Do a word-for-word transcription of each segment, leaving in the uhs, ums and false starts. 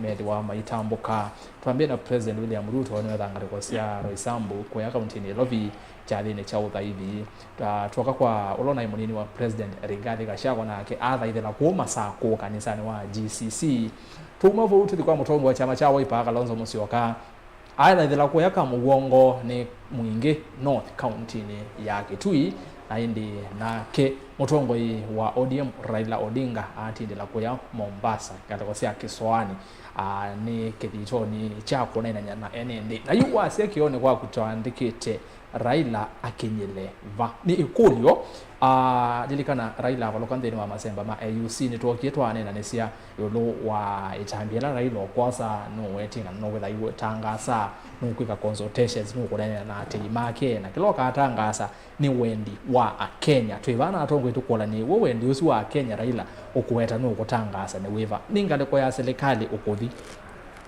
methĩwa maitambũka. Twambĩe na President William Ruto nĩwetha ngalĩko sya Roysambu kũya kauntinĩ ya Nairobi kyathĩnĩ kya ũthaithi. Twa-, twoka kwa ũla ũnaĩ mũnini wa President Rigathi Gachagua, nake athaithĩla kũu Masakũ kanisanĩ wa G C C. Twauma vau tũthi kwa mũtongoi wa kyama kya Wiper Kalonzo Musyoka. Aethaĩthĩla kũya Kamũw'ongo nĩ Mwingĩ North kauntinĩ ya Kitui, na ĩndĩ nake mũtongoi wa O D M Raila Odinga atindĩla kũya Mombasa, ngalĩko sya Kĩsoanĩ, aa, nĩ kĩthitonĩ kya kũneenany'a na ene nthĩ. Na yu wasya kĩonĩ kwaku twaandĩkĩte, Raila akinyĩle va? Nĩ ĩkũlyo. Aa, lilikana Raila avalũka nthĩnĩ wa masemba ma A U C, nĩtwookie twaneenanĩsya ĩũlũ wa ĩtambya ĩla Raila ũkwosa, nũũwetie kana nũkwĩtha aitangaasa, nũkwĩka consultations, nũkũneenea na atei make, na kĩla ũkatangaasa nĩ wendi wa Akenya. Twĩ vaa na atongoi tũkũlany'e, w'o wendi ũsu wa Akenya Raila ũkũweta nũkũtangaasa nĩ wĩva? Nĩ ngalĩko ya silikalĩ ũkũthi,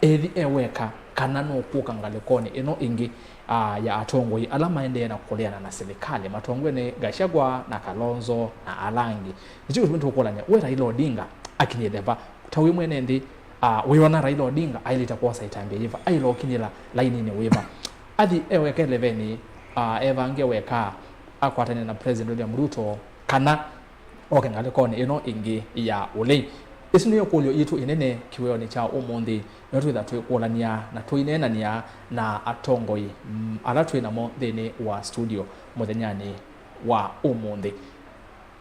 ethi e weka, kana nũkũka ngalĩkonĩ ĩno ĩngĩ, aa, ya atongoi ala maendee na kũleana na silikalĩ, matongwe nĩ Gachagua na Kalonzo na ala angĩ? Nĩkyo kĩtumi tũkũlany'a, we Raila Odinga akinyĩte va? Ta wĩ mwene nthĩ, aa, wĩona Raila Odinga aĩlĩte kwosa ĩtambya yĩva? Aĩle ũkinyĩla laininĩ wĩva? Athi eweka elevenĩ, aa, evange weka, akwatane na President William Ruto, kana oke ngalĩkonĩ ĩno ĩngĩ ya ũlei? Ĩsu nĩyo ĩkũlyo yitũ ĩnene kĩwĩonĩ kya ũmũnthĩ, nĩyo twĩtha twĩkũlany'a na tũineenany'a na atongoi, mm, ala twĩ namo nthĩnĩ wa studio mũthenyanĩ wa ũmũnthĩ.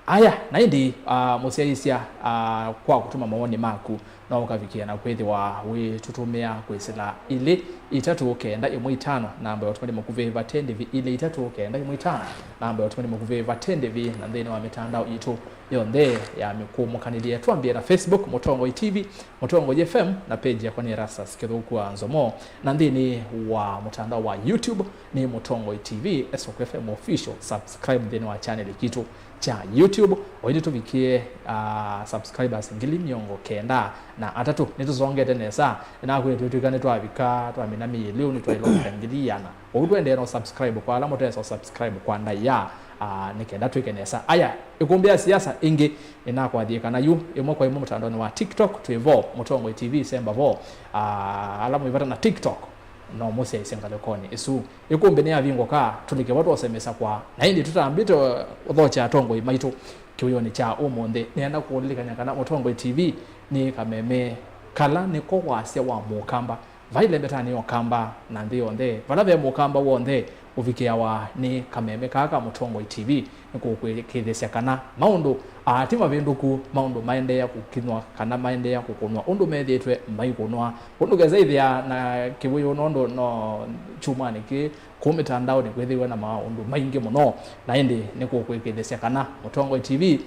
Aya, na ĩndĩ, ah, mũsyaĩĩsya, ah, kwa kũtũma mawoni maku, no ũkavikĩa na kwĩthĩwa wĩtũtũmĩa kwĩsĩla ilĩ itatũ kenda ĩmwe itano, namba ya ũtũmani mũkuvĩ vate ndĩvi, ilĩ itatũ kenda ĩmwe itano, namba ya ũtũmani mũkuvĩ vate ndĩvi, na nthĩnĩ wa mĩtandao itũ yonthe ya mĩkũmũkanĩlye. Twambĩe na Facebook, Mũtongoi T V, Mũtongoi F M, na page yakwa nĩ Erastus Kĩthũku wa Nzomo, na nthĩnĩ wa mũtandao wa YouTube nĩ Mũtongoi T V, Esoko F M Official. Subscribe nthĩnĩ wa channel kitũ kya YouTube. O ĩndĩ tũvikie, ah, subscribers ngili mĩongo kenda na atatũ. Nĩtũsongete nesa. Nĩnakwĩre twĩtw'ĩka nĩtwavika, twamina mĩĩ lĩu, nĩtwaĩlonga ngili iana. Ũu tũendee no subscribe kwa ala mũtesa subscribe kwa ndaĩa, ah, nĩ kenda twĩke nesa. Aya, ĩkũmbĩ ya siasa ĩngĩ, nĩnakwathie kana yu ĩmwe kwa ĩmwe mũtandaonĩ wa TikTok twĩ vo, Mũtongoi T V semba vo. Ah, ala mwĩvata na TikTok, no mũsyaĩĩsye ngalĩkonĩ ĩsu. Ĩkũmbĩ nĩyavingũka, tũlike vo twosemesya kwa, na ĩndĩ tũtambĩte ũthokya atongoi maitũ kĩwĩonĩ kya ũmũnthĩ. Nĩenda kũlilikany'a kana Mũtongoi T V nĩ kameme kala nĩko wasya wa Mũkamba. Vai lembetanĩ ya Ũkamba na nthĩ yonthe, vala ve Mũkamba w'onthe ũvikĩawa nĩ kameme kaa ka Mũtongoi T V. Nĩkũkwĩkĩĩthĩsya kana maũndũ, aa, ti mavĩndũku, maũndũ maendeea kũkinwa kana maendeea kũkũnwa ũndũ methĩĩtwe maikũnwa. Ũndũ kesa ĩthĩa na kĩwĩũ, nũndũ no kyumwanĩ kĩĩ kũu mĩtandaonĩ kwĩthĩwe na maũndũ maingĩ mũno, na ĩndĩ nĩkũkwĩkĩĩthĩsya kana Mũtongoi T V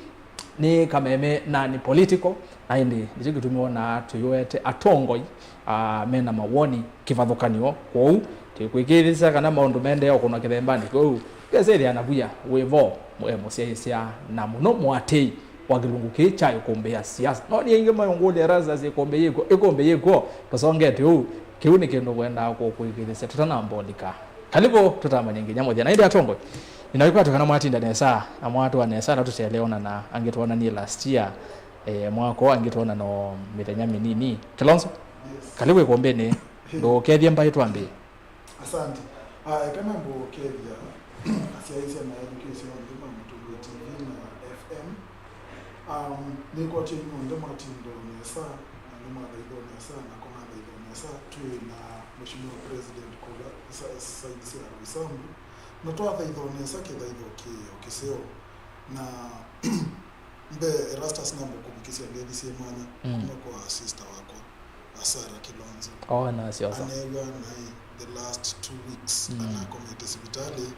nĩ kameme na nĩ political, na ĩndĩ nĩkyo kĩtumi wonaa tũyũete atongoi, aa, mena mawoni kĩvathũkany'o. Kwoou, twĩkwĩkĩĩthĩsya kana maũndũ maendeea ũkũnwa kĩthembanĩ kĩu. Kesa ĩthĩa na vuya wĩ vo, e mũsyaĩĩsya, na mũno mũatĩĩi wa kĩlungu kĩĩ kya ĩkũmbĩ ya siasa. No nĩ aingĩ mayũngũlya, Erastus, ĩkũmbĩ yĩkw'o, ĩkũmbĩ yĩkw'o, tũsongete ũu. Kĩu nĩ kĩndũ ngwendaa kũkwĩkĩĩthĩsya tũtanamba ũlika. Kalivu, tũtamanye nginya mũthya. Na ĩndĩ atongoi, nĩnakwatw'a kana mwatinda nesa, na mwatũa nesa, na tũteleona na angĩ twonanie last year, eh, mwaka ũũ, angĩ twonana o mĩthenya mĩnini. Kilonzo, yes, kalivu ĩkũmbĩnĩ, ndũkethye mbaĩ twambĩe. Asante. Ah, eka namba ũkethya asyaĩĩsya na ethukĩĩsya onthe ma Mũtongoi T V na F M. Um, nĩkwatya inyw'onthe mwatinda o nesa, na nĩmwathaitha o nesa, nakwa nathaitha o nesa. Twĩ na Mheshimiwa President kũla sa-, side sya Roysambu, na twathaitha o nesa kĩthaitho kĩ o kĩseo. Na mbee, Erastus, namba kũvikĩsya ngethi syĩ mwanya, mm, kuma kwa sister wakwa, a Sarah Kilonzo. Oh, na syosa. Aneew'a naĩ the last two weeks, mm, anakomete sivitalĩ.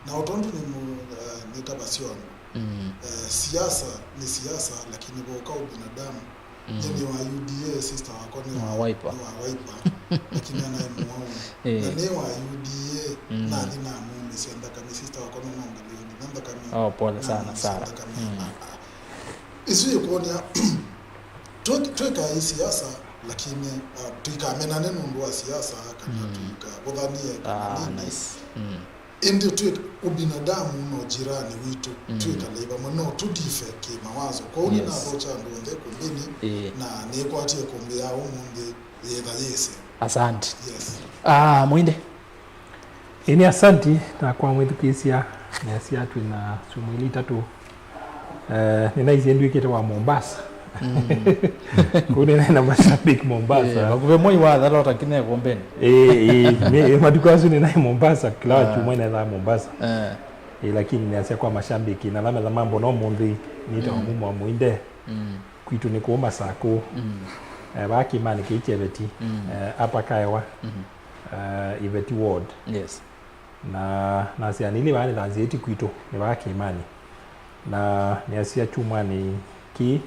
Na o tondũ nĩ mũ-, eh, nĩ ta vasyo andũ. Mm. Eh, siasa nĩ siasa, lakini voka ũbinadamu. Mm. Nyie nĩ wa U D A, sister wakwa nĩ wa, wa Wiper, nĩ wa Wiper, lakini anaĩ mũwau. Eh. Na nĩ wa U D A, mm, nathi namumĩsya nthakame, sister wakwa nĩnongelea nginya nthakame. Oh, pole sana, namumĩsya Sarah. Nthakame. Mm. Ah, ah. Isu ĩkwonea, twĩ-, twĩkae siasa, lakini, ah, tũikamenane nũndũ wa siasa, kana, mm, tũikavũthanie, kana, ah, nini. Nice. Mm. Ĩndĩ twĩ ũbinadamu na ũjirani witũ, mm, twĩkalei vamwe, no tũdife kĩmawazo. Kwoou, yes, nĩnathokya andũ onthe ĩkũmbĩnĩ, ĩĩ, na nĩkwatie ĩkũmbĩ ya ũmũnthĩ yĩtha yĩsĩ. Asante. Yes. Ah, Mũinde. Ĩĩ, nĩ asanti, na kwa mwĩthukĩĩsya, neasya twĩ na syumwa ilĩ itatũ. Eh, nĩnaisye ndw'ĩkĩte wa Mombasa. Mm. Kũu nĩnaĩ na mashabiki Mombasa. Eh, vakuvĩ mwei wa thela ũtakine ĩkũmbĩnĩ. Eh, eh, me- eh, matukũ asu nĩnaĩ Mombasa, kĩla wa kyumwa nĩnethaa Mombasa. Eh. Eh, lakini nĩasya kwa mashabiki, na ala metha mambona ũmũnthĩ, nĩtawa, mm, Mumo wa Mũinde. Mm. Kwitũ nĩ kũu Masakũ. Mm. Eh, vaa kĩĩmanĩ kĩĩ kya Iveti. Mm. Eh, Upper Kaewa. Mm-hmm. Eh, Iveti Ward. Yes. Na nasya nĩlĩ vaa nĩthanzĩĩti kwitũ, nĩ vaa kĩĩmanĩ. Na nĩasya kyumwanĩ kĩĩ,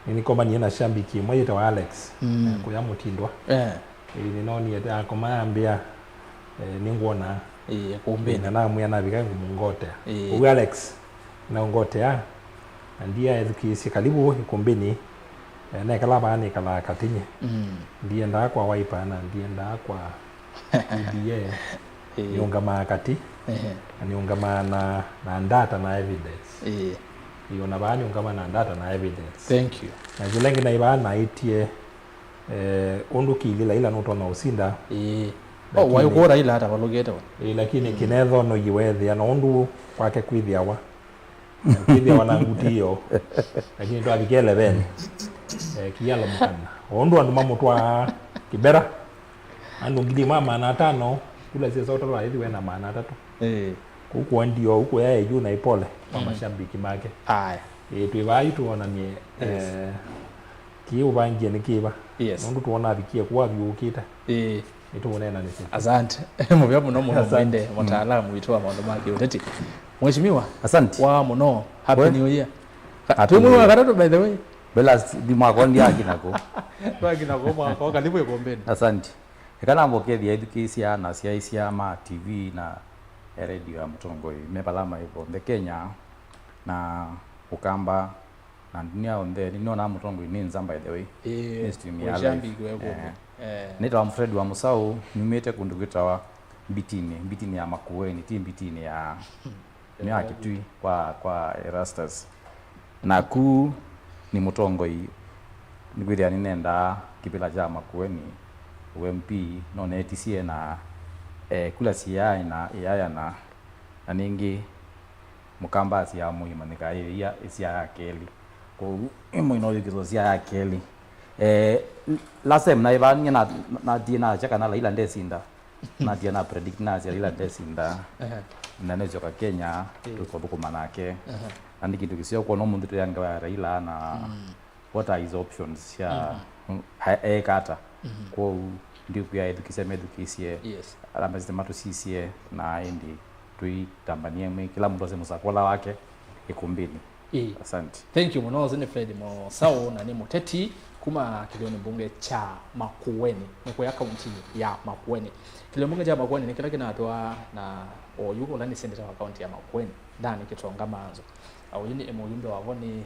nĩnĩkomanie na shambiki ĩmwe yĩtawa Alex, mm, eh, kũya Mũtindwa. Eh. Ĩĩ, nĩnoonie ta akoma yambĩa, eh, nĩngwona. Ĩĩ, ĩkũmbĩnĩ. Na namwĩa navika ngũmũngotea. Ĩĩ. Ũu Alex naũngotea, na ndiaethukĩĩsye kalivu ĩkũmbĩnĩ. Eh, nekala vaa nĩkalaa katĩny'e. Mm. Ndiendaa kwa Wiper na ndiendaa kwa U D A. Ĩĩ. Nĩũngamaa katĩ. Ehe. Na nĩũngamaa na, na data na evidence. Ĩĩ. Ĩĩ, ona vaa nĩũngamaa na data na evidence. Thank you. Na kĩla ĩngĩ naĩ vaa naĩtye, eh, ũndũ kĩlĩ Laila nũtonya ũsinda. Ĩĩ. Oh, lakini waĩ kũũ Laila atavalũkĩte we? Ĩĩ, lakini, mm, kĩnethonoie weethĩa na ũndũ kwake kwĩthĩawa. Kwĩthĩawa na ngutĩ ĩyo. Lakini twavikĩe leveni. Eh, kialo mũkana. O ũndũ andũ mamũtwaa Kibera, andũ ngili ĩmwe na maana atano, kula syesa ũtalo aithi we na maana atatũ. Eh. Kũu kwa ndio, huko ya yu na ipole kwa, mm, mashabiki make. Aya. Eh, twĩ vaa yu tuonanie, yes, eh, kĩĩ ũvangie nĩ kĩva. Yes. Nũndũ tuona avikie kuo avyũũkĩte. Eh. Nĩtũũneena nĩsĩ. Asante. Mũvea mũno mũno. Asante. Mwende, mm, mũtaalamu witũ wa maũndũ ma kĩũteti. Mheshimiwa. Asante. Wa mũno. Happy, we, New Year. Happy New Year. Twĩ mwei wa katatũ, by the way. Bela, ndi mwaka ũũ ndiakina kũ. Twakina kũ mwaka ũũ, karibu ĩkũmbĩnĩ. Asante. Eka nambe kũkethya ethukĩĩsya na asyaĩĩsya ma T V na, eh, radio ya Mũtongoi me vala maĩ vonthe Kenya na Ũkamba. Na ndunia yonthe, nĩnonaa Mũtongoi nĩ nza, by the way. Ĩĩ, nĩ stream ya live. Ũishambiki wa ĩkũmbĩ. Eh. Eh. Nĩtawa Fred wa Mũsaũ, nyumĩte kũndũ kwĩtawa Mbitinĩ, Mbitinĩ ya Makueni, ti Mbitinĩ ya, nĩ ya Kitui kwa, kwa Erastus. Naku nĩ Mũtongoi, nĩkwĩthĩa nĩnendaa kĩvĩla kya Makueni, U M P, no netisye na, eh, kula siyaĩ na ĩyayana, na nĩngĩ Mũkamba asyaa mũima nĩkaĩĩa ĩsyaa ya kelĩ. Kwoou ĩmwe no yũkĩthwa syaa ya kelĩ. Eh, last time naĩ vaa, nyie na, natie nasya kana Laila ndesinda. Natie na predict nasya Laila ndesinda. Ehe. Na nĩsyoka Kenya, ĩĩ, tũkũthũkũma nake. Ehe. Na nĩ kĩndũ kĩseo kwona ũmũnthĩ twĩ ya ngewa ya Laila na, mm, what are his options sya, mm, e-, eeka ata? Mhm. Kwoou ndikwĩa ethukĩsya methukĩsye, yes, ala mesĩte matũsisye, na ĩndĩ tũitambanie mwĩ kĩla mũndũ ase mũsakola wake ĩkũmbĩnĩ. Ĩĩ. Asante. Thank you mũno. Ũsu nĩ Fred Mũsaũ, na nĩ mũteti kuma kĩthĩonĩ mbunge kya Makueni, nĩ kũya kauntinĩ ya Makueni. Kĩthĩonĩ mbunge kya Makueni nĩ kĩla kĩnatwaa na oyu ũla nĩ seneta wa kaunti ya Makueni, Dani Kitonga Manzo. Oyu nĩ mũyumbe wavo nĩ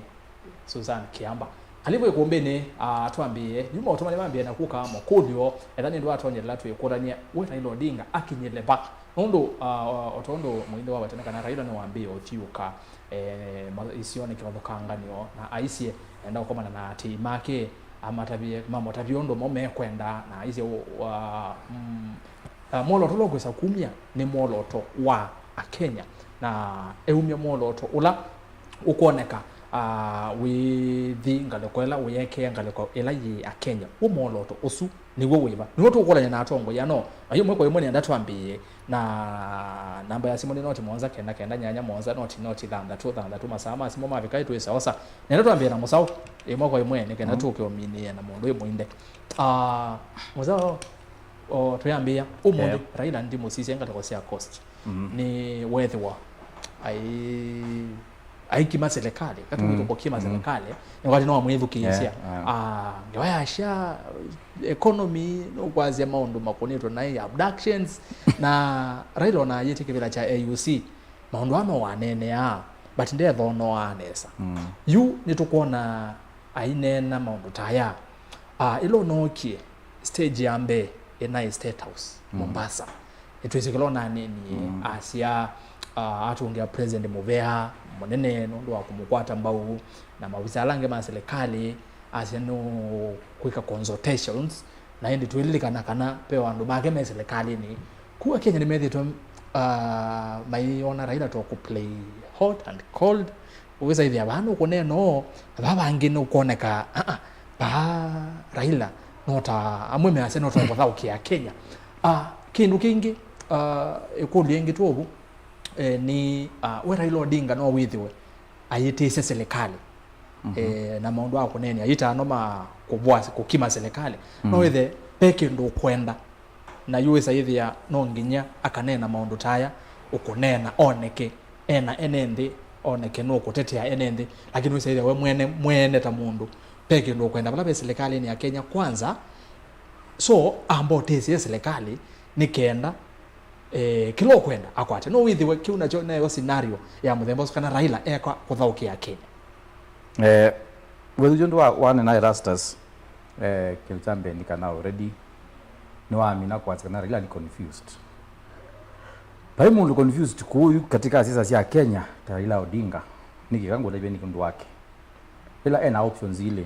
Susan Kiamba. Karibu ĩkũmbĩnĩ, ah, twambĩĩe. Yu maũtũmani mambĩĩe na kũka makũlyo, etha nĩ ndũ atonyelea twĩkũlany'a, we Raila Odinga akinyĩle va? Nũndũ, ah, o, o tondũ mũinthĩ wa vatene kana Raila nĩwambĩĩe ũthiũka, eh, ma-, isionĩ kĩvathũkanganyo, na aisye enda ũkomana na aatĩĩi make, amatavie, mamũtavie ũndũ mo mekwenda, na aisye, wa, mm, ah, mwolooto ũla ũkwĩsa kumya nĩ mwolooto wa Akenya, na eumya mwolooto ũla ũkwoneka, ah, wĩthi ngalĩko ĩla, ũyekea ngalĩko ĩla yĩ Akenya. W'o mwolooto ũsu nĩw'o wĩva? Nĩw'o tũkũlany'a na atongoi ano. Na yu ĩmwe kwa ĩmwe nĩenda twambĩĩe na namba ya simũ nĩ noti mũonza kenda kenda nyanya mũonza noti noti thanthatũ thanthatũ. Masaa ma simũ mavika ĩtwĩsaosa. Nĩenda twambĩĩe na Mũsaũ ĩmwe kwa ĩmwe nĩ kenda, mm, tũke ũminĩe na mũndũ ĩ mũinde. Ah, Mũsaũ, o, twĩambĩĩa ũmũnthĩ, yeah, Raila ndimũsisye ngalĩko sya cost. Mhm. Nĩ wethĩwa ai-, aikima serikali, katũmĩtwe, mm, kũkima, mm, serikali, nĩkwati no amwĩthukĩĩsya. Yeah, yeah. Ah, ngewa yasya economy, nũkwasya maũndũ makũnĩtwe naĩ abductions, na Raila ona ayĩtye kĩvĩla kya A U C, maũndũ aa no waneeneaa, but ndethoonoaa nesa. Mm. Yu nĩtũkwona aineena maũndũ ta aya. Ah, ĩla ũnookie, stage ya mbee ĩnaĩ State House, mm, Mombasa. Nĩtwĩsĩ kĩla ũnanenie, mm, asya, ah, atũngĩa President mũvea mũnene nũndũ wa kũmũkwata mbau, na maovisa ala angĩ ma silikalĩ, asya nũkwĩka consultations, na ĩndĩ twĩlilikana kana ve o andũ make me silikalĩnĩ. Kũu Akenya nĩmethĩĩtwe, ah, maiona Raila ta kũ play hot and cold, ũĩsa ĩthĩa vaa nũkũneena ũũ, na vaa vangĩ nũkwoneka, ah, ah, vaa Raila no ta amwe measya no ta kũthaũkĩa Kenya. Ah, kĩndũ kĩngĩ, ah, ĩkũlyo ĩngĩ twovu, eh, nĩ, ah, we Raila Odinga no wĩthĩwe ayĩtĩsye silikalĩ, mhm, eh, na maũndũ a kũneenea itano ma kũvũa, kũkima silikalĩ. No, mm, wĩthe ve kĩndũ ũkwenda, na yu wĩsa yĩthĩa no nginya akaneena maũndũ ta aya, ũkũneena oneke ena ene nthĩ, oneke nũkũtetea ene nthĩ, lakini wĩsa yĩthĩa we mwene, mwene ta mũndũ, ve kĩndũ ũkwenda vala ve silikalĩnĩ ya Kenya Kwanza. So amba ũtĩsye silikalĩ nĩ kenda, eh, kĩla ũkwenda akwate. No wĩthĩwe kĩu nakyo nayo scenario ya mũthemba ũsu, kana Raila eka kũthaũkĩa Kenya. Eh, wĩthukyo ndu wa, wanena Erastus, eh, kĩndũ kya mbee nĩ kana already nĩwamina kwasya kana Raila nĩ confused. Vai mũndũ confused kũu katika siasa sya Kenya ta Raila Odinga, nĩ kĩka ngũtavya nĩ ũndũ wake. Ĩla ena options ilĩ.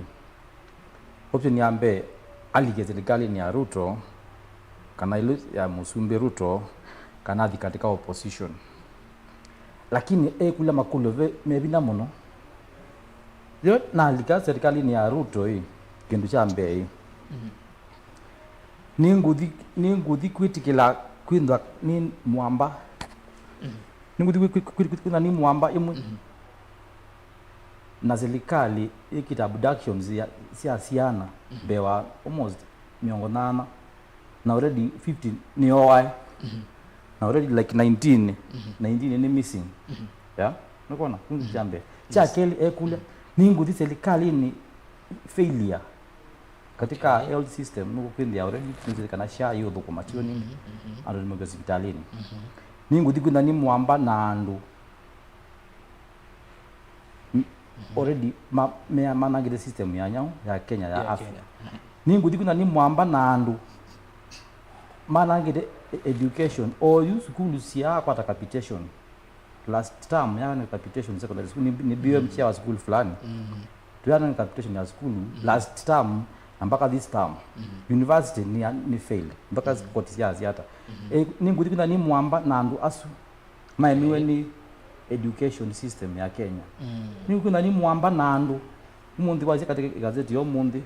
Option ya mbee, alike silikalĩnĩ ya Ruto, kana ĩlũ ya mũsumbĩ Ruto, kana athi katika opposition. Lakini ekũlya makũlyo ve, me vinya mũno. Yo nalika silikalĩnĩ ya Ruto ĩ, kĩndũ kya mbee ĩ, mhm, nĩngũthi, nĩngũthi kwĩtĩkĩla kwĩthwa nĩ mwamba. Mhm. Nĩngũthi kwĩ-, kwĩ-, kwĩ-, kwĩthwa nĩ mwamba ĩmwe. Mhm. Na silikalĩ ĩkĩte abductions ya, sya syana, mhm, mbee wa almost mĩongo nana, na already fifty nĩyoae, mhm, na already like nineteen, mhm, nineteen nĩ missing. Mhm. Yeah? Nĩkwona? Kĩu nĩ kya mbee. Kya kelĩ ekũlya, nĩngũthi silikalĩnĩ failure katika health system, nĩkwĩthĩa already nĩsĩ kana SHA yũthũkũma, sio nini? Mhm, mhm. Andũ nĩmũkĩte sipitalĩnĩ. Mhm. Nĩngũthi kwĩthwa nĩ mwamba na andũ M-, already ma-, mea-, manangĩte system ya nyau ya Kenya ya afya. Nĩngũthi kwĩthwa nĩ mwamba na andũ manangĩte e-, education. Oyu sukulu sya kwata capitation. Last term yana capitation secondary school, nĩ, nĩ B M chair wa sukulu fulani. Tuyana capitation ya sukulu last term na mpaka this term. University nĩ ya, nĩ failed. Mpaka court sya siata. Eh, nĩngũthi kwĩthwa nĩ mwamba na andũ asu maemiwe nĩ education system ya Kenya. Nĩkwĩthwa nĩ mwamba na andũ. Ũmũnthĩ wasya katika gazeti ya ũmũnthĩ,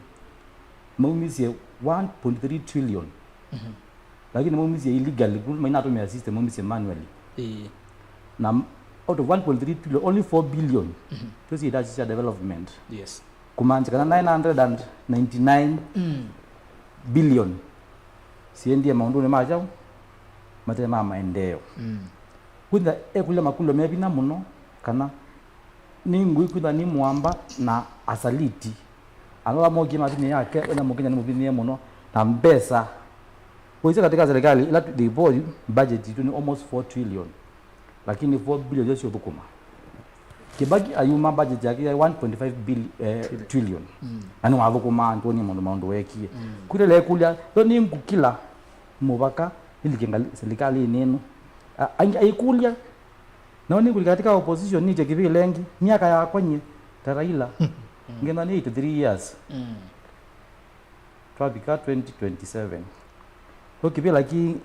maumisye one point three trillion. Lakini maumisye illegally, kũu mainatũmĩa system, maumisye manually. Na m-, out of one point three trillion, only four billion, tũsyĩta sya development. Yes. Kumaanisya kana nine hundred and ninety-nine billion siendie maũndũnĩ ma kyaũ mate ma maendeeo. Kwĩthwa ekũlya makũlyo me vinya mũno kana nĩngũthi kwĩthwa nĩ mwamba na asaliti ala mokie mavinyĩĩa ake, ena mũkenya nĩ mũvinyĩe mũno na mbesa. Ũisye katika serikali ila tu-, they bore you, budget yitũ nĩ almost four trillion. Lakini four billion syo syũthũkũma. Kibaki ayuma budget yake ya one point five bill-, eh, trillion. Na nĩwathũkũmaa, nĩtwonie maũndũ, maũndũ weekie. Kwĩlele kũlya, yo nĩngũkĩla mũvaka nĩlike ngali-, silikalĩnĩ ĩno. A-, ai-, aikũlya, nao nĩngũlika katika opposition, nĩtye kĩvĩla ĩngĩ, myaka yakwa nyie, ta Raila. Ngenda nĩ eighty-three years. Twavika twenty twenty-seven. Kĩvĩla kĩ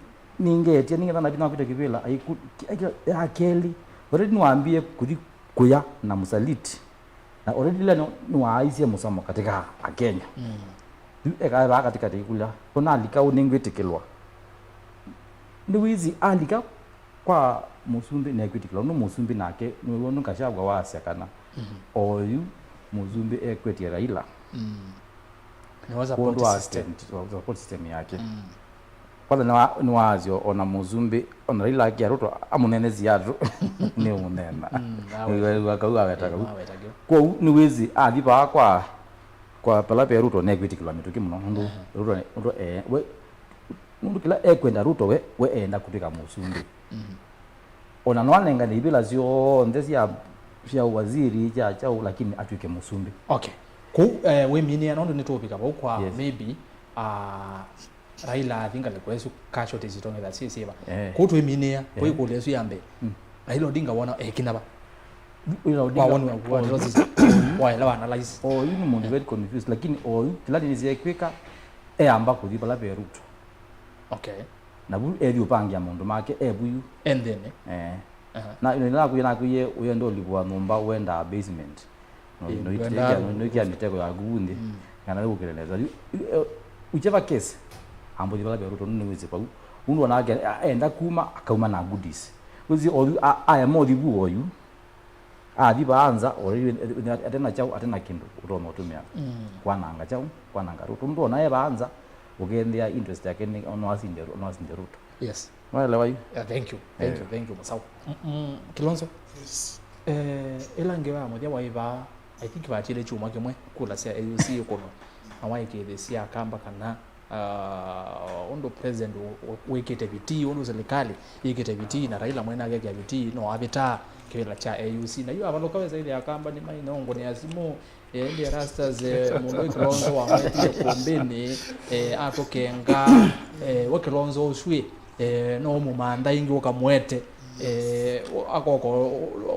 nĩngeetie, nĩgetha nathi nakwĩte kĩvĩla, aiku-, ki-, ki-, ya kelĩ, already nĩwambie kũthi kũya na mũsaliti. Na already leo nĩ-, nĩwaaisye mũsamo katika Akenya. Yu ekae vaa katikati kũlya, ũnalika ũnĩngwĩtĩkĩlwa. Nĩwĩsĩ alika kwa mũsumbĩ nekwĩtĩkĩlwa, nũ mũsumbĩ nake, nĩw'o nũ Gachagua wasya kana oyu mũsumbĩ ekwetye Raila. Nĩwe support system. Kwondũ wa support system yake. Kwanza nĩwa-, nĩwaasyo ona mũsumbĩ, ona Raila akia Ruto amũnenesi andũ, nĩ ũmũnena. Nĩwĩw'a kau aweta kau. Kwoou nĩwĩsĩ athi vaa kwa, kwa pala pe Ruto nekwĩtĩkĩlwa mĩtũkĩ mũno. Nũndũ Ruto, Ruto, eh, we, nũndũ kĩla ekwenda Ruto we, we eenda kũtwĩka mũsumbĩ. Ona no anengane ivĩla syonthe sya, sya waziri, sya kyaũ, lakini atw'ĩke mũsumbĩ. Okay. Kũu, eh, wĩminĩa nũndũ nĩtũũvika vau kwa maybe, ah, Raila athi ngalĩko ĩsu casualties itong'etha syĩ syĩva. Eh. Kũu twĩminĩa, eh, kũikũlya ĩsu ya mbee. Mm. Raila Odinga wona ekinya va? Raila Odinga, wawoni waku wa oyu, analysis, waelewa analysis. Oyu nĩ mũndũ very confused, lakini oyu kĩla nĩnĩsĩ ekwĩka, eamba kũthi vala ve Ruto. Okay. Na vu ethi ũpangia maũndũ make e vu yu. Enthĩnĩ. Eh. Aha. Na ĩla nakuie nakuie ũyenda ũlipwa nyũmba wenda basement. No, eh, no, wenda noikia, noikia mĩtego yaku vu nthĩ. Mm. Kana nĩgũkĩleleza. Whichever case, ambũthi vala ve Ruto nĩwĩsĩ vau. Undu onake enda kuma, akauma na goodies. Wĩsĩ oyu aema ũthi vu oyu. Athi vaa nza, already ate na kyaũ, ate na kĩndũ ũtonya ũtũmĩa. Mm. Kwananga kyaũ, kwananga Ruto. Nũndũ ona e vaa nza, ũkethĩa interest yake nĩ no asinde, no asinde Ruto. Yes. Waelewa yu? Yeah, thank you. Thank you, thank you, Masau. Mm, mm, Kilonzo? Yes. Eh, ĩla ngewa ya mũthya waĩ vaa, I think vatile kyumwa kĩmwe, kula sya A U C ĩkũnwa. Na waĩkĩĩthĩsya Akamba kana ah, ũndũ president wĩkĩte vitii, ũndũ serikali yĩkĩte vitii, na Raila mwene akekĩa vitii, no avĩtaa kĩvĩla kya A U C. Na yu avalũka wesa ĩthĩa Akamba nĩmainongũnĩa simũ, eh, ĩndĩ Erastus, eh, mũndũ wĩ Kilonzo wamwetie kũmbĩnĩ, eh, atũkenga, eh, we Kilonzo ũsu ĩ, eh, no ũmũmantha ĩngĩ ũkamwete, eh, akoka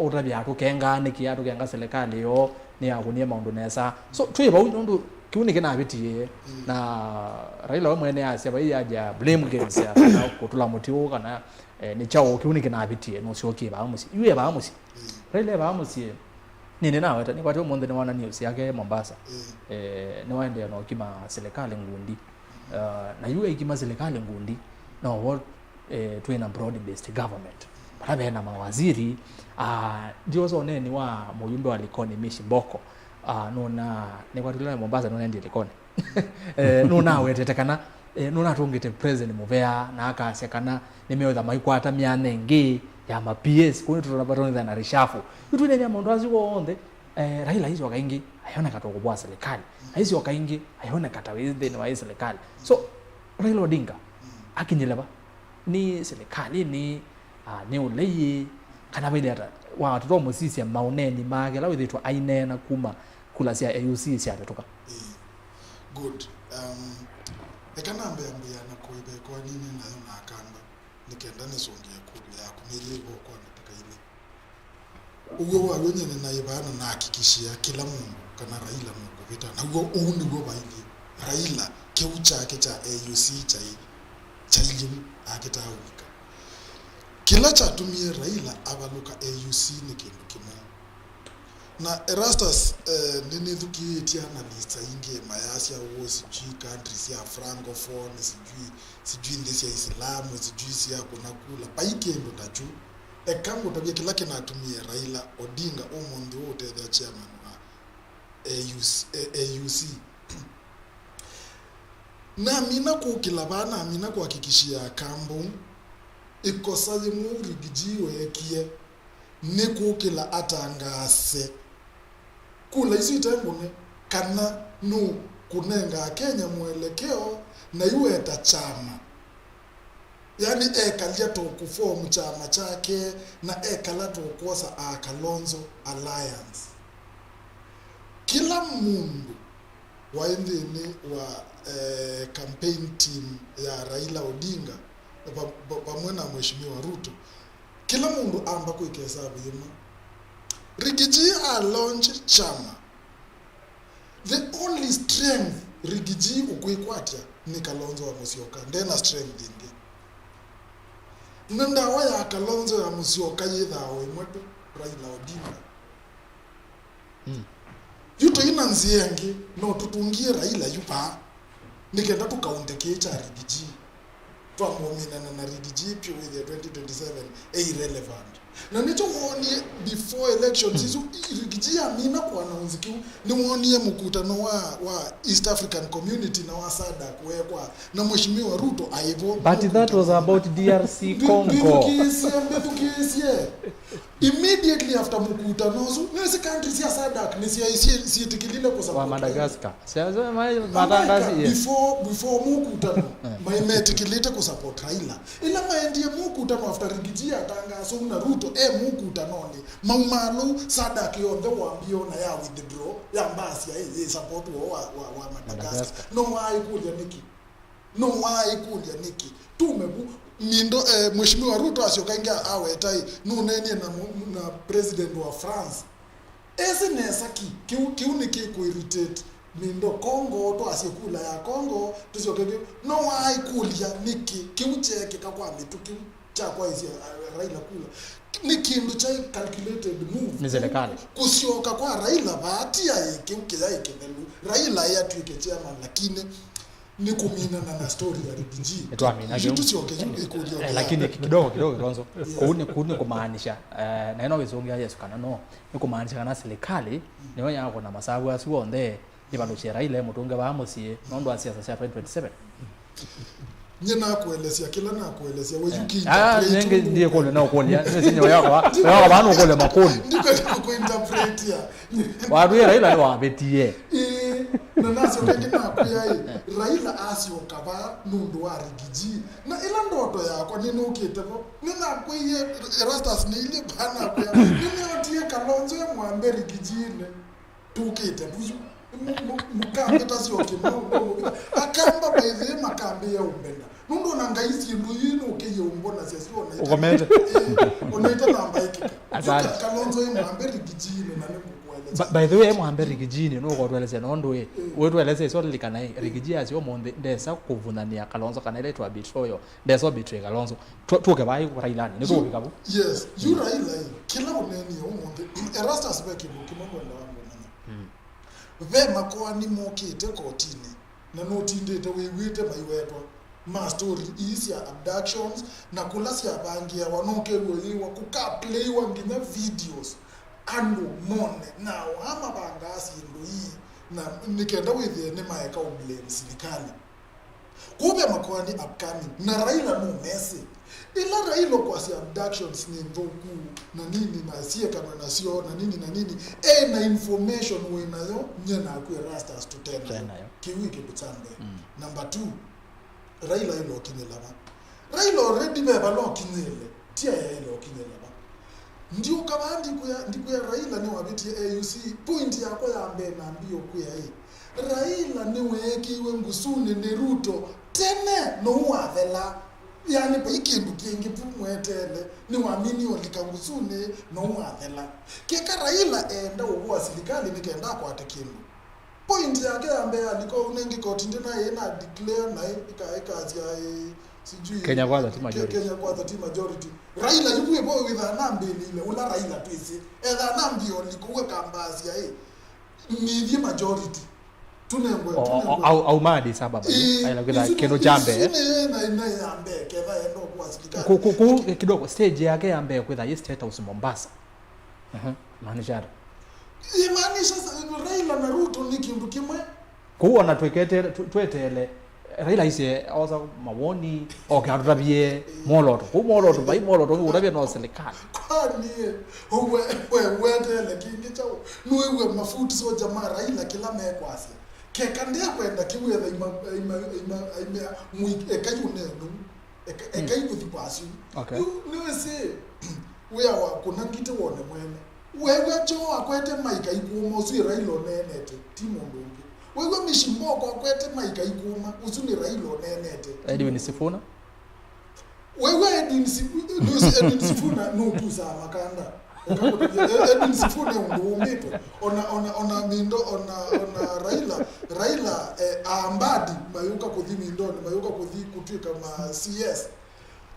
ũtavya atũkengaa nĩkĩ, atũkenga serikali yoo nĩyakũnie maũndũ nesa. So twĩ vau nũndũ kĩu nĩkĩnavĩtie. Mm. Na Raila we mwene asya vai aja blame games ya kana kũtũla mũtĩ ũũ kana, eh, nĩ kyaũ, kĩu nĩkĩnavĩtie, nũsyokie vaa mũsyĩ. Yu e vaa mũsyĩ. Mm. Raila e vaa mũsyĩ. Nĩnĩ naweta nĩkwatĩ ũmũnthĩ nĩwona news yake Mombasa. Mm. Eh, nĩwaendea na ũkima serikali ngundi. Uh, na yu aikima serikali ngundi, no wo, eh, twĩ na broad based government. Vala ve na mawaziri, ah, ndiosa ũneeni wa mũyumbe wa Likoni Mishi Mboko, ah, nũna, nĩkwatũlile Mombasa, nũnendie Likoni. Eh, nũnawetete kana, eh, nũnatũngĩte president mũvea na akasya kana nĩmeũtha maikwata myanya ĩngĩ ya ma P S, kũu nĩtũtonetha na reshuffle. Yu twĩneenea maũndũ asu onthe, eh, Raila aisyoka ĩngĩ ayoneka ta ũkũvoa serikali, aisyoka ĩngĩ ayoneka ta wĩ nthĩnĩ wa ĩ serikali. So Raila Odinga akinyĩle va? Nĩ serikali nĩ, ah, nĩ ũlei, kana vailye ata? Wa tũtomũsisya maũneeni make ala wĩthĩtwe aineena kuma kula sya A U C syavĩtũka. Ĩĩ. Good. Um, eka nambe ambĩĩa na kũĩva ĩkoani nĩ nayo na Akamba, nĩ kenda nĩsũngĩe ĩkũlyo yaku nĩ yĩvo kwa ndatĩka ilĩ. Ũw'o wa w'o nyie nĩnaĩ vaa na nahakikishĩa kĩla mũndũ kana Raila nũkũvĩta, na w'o ũu nĩw'o vailyĩ. Raila, kĩu kyake kya A U C kyaĩ, kyaĩ lĩu, akĩtaa ũlika. Kĩla kyatumie Raila avalũka A U C nĩ kĩndũ kĩmwe. Na Erastus, eh, nĩnĩthukĩĩtye analysts aingĩ mayasya ũũ, sijui country sya francophone, sijui, sijui nthĩ sya Isilamu, sijui sya kũna kula. Vai kĩndũ ta kyu. Eka ngũtavye kĩla kĩnatumie Raila Odinga ũmũnthĩ ũũ ũtethya chairman wa A U C, eh, A U C. Namina kũkĩla vaa, namina kũhakikishia Akamba ũu, ĩkosa yĩmwe Rigiji weekie nĩ kũkĩla atangaase kula isu ite ngũne kana nũkũnenga Akenya mwelekeo na iweta kyama. Yani ekalya to kũform kyama kyake na ekala to kwosa a Kalonzo Alliance. Kĩla mũndũ waĩ nthĩnĩ wa, eh, campaign team ya Raila Odinga va-, va-, vamwe na Mheshimiwa Ruto, kĩla mũndũ amba kwĩka ĩsavu yĩmwe. Rigiji a launch kyama, the only strength Rigiji ũkwĩkwatya nĩ Kalonzo wa Musyoka, ndena strength ĩngĩ. Na ndawa ya Kalonzo ya Musyoka yĩthaa o ĩmwe tu, Raila Odinga. Mm. Yu tũi na nzĩa ĩngĩ, no tũtũngie Raila yu vaa, nĩ kenda tũkaunde kĩĩ kya Rigiji. Twamũminana na Rigiji pyũ wĩthĩe twenty twenty-seven e irrelevant. Na nĩkyo woonie before elections isu, Rigiji amina kũanaunsi kĩu, nĩwoonie mũkutano wa, wa East African Community na wa SADC weekwa na Mheshimiwa Ruto aivo. But that was about D R C Congo. Mbĩthukĩĩsye, mbĩthukĩĩsye. Immediately after mũkutano ũsu, nĩwĩsĩ country sya SADC nĩsyaĩ syĩ-, syĩtĩkĩlile kũsupport Raila. Wa Madagascar. Sya-, sya-, ma-, America, matangasi, yes. Before, before mũkutano, eh, maĩ metĩkĩlĩte kũsupport Raila. Ĩla maendie mũkutano after Rigiji atangaasa ũu na Ruto e mũkutanonĩ, maumaalũ SADC yonthe wambie ona ya withdraw, yambasya ĩ, ĩ support woo wa, wa, wa Madagascar. Madagascar. No waĩkũlya nĩkĩ? No waĩkũlya nĩkĩ? Tume vu, Mindo, eh, Mheshimiwa Ruto asyoka ĩngĩ aweta ĩ, nũneenie na, mu- na president wa France. Esi nesa ki, kĩu, kĩu nĩkĩkũirritate Mindo. Congo, twasye kula ya Congo, tũsyoke kĩu. No waĩkũlya nĩkĩ? Kĩu kyeekĩka kwa mĩtũkĩ kĩu kya kwaĩsya, ah, Raila kula. Nĩ kĩndũ kyaĩ calculated move. Nĩ serikali. Kũsyoka kwa Raila vaa ti aĩ kĩu kĩyaĩ kĩthelu. Raila aĩ atw'ĩke chairman, lakini nĩ kũminana na story ya Riggy G. Nĩtwamina. Yu kĩu tũsyoke yu ĩkũlyo. Eh, lakini kidogo kidogo, Kalonzo. Yes. Kũu nĩ, kũu nĩ kũmaanisha, eh, na ĩno wĩsũngĩa Yesu kana no, nĩ kũmaanisha kana serikali nĩyo yakũna masavu asu onthe, ĩvalũkye Raila ĩmũtũnge vaa mũsyĩ nũndũ wa siasa sya twenty twenty-seven. Nye nakũelesya kĩla nakũelesya, we you can interpret nĩngĩ ndiye kũlya na ũkũlya nĩ sinyo yakwa yakwa vanu ũkũlya makũlya. Ndikwenda kũinterpretia. Watwĩe Raila nĩwavĩtie. Ĩĩ, na nasyoka ĩngĩ nakwĩa ĩ, Raila asyoka vaa nũndũ wa Riggy G. Na ĩla ndoto yakwa nĩnũkĩte vo, nĩnakwĩie Erastus nĩilyĩ vaa nakwĩa, nĩnĩotie Kalonzo e mwambe Riggy G-nĩ. Tũkĩte vuyu. Mu- mu- Mũkambĩ ta syoke mũndũ. Akamba by the way makambĩ ya ũmbenda. Nũndũ ona Ngai syĩndũ ii nũkĩie ũmbonasya syo ona ita- Ũkomete. Eh, ona ita namba ĩkĩka. Asante. Ka- Kalonzo ĩ mwambe Riggy G-nĩ na nĩngũkũelesya. By, by the way, ĩ mwambe Riggy G-nĩ nũkũtũelesya nũndũ ĩ. Eh. Wĩtũelesya iso lilikana ĩ. Riggy G asyo ũmũnthĩ ndesa kũvunanĩa Kalonzo kana ĩla ĩtwa betrayal. Ndesa betray Kalonzo. Tũ- tũke vai Railani, nĩtũkũvika vu. Yes, yu Raila ĩ, kĩla ũneenie ũmũnthĩ, Erastus ve kĩndũ kĩmwe ngwenda wamũmanya. Mm. Ve makoani mokĩte kotinĩ, na nũtindĩte wĩw'ĩte maiwetwa ma story ii sya abductions, na kũla syavangĩawa, nũkew'a yĩwa, kũkaplayiwa nginya videos, andũ mone, nao aa mavangaa syĩndũ ii, na nĩ kenda wĩthĩe nĩmaeka ũblame silikalĩ. Kũu ve makoani upcoming, na Raila nũmesĩ. Ĩla Raila ũkwasya abductions nĩ nthũku, na nini, na syĩkanwe nasyo, na nini, na nini, e na information wĩ nayo, nye naku Erastus tũte nayo. Tũte nayo. Kĩu ĩ kĩndũ kya mbee. Mm. Number two, Raila ĩla ũkinyĩla va? Raila already ve vala ũkinyĩle, ti aya ĩla ũkinyĩle va. Ndiũka vaa ndikwĩa, ndikwĩa Raila nĩwavĩtie A U C. Point yakwa ya mbee nambie ũkwĩa ĩ, Raila nĩweekĩiwe ngusunĩ nĩ Ruto tene, nũu wathela. Yani, vai kĩndũ kĩngĩ vu mweteele, nĩwaminie ũlika ngusunĩ, nũu wathela. Keka Raila eenda ũvũa silikalĩ nĩ kenda akwate kĩndũ. Point yake ya mbee alika ũu nengĩ koti ndĩnaĩ na declare naĩ ĩka- ĩkasya ĩ, sijui Kenya Kwanza ti Ke- majority. Kenya Kwanza ti majority. Raila yu vwĩ vo wĩthaa nambĩlĩile, ũla Raila twĩsĩ. Ethaa nambie ũlika ũu akambasya ĩ, nĩthyĩ majority. Tũnengwe, o, o, tũnengwe. Au, au maadi saba bado. Ĩĩ, aila kwitha isu, kĩndũ kya mbee. Isu nĩ na, na ya mbee, ketha enda kwa silikalĩ. Ku- ku- ku- kidogo, stage yake ya mbee kwitha yi State House Mombasa. Mhm. Maanisha ata? Imaanisha sa- Raila na Ruto nĩ kĩndũ kĩmwe. Kũu ona twĩkete- tw- tweteele Raila aisye osa mawoni, oke atũtavye mwoloto. Kũu mwoloto, vai mwoloto ũngĩ ũtavye no serikali. Kwani we- we- weteele kĩngĩ kyaũ? Nũĩw'e mafuti soja ma Raila kĩla mekwasya. Keka ndekwenda kĩwetha ima- ima- ima- ima- mwi- eka yũnenu. Eka- ekai kũthi kwa asu. Okay. Yu nĩwĩsĩ wĩa wa kũna ngitĩ wone mwene. Weew'a Joe akwete maika ikũma, ũsu ĩ Raila ũneenete, ti mũndũ ũngĩ. Weew'a Mishi Mboko akwete maika ikũma, ũsu nĩ Raila ũneenete. Edwin Sifuna? Weew'a Edwin Si- nĩwĩsĩ Edwin Sifuna nũkusaa makanda. Eka kũtavya, e- Edwin Sifuna e ũndũ ũmbĩtwe. Ona, ona, ona Mindo, ona, ona Raila, Raila, eh, ambadi mayũka kũthi Mindoni, mayũka kũthi kũtw'ĩka ma C S.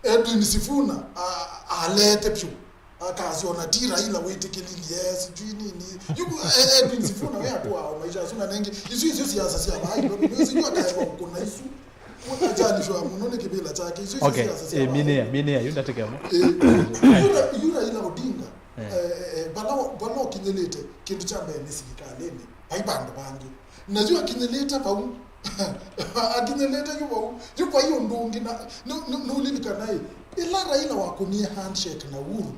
Edwin Sifuna a- alete vyũ. Akasya ona ti Raila wĩtĩkĩlilye sijui nini. Yu e- Edwin Sifuna we atũaa o maisha asu na nengĩ. Isu isyo siasa sya vaa Nairobi. Nĩwĩsĩ yu akaewa ũkũna isu. Ajanishwa mũno nĩ kĩvĩla kyake. Isu isyo Okay, siasa sya eh, vaa minea, Nairobi. Minea, yu ndatĩkemo. Eh, yu Ra- yu Raila Odinga, eh, eh, eh, vala vala ũkinyĩlĩte, kĩndũ kya mbee nĩ silikalĩnĩ. Vai vandũ vangĩ. Na yu akinyĩlĩte vau. Akinyĩlĩte yu vau. Yu vai ũndũ ũngĩ na nũ- nũ- nũlilikana ĩ, ĩla Raila wakũnie handshake na Uhuru,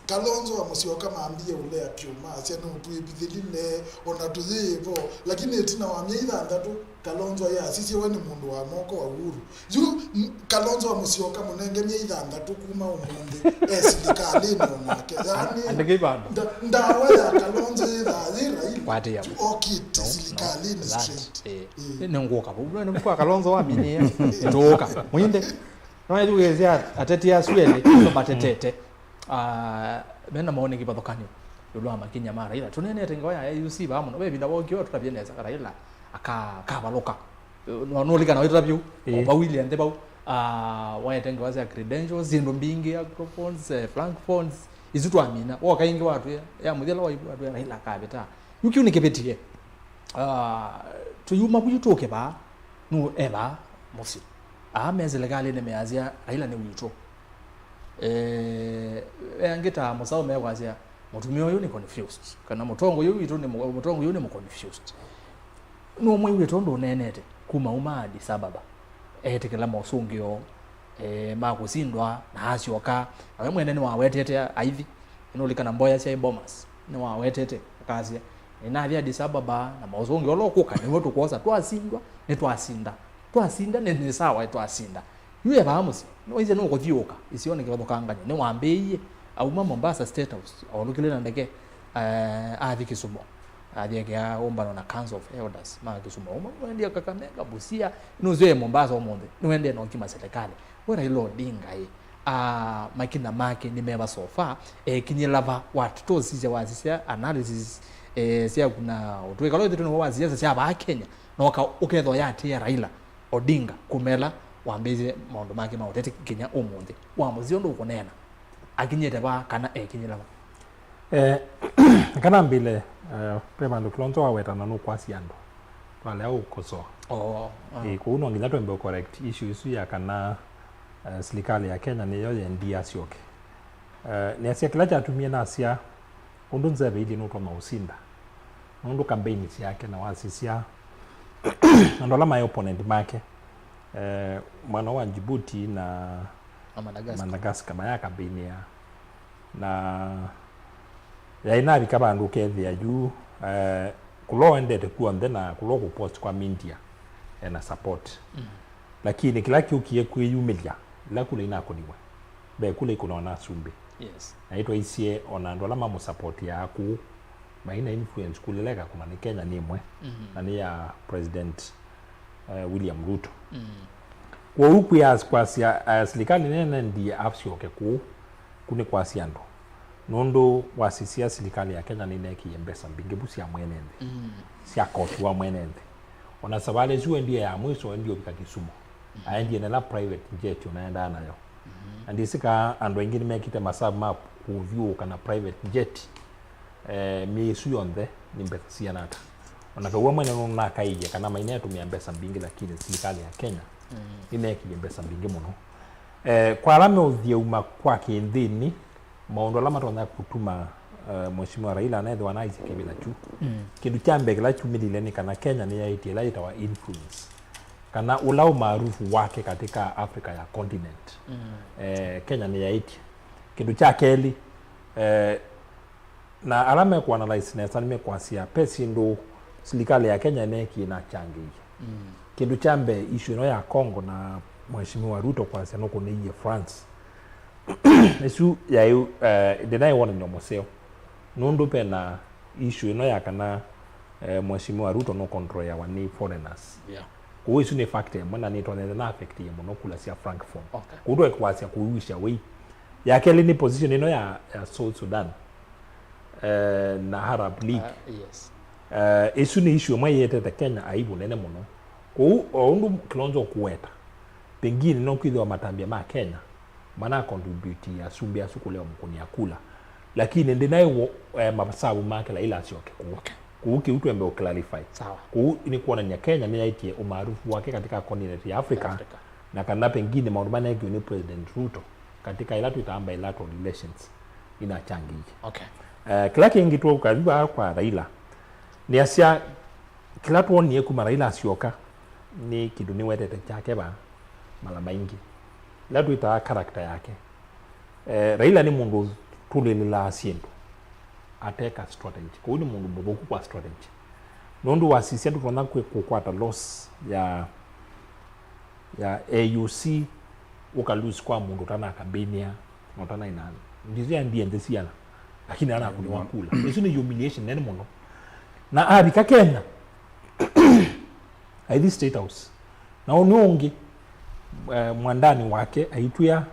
Kalonzo wa Musyoka mambie ũlea pyũ, masya nũtwĩvithĩlile, ona tũyĩvo, lakini ĩtina wa myei thanthatũ, Kalonzo yasisye we nĩ mũndũ wa moko wa Uhuru. Yu m- Kalonzo wa Musyoka mũnenge myei thanthatũ kuma ũmũnthĩ e silikalĩnĩ onake. Yaani Andĩkei vandũ. nda- ndawa ya Kalonzo yĩthaa yĩ Raila. Kwatĩĩa. Yu okĩte silikalĩnĩ That, straight. Eh, nĩ ngũka vau. Nĩ kwa Kalonzo waminie. Tũũka. Mwinde. No ethugĩĩsya ateti asu elĩ matetete. Ah, mena maoni kĩvathũkany'o ĩũlũ wa makinya ma Raila. Tũneenete ngewa ya A U C vaa mũno. Ve ĩvinda wookie tũtavye nesa Raila aka- akavalũka. Nũlikana wĩtata vyũ. Ĩĩ. Vau ile nthĩ vau. Ah, waete ngewa sya credentials, syĩndũ mbingĩ, agrophones, eh, francophones. Isu twamina. Woka ĩngĩ watwĩa, ya mũthela waivu watwĩa Raila akavĩta. Yu kĩu nĩkĩvĩtie. Ah, tũyuma kũu tũke vaa, nũũ e vaa mũsyĩ. Aa me silikalĩnĩ measya Raila nĩ witũ. Eh, angĩ ta Mũsaũ mekwasya mũtumĩa ũyũ nĩ confused, kana mũtongoi ũyũ witũ nĩ mũ- mũtongoi ũyũ nĩ mũ confused. Nũmwĩw'ĩte ũndũ ũneenete kuma uma Addis Ababa, etĩkĩla mosũngĩo eh, ma kũsindwa na asyoka. Na we mwene nĩwawetete aithi, nũlikana mboya syaĩ Bomas, nĩwawetete akasya, nĩnathi Addis Ababa na mosũngĩo ũla ũkũka nĩw'o tũkwosa, twasindwa nĩtwasinda, twasinda nĩ, nĩ sawa, nĩtwasinda. Yu e vaa mũsyĩ, nĩwaisye nũkũthiũũka isionĩ kĩvathũkangany'o. Nĩwambĩĩie auma Mombasa State House, aũlũkĩlwe na ndeke, eh, athi Kisumu, athi ekea ũmbano na Council of Elders ma Kisumu. Ũmwe nĩwendie Kakamega, Busia, nũsyo e Mombasa ũmũnthĩ, nĩwendie na ũkima silikalĩ. We Raila Odinga ĩ, ah, makinya make nĩ meva so far, ekinyĩla va? What? Tũsisya wasisya analysis, eh, syaku na ũtwĩkalo ĩthĩtũ nĩwe wa siasa sya vaa Kenya, na ũka- ũkethwa yatĩĩa Raila Odinga kumela wambĩĩsye maũndũ make ma ũteti nginya ũmũnthĩ. Wamũsĩ ũndũ ũkũneena, akinyĩte vaa kana ekinyĩla va? Eh, kana mbĩle, eh, ve vandũ Kilonzo wawetana nũkwasya andũ twalea ũkosoa. Oh, ah. Eh, kwoou no nginya twembe correct issue isu ya kana, eh, silikalĩ ya Kenya nĩyo yendie asyoke. Eh, nĩasya kĩla kyatumie nasya ũndũ nzeveilyĩ nũtonya ũsinda nũndũ kambeini syake na wasisya andũ ala maĩ opponent make, eh, mwana wa Djibouti na Na Madagascar. Madagascar maya kambeini ya na yaĩ navika vandũ ũkethĩa yu, eh, kũla ũendete kw'onthe na kũla ũkũpost kwa media ena support. Mm. Lakini kĩla kyũkie kwĩyumĩlya ĩla kula inakũniwe, ve kula ikũnawa na asumbĩ. Yes. Na nĩtwaisye ona andũ ala mamũsapotiaa kũu maina influence kula ĩla ĩkakũna nĩ Kenya nĩ ĩmwe, mm-hmm, na nĩ ya President, eh, William Ruto. Mm. Kwoou kwĩas- kwasya, eh, silikalĩ nene ndiye asyoke kũu, ku nĩ kwasya andũ. Nũndũ wasisya silikalĩ ya Kenya nĩneekie mbesa mbingĩ vu sya mwene nthĩ, mm, sya koti wa mwene nthĩ. Ona savalĩ ĩsu endie ya mwiso endie ũvika Kisumu. Mm. Aendie nela private jet ũnaendaa nayo. Mm-hmm. Na ndĩsĩ kaa andũ aingĩ nĩmekĩte masavu ma kũthyũũka na private jet, eh, myei ĩsu yonthe nĩ mbesa siana ata. Ona kau we mwene nũnakaĩie kana maineetũmĩa mbesa mbingĩ, lakini silikalĩ ya Kenya, mm, nĩneekie mbesa mbingĩ mũno. Eh, kwa ala meũthiauma kwa kĩnthĩnĩ, maũndũ ala matonya kũtuma, eh, Mheshimiwa Raila anethĩwa naisye kĩvĩla kyu. Mm. Kĩndũ kya mbee kĩla kyumĩlile nĩ kana Kenya nĩyaĩtye ĩla yĩtawa influence, kana ũla ũmaarufu wake katika Africa ya continent. Mm. Eh, Kenya nĩyaĩtye. Kĩndũ kya kelĩ, eh, na ala mekũanalyze nesa nĩmekwasya ve syĩndũ silikalĩ ya Kenya neekie na kyangĩie. Mm. Kĩndũ kya mbee, issue ĩno ya Congo na Mheshimiwa Ruto kwasya nũkũnĩie France. Ĩsu yaĩ, eh, ndĩnaĩ wonany'o mũseo. Nũndũ ve na issue ĩno ya kana, eh, Mheshimiwa Ruto nũcontrolĩawa nĩ foreigners. Yeah. Kwoou ĩsu nĩ factor ĩmwe na nĩtonyete na affectie mũno kula sya francophone. Okay. Kwoou twaĩ kwasya kũiwisya wei. Ya kelĩ nĩ position ĩno ya, ya South Sudan, eh, na Arab League. Uh, yes. Eh, ĩsu nĩ issue ĩmwe ĩetete Kenya aibu nene mũno. Kwoou o ũndũ Kilonzo ũkũweta, pengine no kwĩthĩwa matambya ma Kenya mana contribute asumbĩ asu kũlea mũkũnĩa kula, lakini ndĩnaĩ wo, eh, masavu make Raila asyoke kũu. Okay. Kũu kĩu twembe ũ clarify. Sawa. Kũu nĩ kwonany'a Kenya nĩyaĩtye ũmaarufu wake katika continent ya Africa, Africa, na kana pengine maũndũ maneekiwe nĩ President Ruto katika ĩla twĩtaa bilateral relations inachangĩie. Okay. Eh, kĩla kĩngĩ tũkathi vaa kwa Raila, nĩasya kĩla twonie kuma Raila asyoka nĩ kĩndũ nĩwetete kyake vaa mala maingĩ, ĩla twĩtaa character yake. Eh, Raila nĩ mũndũ ũtũlĩlĩlaa syĩndũ ateka strategy. Kwoou nĩ mũndũ mũthũku kwa strategy. Nũndũ wasisya ndũtonya kwĩ-, kũkwata loss ya, ya A U C ũka lose kwa mũndũ ũtanakambĩnĩa na ũtanaina. Ndĩsĩ ya ndiendĩ siana, lakini anakũnĩwa kula. Ĩsu nĩ humiliation nene mũno. Na avika Kenya, aithi State House. Na ũnĩ ũngĩ, eh, mwandani wake aitwĩa,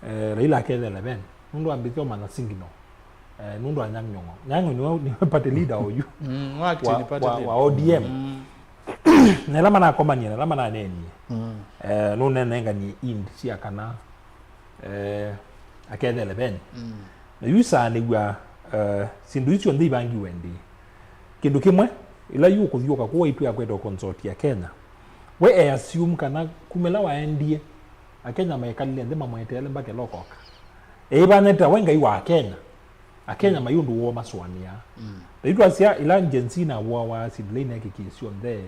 eh, Raila akethele vene. Nũndũ ambĩte ũmanya signal. Eh, nũndũ wa Anyang' Nyong'o. Nyang'o nĩwe, nĩwe party leader oyu. Mm, wa acting wa, party wa, leader. Wa O D M. Mm. Na ĩla manakomanie, na ĩla mananeenie. Mm. Eh, nũnenenganie ind sya kana, eh, akethele vene. Mm. Na yu saanĩw'a, eh, syĩndũ isu syonthe ivangiwe ndĩ. Kĩndũ kĩmwe, ĩla yu ũkũthiũka kũu waitwĩa kwenda ũkonsotia Kenya, we e assume kana kuma ĩla waendie, Akenya mekalile nthĩ mamweteele mbake lokoka. Ĩvanyĩte we Ngai wa Akenya. Akenya mai ũndũ woo masũanĩaa. Mm. Na yu twasya ĩla Gen Z navoawa syĩndũ ila inekĩkie syonthe,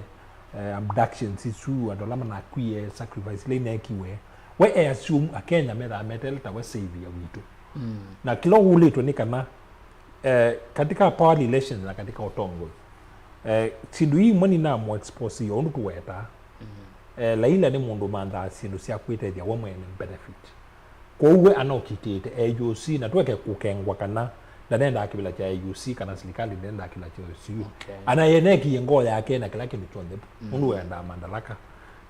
eh, abductions isu, andũ ala manakwie, sacrifice ila inekiwe, we e assume Akenya methaa meteele ta we savior witũ. Mm. Na kĩla ũũlĩtwe nĩ kana, eh, katika power relations na katika ũtongoi, eh, syĩndũ ii imwe ninamũ expose o ũndũ tũwetaa. Mm. Eh, Raila nĩ mũndũ ũmanthaa syĩndũ sya kwĩtethya we mwene benefit. Kwoou we anokitĩte A U C na tweke kũkengwa kana ndanendaa kĩvĩla kya A U C kana silikalĩ ndendaa kĩvĩla kya A U C. Okay. Ana yenekie ngoo yake na kĩla kĩndũ kyonthe. Mm. Nũndũ wendaa mandalaka.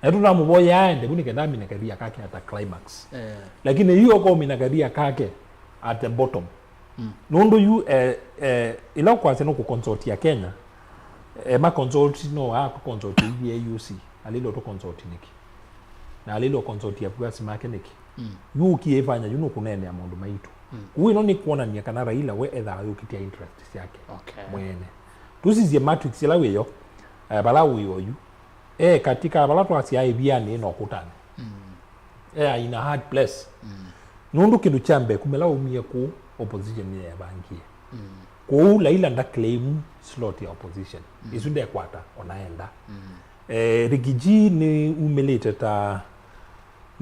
Na tũnamũvoya aende vu nĩ kenda amine karia kake at a climax. Eh. Lakini yu okomina karia kake at the bottom. Mm. Nũndũ yu, eh, eh, ĩla ũkwasya nũkũconsultia Kenya, eh, ma consult no akũconsult ithyĩ A U C, alĩlwe tũconsult nĩkĩ? Na alĩlwe ũconsultia avuasi make nĩkĩ? Mm. Yu ũkie ĩvanya yu nũkũneenea maũndũ maitũ. Mm. Kũu ĩno nĩ kwonania kana Raila we ethaa ayũkĩtya interest syake. Okay. Mwene. Tũsisye matrix ĩla wĩyo, eh, vala wĩ oyu. E katika vala twasya ĩvianĩ no kũtane. Mm. E in a hard place. Mm. Nũndũ kĩndũ kya mbee kumĩla waumie kũu, opposition nĩyeevangie. Mm. Kwoou Raila nda claim slot ya opposition. Mm. Ĩsu ndekwata onaenda. Mm. Eh, Rigiji nĩ umĩlĩte ta,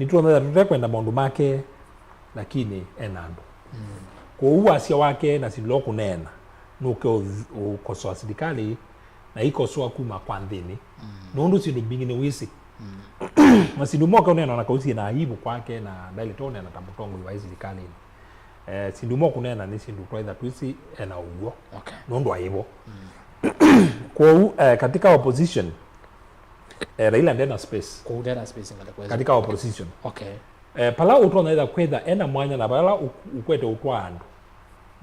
nĩtwonetha tũtekwenda maũndũ make, lakini ena andũ. Mm. Kwoou wasya wake na syĩndũ ila ũkũneena, nũke ũth-, ũkosoa silikalĩ, na ikosoa kuma kwa nthĩnĩ. Mm. Nũndũ syĩndũ mbingĩ nĩwĩsĩ. Mm. Na syĩndũ imwe ũkeũneena na kausie na aibu kwake na ndaĩlĩte ũneena ta mũtongoi wa silikalĩnĩ. Eh, syĩndũ imwe ũkũneena nĩ syĩndũ twaitha twĩsĩ ena ũw'o. Okay. Nũndũ aivo. Mm. Kwoou, eh, katika opposition, eh, Raila ndena space. Kwoou ndena space ngalĩ kwesa. Katika opposition. Okay. Eh, pala ũtonya ĩtha kwĩtha ena mwanya na pala ũ-, ũkwete ũtwaa andũ,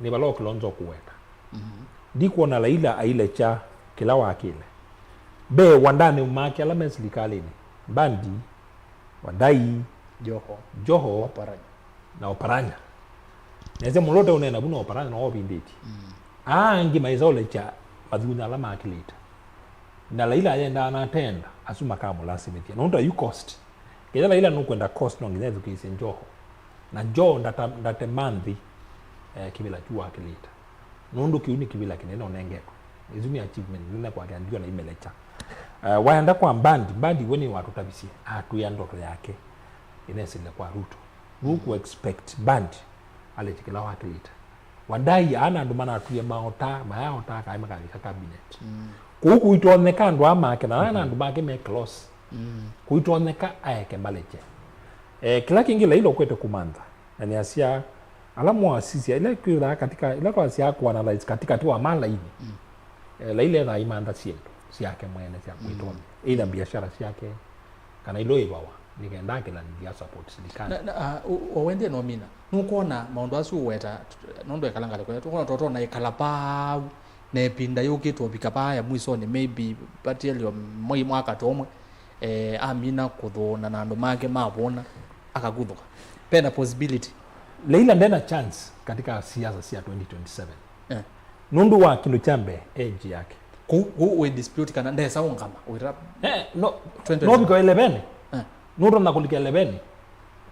nĩ pala o Kilonzo kũweta. Mhm. Ndikwona Raila ailekya kĩla wakĩle. Mbee wandanĩ make ala me silikalĩnĩ, Mbadi, Wadai, Joho, Joho, Oparanya. Na Oparanya. Nese mũlote ũneena vu na Oparanya no ovindĩtye. Mm. Aa angĩ maisa ũlekya mathunya ala makĩlĩte. Na Raila ayendaa na atenda, asu makamũlasimĩthya. Nũndũ yu cost. Kethĩwa Raila nũkwenda cost no nginya ethukĩĩsye Joho. Na Joho ndata-, ndate manthi, eh, kĩvĩla kyu wakĩlĩte. Nũndũ kĩu nĩ kĩvĩla kĩnene ũnengetwe. Ĩsu nĩ achievement nene kwake, andiwa na imelekya. Eh, waenda kwa Mbadi, Mbadi we nĩ watũtavisye, atwĩa ndoto yake ĩnesĩle kwa Ruto. Nũkũ expect Mbadi alĩte kĩla wakĩlĩte. Wadai, ana andũ manatwie maota, mayaota kaĩ makavika cabinet. Mm. Kũu kũitonyeka andũ aa make, na ana andũ make me close. Mm. Kũitonyeka aeke malekye. Eh, kĩla kĩngĩ Raila ũkwete kũmantha, na nĩasya, ala mwasisya, ila kwĩthaa katika, ila twasyaa kũanalyze katikati wa malaini. Mm. Eh, Raila ethaa imantha syĩndũ syake mwene sya kwĩtonyeka. Mm. Either biashara syake, kana ilo ĩvawa, nĩ kenda akĩlanĩthya support silikalĩ. Na, na, ah, u-, o wendie no mina. Nũkwona maũndũ asu ũweta, t-, nũndũ ekala ngalĩko yetu, nũkwona totona ĩkala pau, na ĩvinda yũkĩte ũvika vaa ya mwisoni, maybe vatilio mwei mwaka ta ũmwe, eh, amina kũthũna na andũ make mavũna, akakuthũka. Pena possibility. Raila ndena chance katika siasa sia twenty twenty-seven. Eh. Nũndũ wa kĩndũ kya mbee, age yake. Kũu, kũu wĩ dispute kana ndesa ũngama, wĩra Eh, no, twenty twenty-seven. No vika eleven. Eh. Nũtonya kũlika eleven.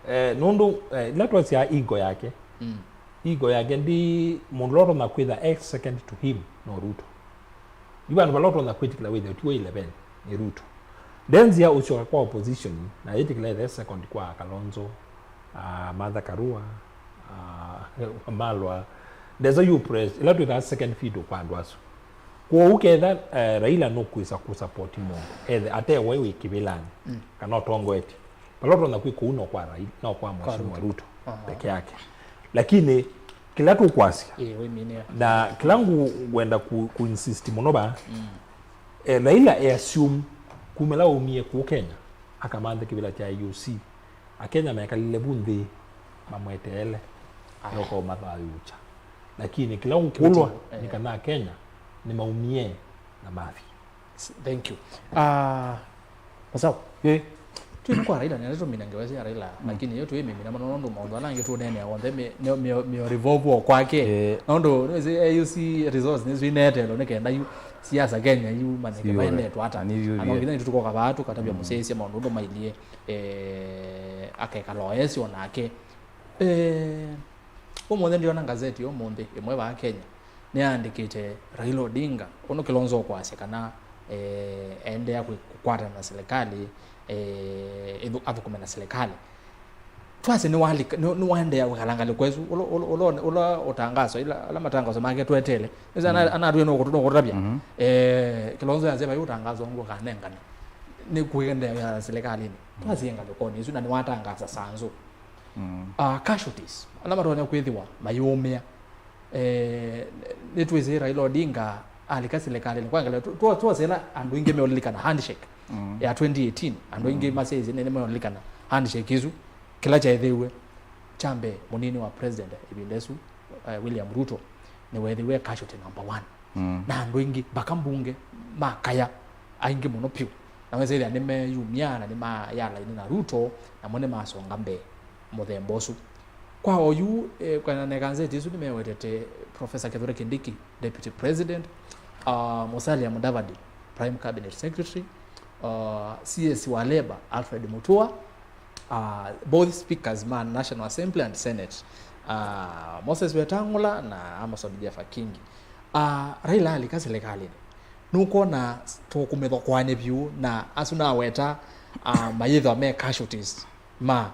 Eh, nũndũ, eh, ila twasya ego yake. Mm. Ego yake ndi mũndũ ũla ũtonya kwĩtha e second to him no Ruto. Yu vandũ vala ũtonya kwĩtĩkĩla wĩthĩwe tiwe eleven, nĩ Ruto. Ndenzia ũsyoka kwa opposition na yĩtĩkĩla ĩthe second kwa Kalonzo, ah, Martha Karua, ah, Wamalwa. Ndesa yu press, ila twĩthaa second fiddle kwa andũ asu. Kwoou ketha eh, Raila nũkwĩsa kũsapoti mũndũ ethe ate we wĩ kĩvĩlanĩ mm. kana ũtongoetye, vala ũtonya kwĩka ũu no kwa Raila, no kwa Mheshimiwa Ruto peke yake. Lakini kĩla tũkwasya na kĩla ngwenda ku, ku insist mũno vaa mm. eh, Raila e assume kumĩla waumie kũu Kenya akamanthe kĩvĩla kya I O C, Akenya mekalile vu nthĩ mamweteele nĩũkũmathayũũkya. Lakini kĩla ũkũlwa nĩ kana Akenya nĩmaumie na mathi. Thank you. Ah, Masao. Ĩ. Twĩ kwa Raila, nĩ tũmina ngewa ya Raila, lakini yo twĩ mĩmina mũno nũndũ maũndũ ala angĩ tũneenea onthe mĩ- mĩ- mĩ- mĩo revolve o kwake. Ĩ. Nũndũ nĩwĩsĩ A U C resource nĩsyo ineetelwe nĩ kenda yu siasa Kenya yu maneke maendetwe ata. Nĩ yu- Ano nginya tũkoka vaa tũkatavya mũsyaĩĩsya maũndũ ũndũ mailyĩ. Eh, akekala oesi o nake. Eh, ũmũnthĩ ndĩona ngazeti ũmũnthĩ ĩmwe vaa Kenya nĩyaandĩkĩte Raila Odinga ũndũ Kilonzo ũkwasya kana eh, aendeea kwĩ- kũkwatana na serikali, eh, ĩthu- athũkũme na serikali. Twasye nĩwalika- nĩ- nĩwaendeea kwĩkala ngalĩko ĩsu ũla- ũla- ũla- ũla ũtangaso ila- ala matangaso make twetele. Nĩsĩ ana- anatwĩe nũkũtũ- nũkũtavya. Eh, Kilonzo yasya vai ũtangaso ũngĩ ũkanengane nĩ kũendeea na serikali-inĩ. Twasye ngalĩkonĩ ĩsu na nĩwatangasa sanzũ. Ah, casualties ala matonya kwĩthĩwa mayũmĩa. Eh, nĩtwĩsĩ Raila Odinga alika serikali-inĩ kwa ngalĩko. Twose ĩla andũ aingĩ meũlilikana handshake ya twenty eighteen, andũ aingĩ masyaĩsye nĩ meũlilikana handshake ĩsu. Kĩla kyaĩthĩiwe kya mbee, mũnini wa president ĩvinda ĩsu, eh, William Ruto, nĩweethĩiwe casualty number one. Na andũ aingĩ mpaka mbunge makaya, aingĩ mũno vyũ, na mesĩthĩa nĩmeyumya na nĩmayalaini na Ruto, namo nĩmasonga mbee mũthemba ũsu. Kwa oyu, eh, kwĩanana na ĩkanzeti ĩsu nĩmewetete Professor Kithure Kindiki, Deputy President, uh, Musalia Mudavadi, Prime Cabinet Secretary, uh, C S wa Labour, Alfred Mutua, uh, both speakers ma National Assembly and Senate, uh, Moses Wetangula na Amason Jeffa Kingi. Uh, Raila alika serikali-inĩ, nũkwona tũkũmĩthokoany'a vyũ na asu naweta, uh, mayĩthwa me casualties ma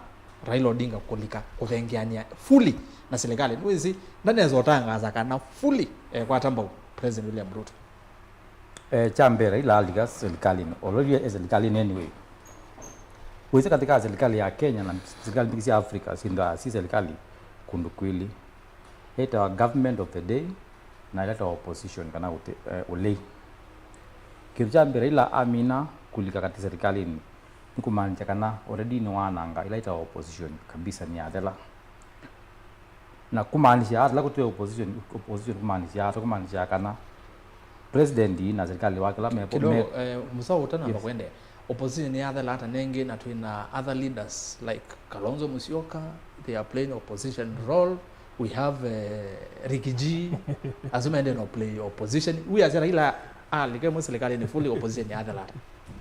Raila Odinga kũlika kũthengeanĩa fully na serikali. Nĩwĩsĩ ndanesa ũtangaza kana fully ekwata mbau President William Ruto. Eh, kya mbee, Raila alika serikali-inĩ, already e serikali-inĩ anyway. Wĩsĩ katika serikali ya Kenya na serikali mbingĩ sya Africa syĩthĩawa syĩ serikali kũndũ kwĩlĩ. Yĩtawa government of the day na ĩla ĩtawa opposition kana ũte- eh, ũlei. Kĩndũ kya mbee, Raila amina kũlika katika serikali-inĩ, nĩ kũmaanisya kana already nĩwananga ĩla ĩtawa opposition kabisa, nĩyathela. Na kũmaanisya ata ĩla kũtwĩa opposition? Opposition kũmaanisya ata? Kũmaanisya kana president na serikali wake ĩla me- Kidogo, me- eh, Musaũ, ũtanamba Yes. kũendeea, opposition nĩyathela ata nengĩ na twĩ na other leaders like Kalonzo Musyoka, they are playing opposition role. We have, eh, Ricky G, asu maendee na play opposition. We as Raila alike mwe serikali-inĩ fully, opposition yathela ata?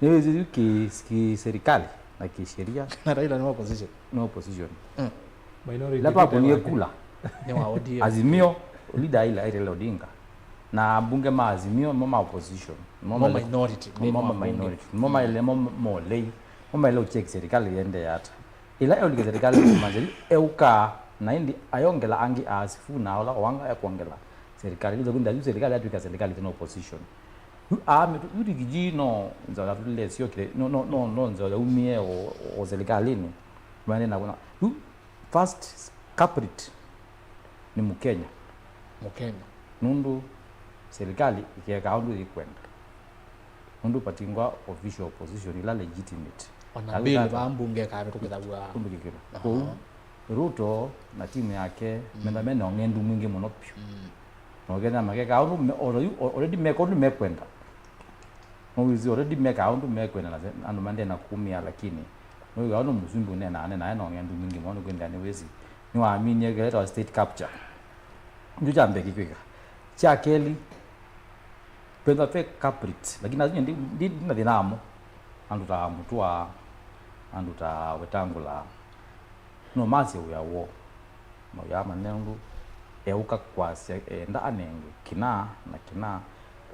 Nĩwĩsĩ yu ki- ki serikali na ki sheria Na Raila nĩ opposition. Nĩ opposition. Mm. Minority Ĩla leader vakũnie wake. Kula. Nĩ wa O D M. Azimio, leader ila Raila Odinga. Na ambunge ma Azimio nĩmo ma opposition. Nĩmo Mo mele- minority, nĩmo nĩmo ma ma bunge. Minority. Nĩmo maile mo molei. Nĩmo maile ũcheck serikali yende ata. Ĩla eũlika serikali kũmaanisya yu eũkaa na ĩndĩ ayongela angĩ aasifu na ola wanga ekwongela serikali. Ĩla kũnda yu serikali yatw'ĩka serikali tena opposition. Yu aame yu Ricky G no nzeo yatulile syokile no no no no nzeo yaumie o, o serikalini. Maende na kuna yu first culprit nĩ Mkenya. Mkenya. Nũndũ serikali ĩkeekaa ũndũ yĩkwenda. Nũndũ patingwa official opposition ila legitimate. Ona bill vaa mbunge ĩkavĩtũkĩthaw'a. Kũndũ kĩkĩva. Aha. Kwoou Ruto na timu yake mm. Menda mena ũng'endu mwingĩ mũno piũ. Mm. Na ũkethĩa makekaa ũndũ me- already already meka ũndũ mekwenda. Nowĩsĩ already mekaa ũndũ mekwenda na andũ mandena kumĩa, lakini nowĩw'a ũndũ mũsumbĩ ũneenaa aneenaa ena ũng'endu mwingĩ mũno nĩkwĩthĩa nĩwĩsĩ nĩwaminie kĩla kĩtawa state capture. Nĩkyo kya mbee kĩkwĩka. Kya kelĩ, twĩthwa twĩ culprit, lakini asu ndi- ndi- ndina thĩna namo. Andũ ta Mũtua, andũ ta Wetangula, no masye wĩa woo. Mawĩa manene ũndũ eũka kwasya enda anengwe kĩna na kĩna.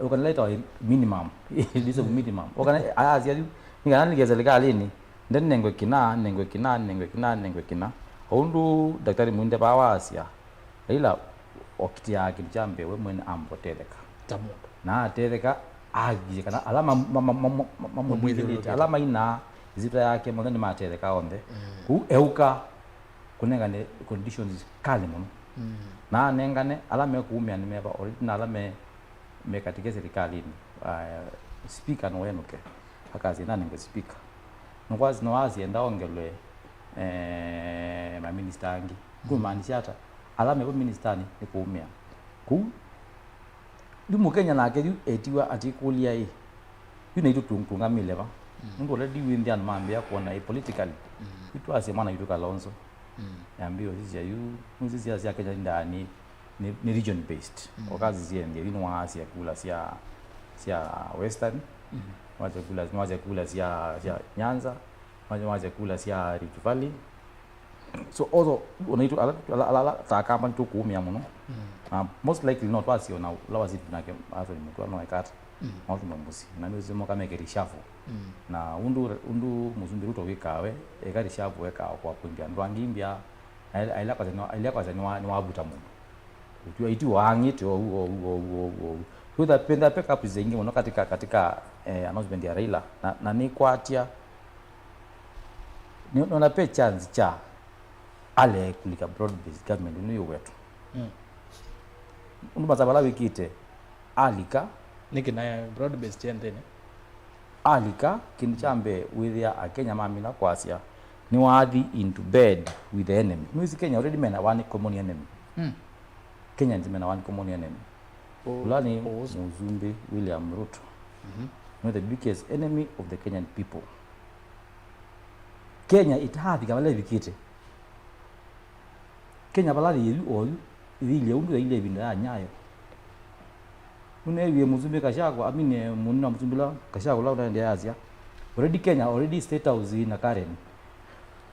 Eũka nĩla ĩtawa minimum. This is minimum. Ũka na ayasya yu nĩ kana nĩke serikalini ndenengwe kĩna, nengwe kĩna, nengwe kĩna, nengwe kĩna. O ũndũ Daktari Mwinde vaa waasya, Raila okitiaa kĩndũ kya mbee we mwene ambotetheka. Ta mũndũ. Na atetheka, ahakikishe kana ala ma- ma- ma- ma- ma- ma- mamwĩthĩlĩte, ala mainaa ĩsyĩtwa yake monthe nĩmatetheka onthe. Kũu eũka kũnengane conditions kalĩ mũno. Na anengane ala mekũumĩa nĩmeva already na ala me me katike serikalini. Uh, speaker no enũke akasye nanenge speaker nũkwasi no asienda ongelwe eh, maminista angĩ. Kũmaanisha ata? Ala mevo ministani nĩ kũumĩa kũu. Yu Mũkenya nake yu etiwa atikũlya ĩ, yu naitũ tũngamĩle va? Nũndũ already wĩ nthĩ andũ mambĩa kuona ĩ politically. Yu twasye mwana witũ Kalonzo yambĩĩe ũsisya yu nũsisya sya Kenya ndaa nĩ, nĩ, nĩ region based. Ũkasisya nthĩ yu nĩwaasya kula sya sya Western, nĩwasya kula, nĩwasya kula sya sya Nyanza, nĩwasya kula sya Rift Valley. So also onaitũ ala ala ala ta Akamba nĩtũkũũmĩa mũno. Na most likely no twasye ona ũla wasiti nake Anthony Mũtua no ekata maũndũ ma mũsyĩ na nĩwĩsĩ moka meke reshuffle. Na ũndũ ũndũ Mũsumbĩ Ruto wĩkaa we eka reshuffle ekaa kwa appoint andũ angĩ mbya. Aila kwasya nĩwavuta mũndũ. Ũtw'a itiwa ang'ĩte ou ou ou ou ou. Twĩtha penda pick up zingi mũno katika katika eh, announcement ya Raila na, na nĩkwatya nĩ- nona pe chance cha ale kulika broad based government nĩ wetu. Ũndũ masavala wĩkĩte alika Nĩkĩ na broad based ya nthĩnĩ? Alika kĩndũ kya mbee wĩthĩa Akenya mamina kwasya nĩwathi into bed with the enemy. Nĩwĩsĩ Kenya already mena one common enemy. Kenyans mena one common enemy. Ũla nĩ Mũsumbĩ William Ruto. Nĩ the biggest enemy of the Kenyan people. Kenya ĩtaathika vala ĩvikĩte. Kenya vala yĩĩ yu oyu ĩthilye ũndũ yaile ĩvinda ya Nyayo. Nũneewie Mũsumbĩ Gachagua, amine mũnini wa Mũsumbĩ la Gachagua la ũnaendeea asya already Kenya already State House ina Karen.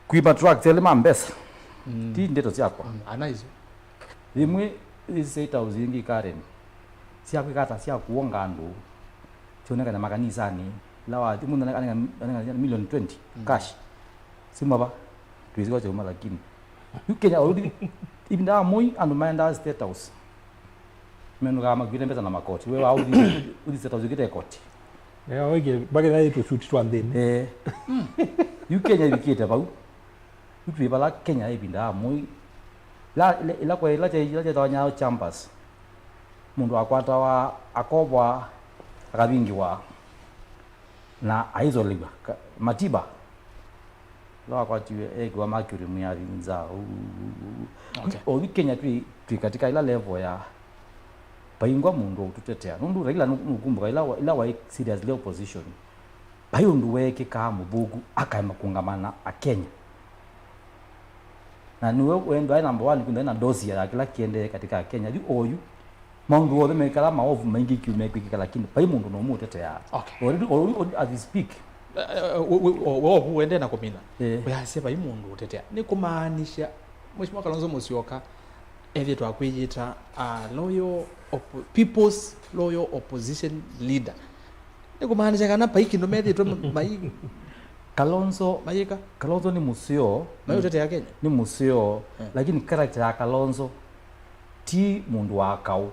Kwĩ ma trucks elĩ ma mbesa. Ti ndeto syakwa. Ana isu. Yĩmwe ĩsi State House yĩngĩ Karen. Sya kwĩka ata sya kũonga andũ. Sionekane makanisanĩ ila wathi mũndũ anengane million twenty cash. Simava twĩsĩwa kyauma lakini yu Kenya already ĩvinda ya Moi andũ maendaa State House menũkaa makuĩte mbesa na makoti. We wa ũthi State House ũkĩte koti. Bakĩtha tũsuti twa nthĩnĩ. Eh. Yu Kenya ĩvikĩte vau. Yu twĩ vala Kenya ĩvinda ya Moi ila ila kwa ila kyaitawa Nyayo campus. Mũndũ akwatawa akovwa akavingĩwa na aisoliwa Matiba. Ĩla wakwatiwe ekiwa mercury mwĩathi nza. Okay. Oyu Kenya twĩ twĩ katika ila level ya vaingwa mũndũ ũtũtetea nũndũ Raila nũkumbuka ila ila waĩ seriously opposition. Vai ũndũ weekĩkaa mũthũku akaema kũngamana Akenya. Na nĩwe wendwa aĩ number one kwĩntha na dosia ya kĩla kĩendee katika Akenya. Yu oyu maũndũ onthe mekala maovu maingĩ kiu mekwĩkĩka lakini vai mũndũ nomũ ũteteaa. Okay. Already, already, already as we speak. Wovu wendee na kũmina. Eh. Wĩasya vai mũndũ ũtetea nĩ kũmaanisha Mheshimiwa Kalonzo Musyoka ethĩtwa akwĩyĩta a loyal oppo- people's loyal opposition leader. Nĩ kũmaanisha kana vai kĩndũ methĩtwe mai- Kalonzo mayĩka. Kalonzo nĩ mũseo. Mayũtetea Kenya. Nĩ mũseo. Eh. Lakini character ya Kalonzo ti mũndũ wa kaũ.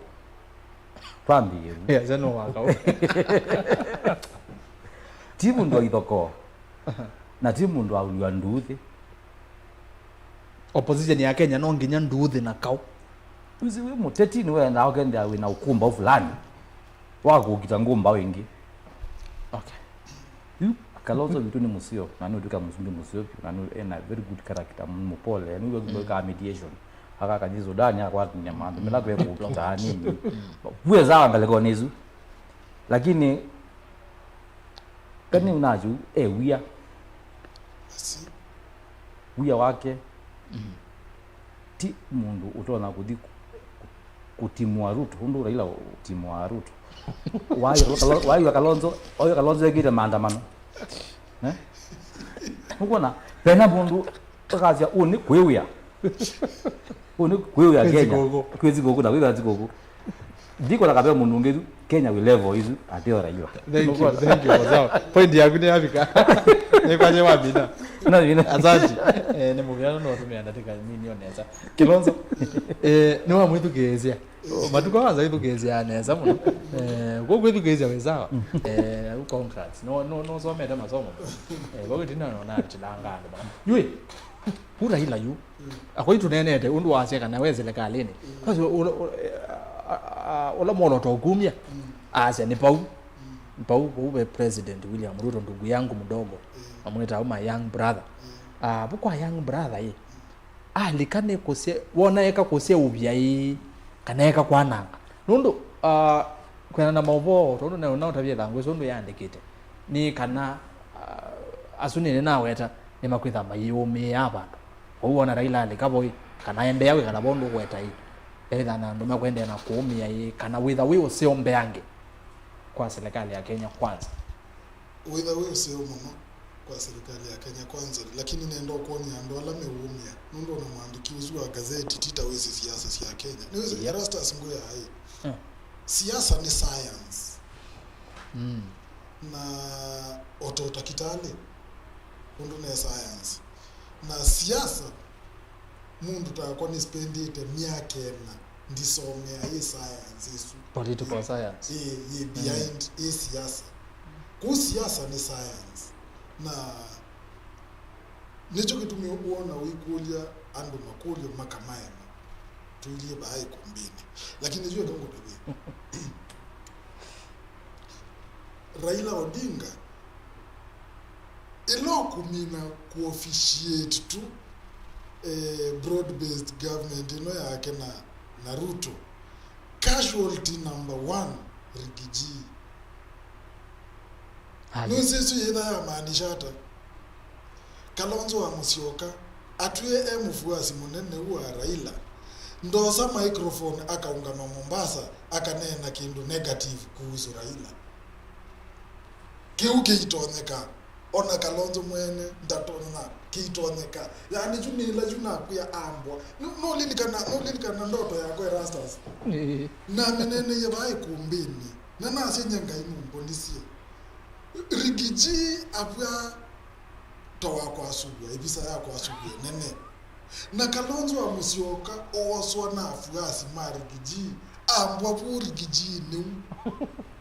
Twambĩĩe vu. Yasya no wa kaũ. Ti mũndũ wa ithokoo. Na ti mũndũ wa ũlua nduuthĩ. Opposition ya Kenya no nginya nduuthĩ na kaũ. Ũsi wĩ mũteti nĩwendaa ũkendea wĩna ũkũmbau fulani wa kũkita ngũmbau ĩngĩ. Okay. Yu Kalonzo witũ nĩ mũseo na nĩ ũtuĩka mũsumbĩ mũseo vyũ na nĩ ena very good character, mũpole, nĩ wĩkaa mediation. Akakathi Sudani akwatania maandũ mela kwekũkita anini. Vueza wa ngalĩkonĩ isu. Lakini kani unachu e wia. Wia wake ti mũndũ ũtonya kũthi kũ- kũtimũa Ruto ũndũ Raila ũtimũaa Ruto. Waiwa Kalonzo, waiwa Kalonzo ekĩte maandamano. Eh? Nũkwona vena mũndũ akasya ũũ nĩ kwĩwĩa. Ũũ nĩ kwĩwĩa Kenya. Kwĩ thikũkũ na kwĩwĩa thikũkũ. Ndikona kavea mũndũ ũngĩ tu Kenya wĩ level isu ateo Raila. Thank you, thank you, Mozao. Point yaku nĩ yavika. Nĩ kwanje wamina. Namina. Asante. Eh, nĩ mũvea no tũmĩa ndatĩka nini onesa. Kilonzo. Eh, nĩ wamwĩthukĩĩsya. Matuko aza ithukĩĩsya nesa mũno. Eh, kwa kwĩthukĩĩsya wĩ sawa. Eh, congrats. No, no, no somete masomo. Eh, kwa kwĩtina no na tilanga andũ. Yui. Ura ila yu. Akwai tunenete ũndũ wasya kana we silikalĩnĩ. Kwa hiyo ula, ula, a- a- ula mwoloto kumya. Asya ni pau. Pau pau ve President William Ruto, ndugu yangu mdogo. Amwĩta uma young brother. Ah, bu kwa young brother ye. Alika nĩ kũsye, wona eka kũsyeũvya ĩĩ, kana eka kwananga. Nũndũ, ah, kwĩana na maũvoo, tondũ nayo naũtavya ĩthangũ ĩsu ũndũ yandĩkĩte, nĩ kana, ah, asu nĩnĩ naweta, nĩmakwĩtha mayĩũmĩĩa vandũ. Kwoou wona Raila alika vo ĩ, kana endeea kwĩkala vo ũndũ ũkweta ĩ, ethĩwa na andũ mekwendeea na kũũmĩa ĩ, kana wĩtha wĩ ũseo mbeange kwa serikali ya Kenya Kwanza. Wĩtha wĩ ũseo mũno kwa serikali ya Kenya Kwanza, lakini nenda ũkwony'a andũ ala meũũmĩa, nũndũ ona mwandĩki ũsu wa gazeti ti ta wĩsĩ siasa sya Kenya. Nĩwĩsĩ Erastus Nguya aĩ, siasa nĩ science. Na o ta ũtakitalĩ, ũndũ ne science. Na siasa, mũndũ takwa nĩspendĩte myaka ĩna ndisomea ĩ science ĩsu. Political science. Ĩ, ĩ behind ĩ siasa. Kũu siasa nĩ science. Na nĩkyo kĩtumi wona ũikũlya andũ makũlyo makamaema. Tũilyĩ vaa ikumbĩnĩ. Lakini yu eka ngũtavye. Raila Odinga, ĩla ũkũmina kũ-officiate tu, eh, broad-based government ĩno yake na, na Ruto, casualty number one, Rigiji. Nũsĩ ĩsu yĩtha yamaanisha ata? Kalonzo wa Musyoka atwie e mũfuasi mũnene ũũ wa Raila, ndosa microphone akaũngama Mombasa akaneena kĩndũ negative kuhusu Raila. Kĩu kĩitonyeka. Ona Kalonzo mwene ndatona kĩitonyeka. Yaani, yu nĩ ĩla yu nakwĩa ambwa. Nũ-, nũlilikana, nũlilikana ndoto yakwa Erastus? Ĩĩ. Nameneeneie vaa ikumbĩnĩ. Na nasya nye Ngai nũmbonisye. Rigiji avw'a ta wa kwasuvw'a, ĩvisa ya kwasuvw'a ĩnene. Na Kalonzo wa Musyoka ooswa na afuasi ma Rigiji, ambwa vu Rigiji nĩu.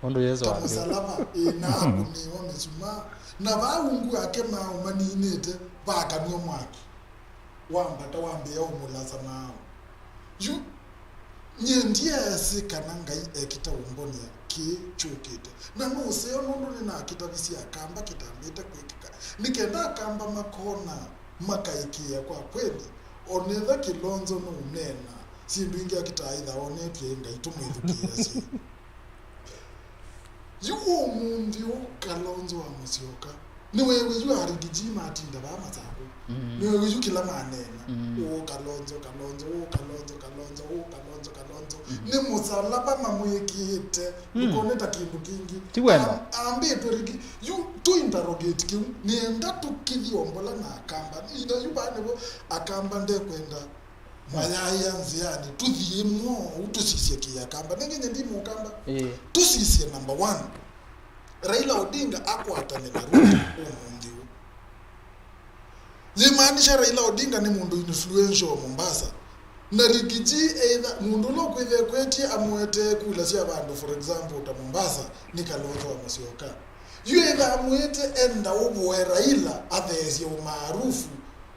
Ũndũ Yesũ ta ambĩe. Mũsalava, ĩ, na akũnĩĩwa mĩsumaa. Na vaa ungu ake maaũ maninĩte, vakanw'a mwaki. Wambata wambĩĩa ũmũlasa maaũ. Yu, nyie ndyeesĩ kana Ngai ekĩta ũmbonĩa kĩĩ kyũkĩte. Na nũseo nũndũ nĩnakĩtavisye Akamba kĩtambĩte kwĩkĩka. Nĩ kenda Akamba makona, makaĩkĩĩa kwa kweli. O netha Kilonzo nũũneena syĩndũ ingĩ akĩtaa ĩtha onetye Ngai tũmwĩthukĩĩasye. Yu ũmũnthĩ ũũ Kalonzo wa Musyoka, nĩweew'e yu a Rigiji matinda vaa Masakũ. Mm. Nĩweew'e yu kĩla maneena. Mm. Ũũ Kalonzo, Kalonzo, ũũ Kalonzo, Kalonzo, ũũ Kalonzo, Kalonzo. Mm. Nĩ mũsalaba mamwĩkĩĩte. Mm. Ndũkone ta kĩndũ kĩngĩ. Ti wendo. Am-, ambĩtwe Rigi-, yu tũ interrogate kĩu. Nĩenda tũkĩthi ombola na Akamba. Ina yu vaa nĩvo Akamba ndekwenda Mayaĩa nzĩanĩ, tũthiĩ mwoou tũsisye kĩ Akamba. Nĩngĩ nye ndi Mũkamba. Ĩĩ. Tũsisye number one. Raila Odinga akwatane na Ruto ũmũnthĩ ũũ. Yĩmaanisha Raila Odinga nĩ mũndũ influential Mombasa. Na Rigiji either mũndũ ũla ũkwĩthĩa ekwetye amũetee kula sya vandũ, for example, ta Mombasa, nĩ Kalonzo wa Musyoka. Yu either amwĩte enda ũvoe Raila atheesye ũmaarufu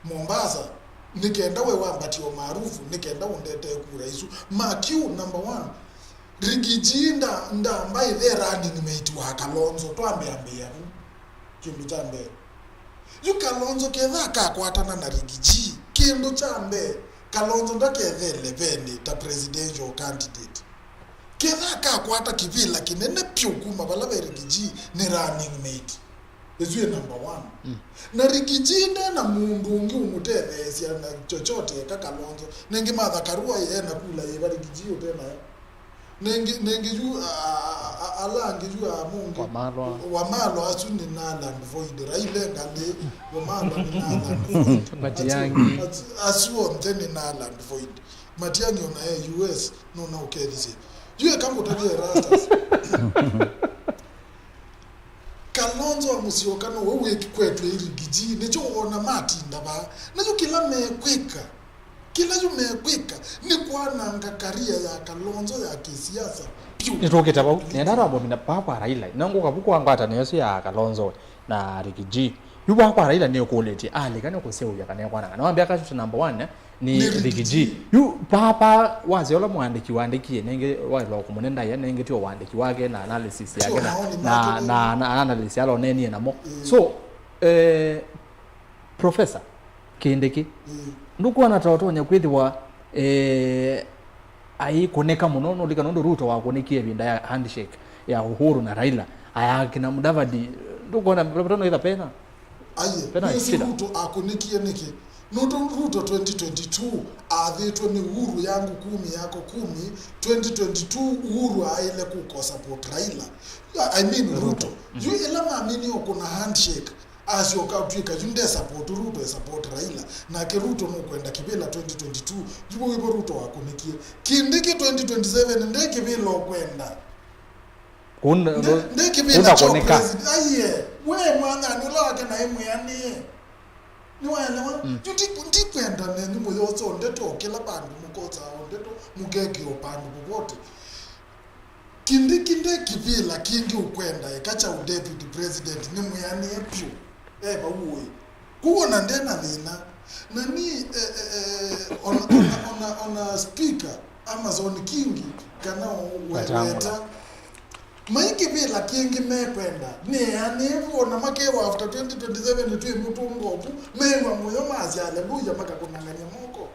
Mombasa, nĩ kenda we wambatie ũmaarufu, nĩ kenda ũndetee kura isu. Mark you, number one, Rigiji nda-, ndamba ĩthe running mate wa Kalonzo, twambe ambĩĩa vu. Kĩndũ kya mbee. Yu Kalonzo ketha akakwatana na Rigiji, kĩndũ kya mbee, Kalonzo ndakethele venĩ ta presidential candidate. Ketha akakwata kĩvĩla kĩnene pyũ kuma vala ve Rigiji nĩ running mate. Ĩsu ĩ number one. Mm. Na Rigiji nde na mũndũ ũngĩ ũmũtetheesya na chochote eka Kalonzo. Nengĩ Martha Karua ena kula yĩva Rigiji ũte nayo. Nengĩ, nengĩ yu, a, a, a, ala angĩ yu a mũngĩ. Wamalwa. Wamalwa asu nĩ null and void. Raila ngalĩ, Wamalwa nĩ null and void. Matiang'i. Asu, asu onthe nĩ null and void. Matiang'i ona e U S, nũna ũkethisye. Yu eka ngũtavye Erastus. Kalonzo wa Musyoka nowe wĩkwetwe Rigiji, nĩkyo wona matinda vaa. Na yu kĩla mekwĩka, Kĩla yu mekwĩka nĩ kwananga career ya Kalonzo ya kĩsiasa vyũ. Nĩtũkĩte vau. Nenda twambe ũmina paa kwa Raila. Nongũka vu kwa ngwatanĩo ĩsu ya Kalonzo na Ricky G. Yu vaa kwa Raila nĩũkũlĩtye, alika nĩ kũseũvya kana ekwananga? Na wambĩa casualty number one, eh, nĩ Ricky G. Yu papa wasya ũla mũandĩki waandĩkie, nengĩ waĩlwa kũmũne ndaĩa, nengĩ tio waandĩki wake na analysis yake na, na, na, na analysis ala ũneenie namo. So, eh, Professor Kindiki, ndũkwona ta ũtonya kwĩthĩwa, eh, aikũnĩka mũno, nũlika nũndũ Ruto wakũnĩkie ĩvinda ya handshake ya Uhuru na Raila, aya kina Mudavadi, ndũkwona, ndũkwona ĩtha pena? Aye, pena nĩsĩ shida. Ruto akũnĩkie nĩkĩ? Nũndũ Ruto twenty twenty-two athĩtwe nĩ Uhuru, yangu kumi, yako kumi, twenty twenty-two Uhuru aĩle kũko support Raila. I mean Ruto. Yu ĩla maminie ũkũna handshake, asyoka atw'ĩka yu nde support Ruto, e support Raila. Nake Ruto nũkwenda kĩvĩla twenty twenty-two. Yu wĩvo Ruto wakũnĩkie. Kindiki twenty twenty-seven nde kĩvĩla ũkwenda. Nde, nde kĩvĩla kya president. Aiye, we mwanani ũla wake naĩ mwĩanĩe. Nĩwaelewa? Yu ndi-, ndikwenda nenyu mũyosa ndeto kĩla vandũ mũkosaa ndeto, mũkekĩwa vandũ vovote. Kindiki nde kĩvĩla kĩngĩ ũkwenda eka kya ũdeputy president nĩ mwĩanĩe vyũ. E vau ũĩ. Kwoou ona nde na thĩna. Na ni, eh, eh, eh, ona, ona, ona, ona speaker Amason Kingi kana Wetangula. Weta. Mai kĩvĩla kĩngĩ mekwenda nĩ eanĩe vyũ, ona makewa after twenty twenty-seven twĩ mũtũngovu, mew'a mũyo masya aleluya makakũnangany'a moko.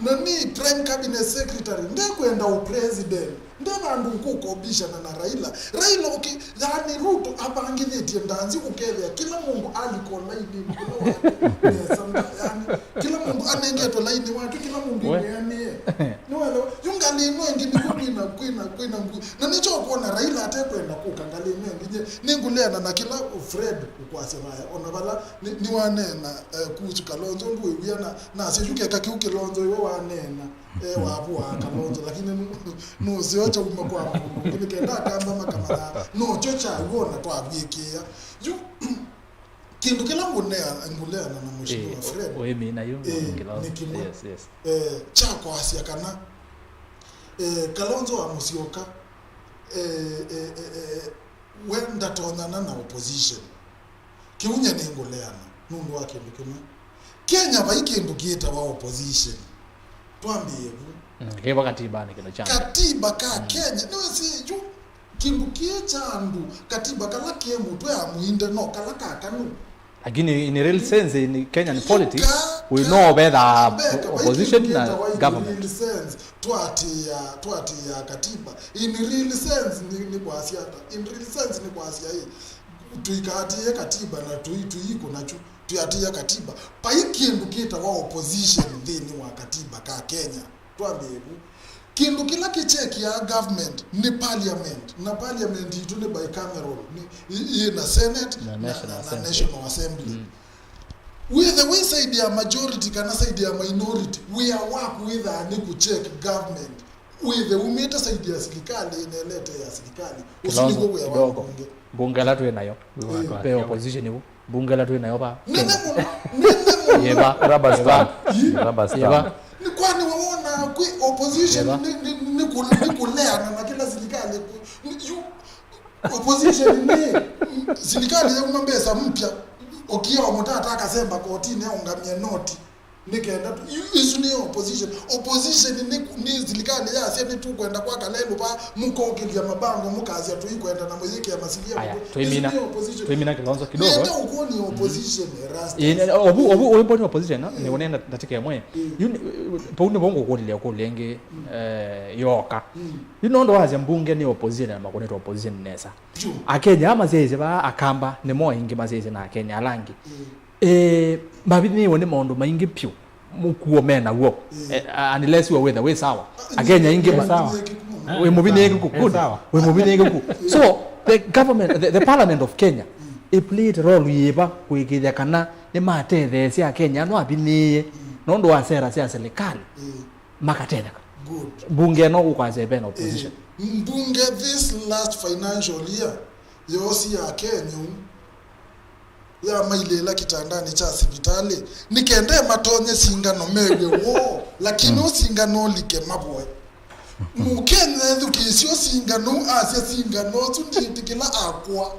Na ni prime cabinet secretary, ndekwenda ũ president, nde vandũ ũkũkobishana na Raila. Raila ũki, yani Ruto avangithĩtye ndanzi ũkethĩa kĩla mũndũ alika lainĩ, kĩla wake, nesa, yani, kĩla mũndũ anengetwe lainĩ wake, kĩla mũndũ ĩmweanĩe. Nĩwelewa? Yu ngalĩ ĩno ĩngĩ nĩkw'o kwĩna, kwĩna, kwĩna ngui. Na nĩkyo ũkwona Raila atekwenda kũka ngalĩ ĩno ĩngĩ. Nye, nĩngũleana na kĩla Fred ũkwasya vaya. Ona vala nĩ, nĩwaneena, eh, kuhusu Kalonzo, ndũĩw'ĩa na, nasya yu keka kĩu Kĩlonzo iwe waneena, eh, wavũaa Kalonzo, lakini nũ-, nũseo kyauma kwa mũndũ ũngĩ, nĩkenda akamba makamanya, nokyo kyaw'o na twavw'ĩkĩĩa. Yu, kĩndũ kĩla ngũnea-, ngũleana na Mheshimiwa Fred, ũĩmina yu, eh, nĩ kĩmwe. Yes, yes. Eh, kya kwasya kana, eh, Kalonzo wa Musyoka, eh, eh, eh, eh, we ndatonyana na opposition. Kĩu nye nĩngũleana nũndũ wa kĩndũ kĩmwe. Kenya vai kĩndũ kĩtawa opposition. Twambĩĩe vu. Mm, kĩva katibanĩ kĩndũ kya katiba ka Kenya. Nĩwĩsĩ yu kĩndũ kĩĩ kya andũ, katiba kala ke mũtwe ya mũinde no kala kakanu. Lakini in real sense, in Kenyan politics, we know whether opposition na government. Twatĩĩa, twatĩĩa katiba. In real sense, nĩ, nĩ kwasya ata? In real sense, nĩ kwasya ĩ, tũikatĩĩe katiba na tũi-, tũikũna kyu, twĩatĩĩa katiba. Vai kĩndũ kĩtawa opposition nthĩnĩ wa katiba ka Kenya. Twambĩĩe vu. Kĩndũ kĩla kĩchekiaa government nĩ parliament, na parliament itũ nĩ bicameral, nĩ, i-, ĩ na Senate na, na, National na, na Assembly. National Assembly. Mm. Wĩthe wĩ side ya majority kana side ya minority, wĩa waku wĩthaa nĩ kũcheck government. Wĩthe umĩte side ya silikalĩ, ĩnelete ya silikalĩ. Ũsu nĩw'o wĩa wa mbunge. Mbunge ĩla twĩ nayo. Ĩĩ. Ve opposition ĩvu. Mbunge ĩla twĩ nayo va Kenya. Nene mũno, nene mũno. Yĩva? Rubber stamp. Yĩva? Rubber stamp. Yĩva? Nĩ kwani wawona kwĩ opposition nĩ, nĩ, nĩ kũ-, nĩ kũleana na kĩla silikalĩ kũ-, nĩ, yu, opposition nĩ, silikalĩ yauma mbesa mpya, ũkĩa o mũtata akasemba kotini aũngamie noti. Nĩ kenda tu, yu, isu nĩ opposition. Opposition nĩ, nĩ silikalĩ yasya nĩ tũkwenda kwaka lelũ va, mũkokĩlya mabango, mũkasya tũikwenda na mũyĩkĩa masilia. Aya, mũtwe. Tũimina. Isu nĩ opposition. Tũimina Kĩlonzo kidogo. Nĩenda ũkwoni opposition, Erastus. Ĩĩ, ne-, ovu, ovu, ovu, ovu opposition, no? Mm. Nĩ ũnenda ndatĩka ĩmwe. Mm. Yu nĩ, pau nĩvo ngũkũlilya kũlya ĩngĩ, mm, eh, yoka. Mm. Yu nũndũ wasya mbunge nĩ opposition na makũnĩtwe opposition nesa. Vyũ. Akenya aa masyaĩĩsye vaa Akamba, nĩmo aingĩ masyaĩĩsye na Akenya ala angĩ. Mm. Eh, mavinyĩĩwe nĩ maũndũ maingĩ vyũ mũkuo me naw'o. Mm. Eh, unless we wĩthe wĩ sawa. Ah, Akenya aingĩ ma-, sawa. Wĩ mũvinyĩĩku kũ? Eh, sawa. Wĩ mũvinyĩĩku kũ? So, the government, the, the parliament of Kenya, mm, ĩ played role yĩva kũĩkĩĩthya kana nĩmatetheesya Akenya no avinyĩĩe, mm, nũndũ wa sera sya serikali, mm, makatetheka? Good. Mbunge ĩno ũkwasya ĩvena opposition. Eh, mbunge this last financial year yoosie Akenya ũu. Yamailĩĩla kĩtandanĩ kya sivitalĩ, nĩ kenda matonye singano mew'e woo, lakini ũsingano ũlike mavoe. Mũkenya ethukĩĩsye ũsingano, asya singano ũsu ndiĩtĩkĩla akwa,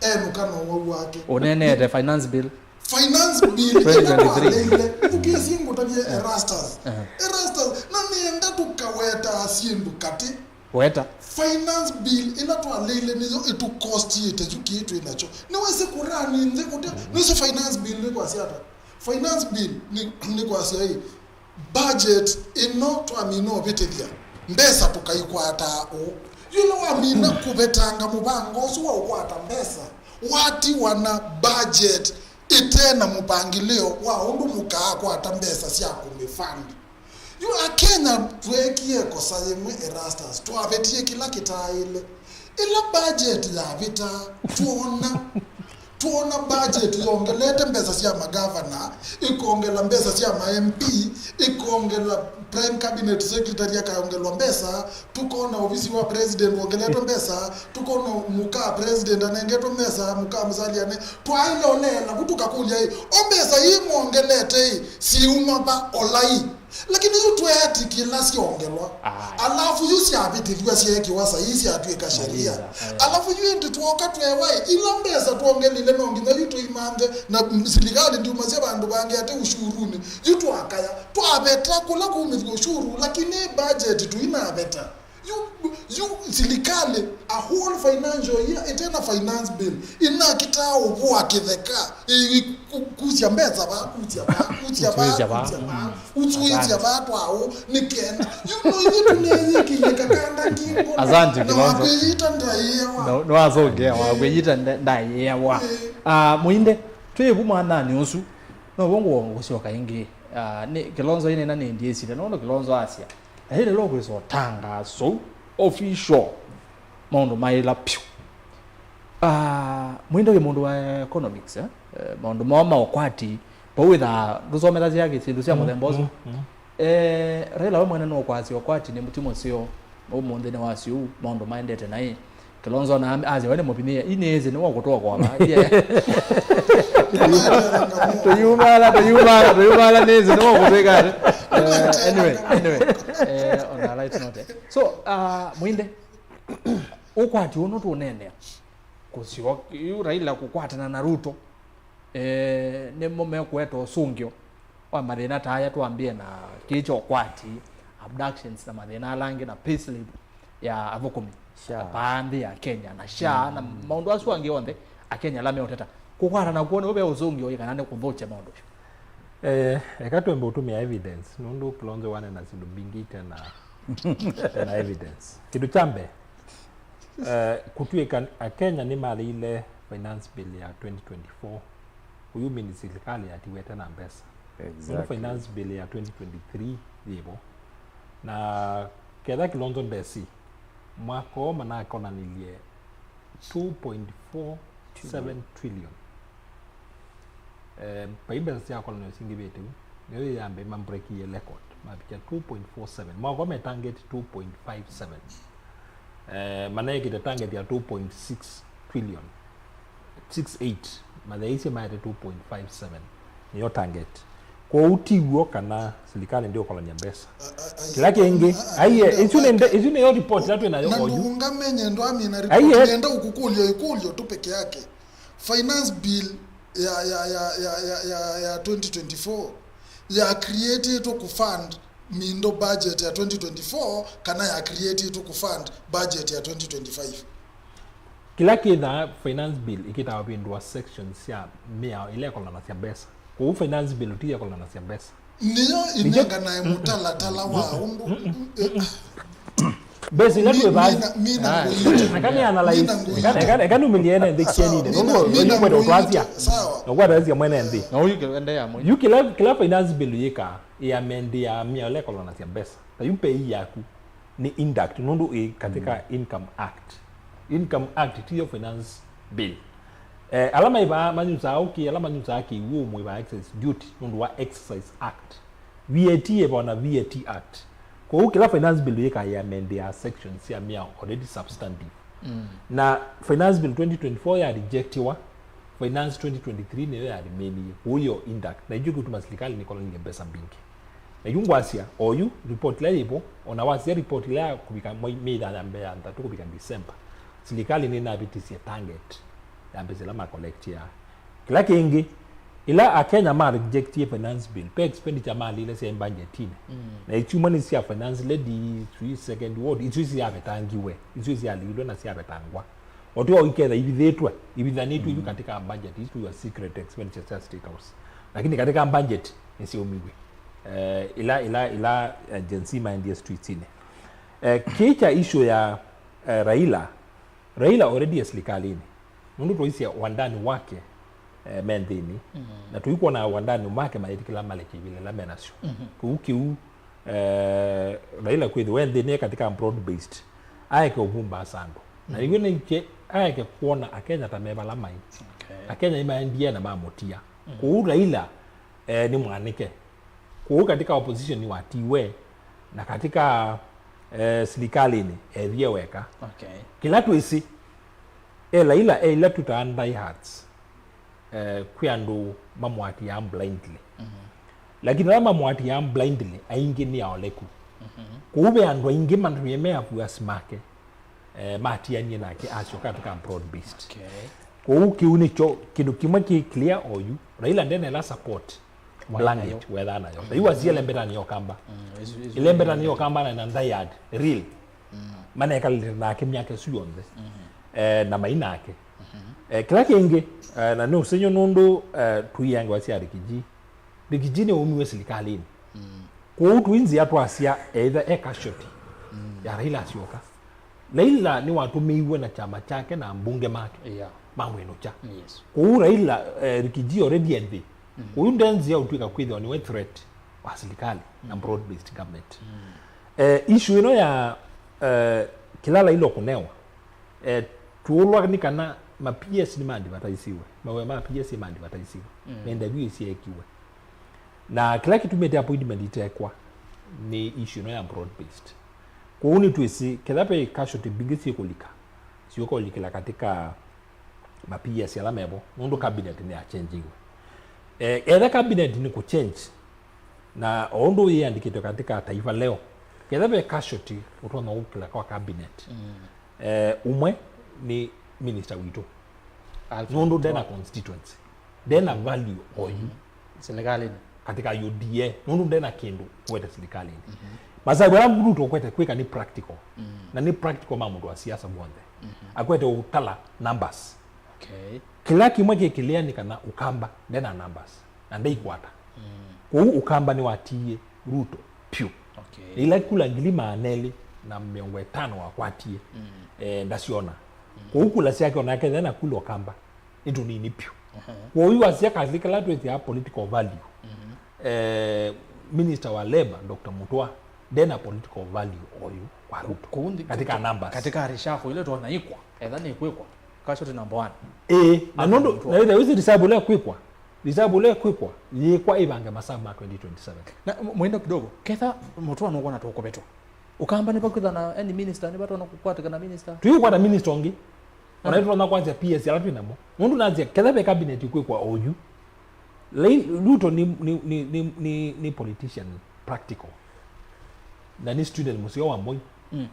enũka na ũwau wake. Ũneenete finance bill. Finance bill ĩla twenty twenty-three. Twaleile, thukĩĩsye ngũtavye Erastus. Erastus, na nĩenda tũkawetaa syĩndũ katĩ. Weta. Finance bill ĩla twaleile nĩyo ĩtũkostiĩte yu kĩĩ twĩ nakyo. Nĩwĩsĩ kũrani nthĩ ũte, nĩwĩsĩ finance bill nĩkwasya ata? Finance bill nĩ, nĩkwasya ĩ, budget ĩno twamina ũvĩtĩthya, mbesa tũkaikwataa ũũ. Yu ĩla wamina kũvetanga mũvango ũsu wa ũkwata mbesa, watiwa na budget ĩte na mũvangĩlĩo wa ũndũ mũkaakwata mbesa sya kũmĩfund. Yu Akenya tweekie kosa yĩmwe, Erastus, twavetie kĩla kĩtaaĩle. Ĩla budget yavĩta, twona, twona budget yongelete mbesa sya magavana, ĩkongela mbesa sya ma M P, ĩkongela prime cabinet secretary akaongelwa mbesa, tũkona ovisi wa president wongeletwe mbesa, tũkona mũka president anengetwe mbesa, mũka Musalia ane, twaĩle oleela vu tũkakũlya ĩ, o mbesa ii mwongelete ĩ, siuma va olai? Lakini yu tweetĩkĩla syongelwa. Aye. Alafu yu syavĩtĩthw'a syeekĩwa saii syatw'ĩka sheria. Maliza, aye. Alafu yu ĩndĩ twoka tweewa ĩ, ila mbesa twongelile no nginya yu tũimanthe, na, mm, silikalĩ ndiumasya vandũ vangĩ ate ushurunĩ. Yu twakaya, twaveta kũla kumĩthw'a ushuru, lakini budget tũinaveta. Yu, yu silikalĩ, a whole financial year ĩte na finance bill, ĩnakitaa ũvũa kĩtheka, ĩ, ĩ, ku-, kusya mbesa va, kusya va, kusya va, kusya va, usuĩsya va twaũ, nĩ kenda. Yu no ithyĩ tũneyĩkĩie kakanda kĩmbo, asante, na Kilonzo. Wakwĩyita ndaĩewa. No, no asongea, eh, wakwĩyita nda-, ndaĩewa. Eh. Ah, Mũinde, twĩ vu mwananĩ ũsu, no vo ngũsyoka ĩngĩ. Ah, nĩ, Kilonzo ĩnena nĩ ndiĩsile, no, no Kilonzo asya. Ailelwa kwĩsa ũtangaso official maũndũ maĩla pyũ. Ah, Mũinde wĩ mũndũ wa economics, eh? Eh, maũndũ moo ma ũkwati, vau wĩthaa ndũsomethasya kĩ syĩndũ sya mũthemba ũsu. Eh, Raila we mwene nũkwasya ũkwati nĩ mũti mũseo, ũmũnthĩ nĩ wasyo ũu, maũndũ maendete naĩ. Kilonzo na asya we nĩ mũvinyĩĩa, inĩĩsĩ nĩwe ũkũtũokoa va. Yeah. Tũyumala, tũyumala, tũyumala nĩĩsĩ nĩwe ũkũtwĩka. Eh, anyway, anyway. Eh, on a light note. So, uh, Mũinde, ũkwati ũno tũneenea kũsyoka yu Raila kũkwatana na Ruto, eh, nĩmo mekũeta ũsũngĩo wa mathĩna ta aya twambie na kĩĩ kya ũkwati, abductions na mathĩna ala angĩ na payslip ya athũkũmi. SHA. Paa nthĩ ya Kenya na SHA na maũndũ asu angĩ onthe, Akenya ala meũteta kũkwatana kw'o nĩw'o ve ũsũngĩo ĩ kana nĩ kũthũkya maũndũ asu? Eh, eka twembe ũtũmĩa evidence, nũndũ Kilonzo wanena syĩndũ mbingĩ ite na, ite na evidence. Kĩndũ kya mbee, eh, kũtw'ĩka Akenya nĩmaleile finance bill ya twenty twenty-four, ũyu mean silikalĩ yatiwete na mbesa. Nũndũ exactly, finance bill ya twenty twenty-three yĩvo. Na ketha Kilonzo ndesi, mwaka ũũ manakonanilye two point four seven trillion. Eh, vai mbesa sya kolonio singĩvĩte u, nĩyo yambe mambreakie record, mavikia two point four seven. Mwaka ũũ me target two point five seven. Eh, manekĩte target ya two point six trillion. Six eight, matheisye maete two point five seven. Nĩyo target. Kwoou ti w'o kana silikalĩ ndĩũkolany'a mbesa. A, a, a, kĩla kĩngĩ, a, a, aiye, a, isu nĩ nde-, isu nĩyo report ĩla twĩ nayo na oyu. Ndũngamenye ndwamina report, aiye, nenda ũkũkũlya ĩkũlyo tu peke yake. Finance bill ya, ya, ya twenty twenty-four ya createĩtwe kũfund mindo budget ya twenty twenty-four kana ya createĩtwe kũfund budget ya twenty twenty-five? Kĩla kĩthaa finance bill ĩkĩtaa ũvĩndũa sections sya mĩao ĩla ĩkolanasya mbesa. Kwoou finance bill ti ya ĩkolanasya mbesa. Nĩyo ĩnenganae mũtalatala wa ũndũ. Mbesa ila twĩvaa. Mina, mina ngũitũ. Eka nĩ analyze. Mina ngũitũ. Eka, eka, eka numĩlie ene nthĩ kienine. Nũndũ nũndũ mwenda ũtwasya. Sawa. Na kwatayasya mwene nthĩ. Na ũyu kĩendeea mũi. Yu kĩla, kĩla finance bill yĩkaa, ĩamendĩaa mĩao ĩla ĩkolanasya mbesa. Ta yu pei yaku nĩ intact nũndũ ĩ katika Income Act. Income Act tiyo finance bill. Eh, ala maĩvaa manyusaa ũkĩ, ala manyusaa kĩw'ũ mwĩvaa excise duty nũndũ wa Excise Act. V A T ĩvawa na V A T Act. Kwoou kĩla finance bill yĩkaa yĩamendĩaa sections sya mĩao already substantive. Na finance bill twenty twenty-four ya rejectiwa, Finance twenty twenty-three nĩyo yarĩmĩnie, kũu yo intact. Na ĩkyo kĩtuma silikalĩ nĩkolonile mbesa mbingĩ. Na yu ngwasya, oyu, report ĩla yĩvo, ona wasya report ĩla ya kũvika mwei, myei ĩthano ya mbee ya nthatu kũvika December, silikalĩ nĩnavĩtisye target ya mbesa ĩla ma collect ya. Kĩla kĩngĩ, ĩla Akenya ma rejectie finance bill, pe expenditure malile sya budgetinĩ. Mm. Na isyuma nĩ sya finance lady, sui second ward, isu syavetangiwe, isu syalilwe na syavetangwa. Otu o iketha ivithĩtwe, ivithanĩtwe yu katika budget, isu ya secret expenditure sya State House. Lakini katika budget nĩsyaumiw'e. Eh, ila, ila, ila, eh, Gen Z maendie streetsini. Eh, kĩĩ kya issue ya, eh, Raila, Raila already e silikalĩnĩ. Nũndũ twaisye wandani wake, eh, me nthĩnĩ. Mm. Na tũikwona wandani make mayĩtĩkĩla maleke ivila ila menasyo. Mhm. Kũu kĩu, eh, Raila kwĩthĩwa e nthĩnĩ e katika broad based, aeke ũvumba asandũ. Na mm, ĩw'o nĩkĩ aeke kwona Akenya ta me vala mai. Okay. Akenya nĩmaendie na mamũtia. Mm. Kũu Raila, eh, nĩ mwanĩke. Kũu katika opposition watiwe, na katika, eh, silikalĩnĩ ethie weka. Okay. Kĩla twĩsĩ, e Raila e ila twĩtaa diehards, eh, kwĩ andũ mamũatiaa blindly. Mhm. Lakini ala mamũatiaa blindly, aingĩ nĩ aoleku. Mhm. Kũu ve andũ aingĩ matũie me avuasi make, eh, matianie nake asyoka katika broad based. Okay. Kũu kĩu nĩkyo kĩndũ kĩmwe kĩ clear oyu. Raila ndena ĩla support blanket wethaa nayo. Mm. Yu wasie lembetanĩ ya Ũkamba. Mm, isu, isu. Ĩlembetanĩ ya Ũkamba na, na diehard, real. Mm. Manekalĩte nake myaka ĩsu yonthe. Mm-hmm. Eh, na mai nake. Mm-hmm. Eh, kĩla kĩngĩ, eh, na nĩ ũsengy'o nũndũ, eh, tũiangewa sya Rigiji. Rigiji nĩwaumiwe silikalĩnĩ. Mm. Kwoou tũi nzĩa twasya either e casualty, mm, ya Raila asyoka. Raila nĩwatũmĩiwe na kyama kyake na ambunge make, yeah, mamwĩnũkya. Yes. Kwoou Raila, eh, Rigiji already e nthĩ. Mm. Kwoou nde nzĩa ũtw'ĩka kwĩthĩwa nĩwe threat wa silikalĩ na, mm, broad based government. Mm. Eh, issue ĩno ya, eh, kĩla Raila ũkũnewa, eh, tũũlwa nĩ kana ma P S nĩmaadvertisiwe, mawĩa ma P S nĩmaadvertisiwe, mm, na interview syeekiwe. Na kĩla kĩtumĩte appointment itekwa nĩ issue ĩno ya broad based. Kwoou nĩtwĩsĩ ketha ve casualty mbingĩ syĩkũlika, syũkũlikĩla katika ma P S ala mevo, nũndũ cabinet nĩyachenjiwe. Eh, etha cabinet nĩ kũchange, na o ũndũ yĩandĩkĩtwe katika Taifa Leo, ketha ve casualty ũtonya ũkĩla kwa cabinet. Mm. Eh, ũmwe nĩ minister witũ. Alfred Mutua. Nũndũ ndena constituency, ndena value oyu. Mm. Silikalĩnĩ. Katika U D A, nũndũ ndena kĩndũ kwete silikalĩnĩ. Mhm. Masavu ala Ruto ũkwete kwĩka nĩ practical. Mm. Na nĩ practical ma mũndũ wa siasa w'onthe. Mhm. Akwete ũtala numbers. Okay. Kĩla kĩmwe kĩkĩlea nĩ kana Ũkamba ndena numbers. Na ndeikwata. Mm. Kwoou Ũkamba nĩwatiie Ruto pyũ. Okay. Ĩla kula ngili maana elĩ na mĩongo ĩtano wakwatie, mm, eh, ndasyona. Mm. Kwoou kula syake onake ethĩa na kula Ũkamba nĩ tũnini pyũ. Mhm. Kwoou wasya kathi kala twĩthĩa political value. Mhm. Eh, Minister wa Labor, Doctor Mutua, ndena political value oyu wa Ruto. Kũu nthĩ, katika numbers. Katika reshuffle ile tuona ikwa, etha nĩ kwĩkwa. Casualty number one. Ĩĩ, na nũndũ, na wĩthĩa wĩsĩ reserve ũla kwĩkwa, reserve ũla kwĩkwa, yĩkwa ĩvange masaa ma twenty twenty-seven. Na m-, mwendo kidogo, ketha Mutua nũkwona tũkũvetwa. Ũkamba nĩ vakwĩtha na any minister, nĩ vatona kũkwatĩka na minister. Tũikwata minister ũngĩ. Ona, ah, ĩtũtonya kwasya P S ala twĩ namo. Nũndũ nasya, ketha ve cabinet kwĩkwa oyu. Lai-, Ruto nĩ, nĩ, nĩ, nĩ, nĩ, nĩ politician practical. Na nĩ student mũseo wa Moi. Mm.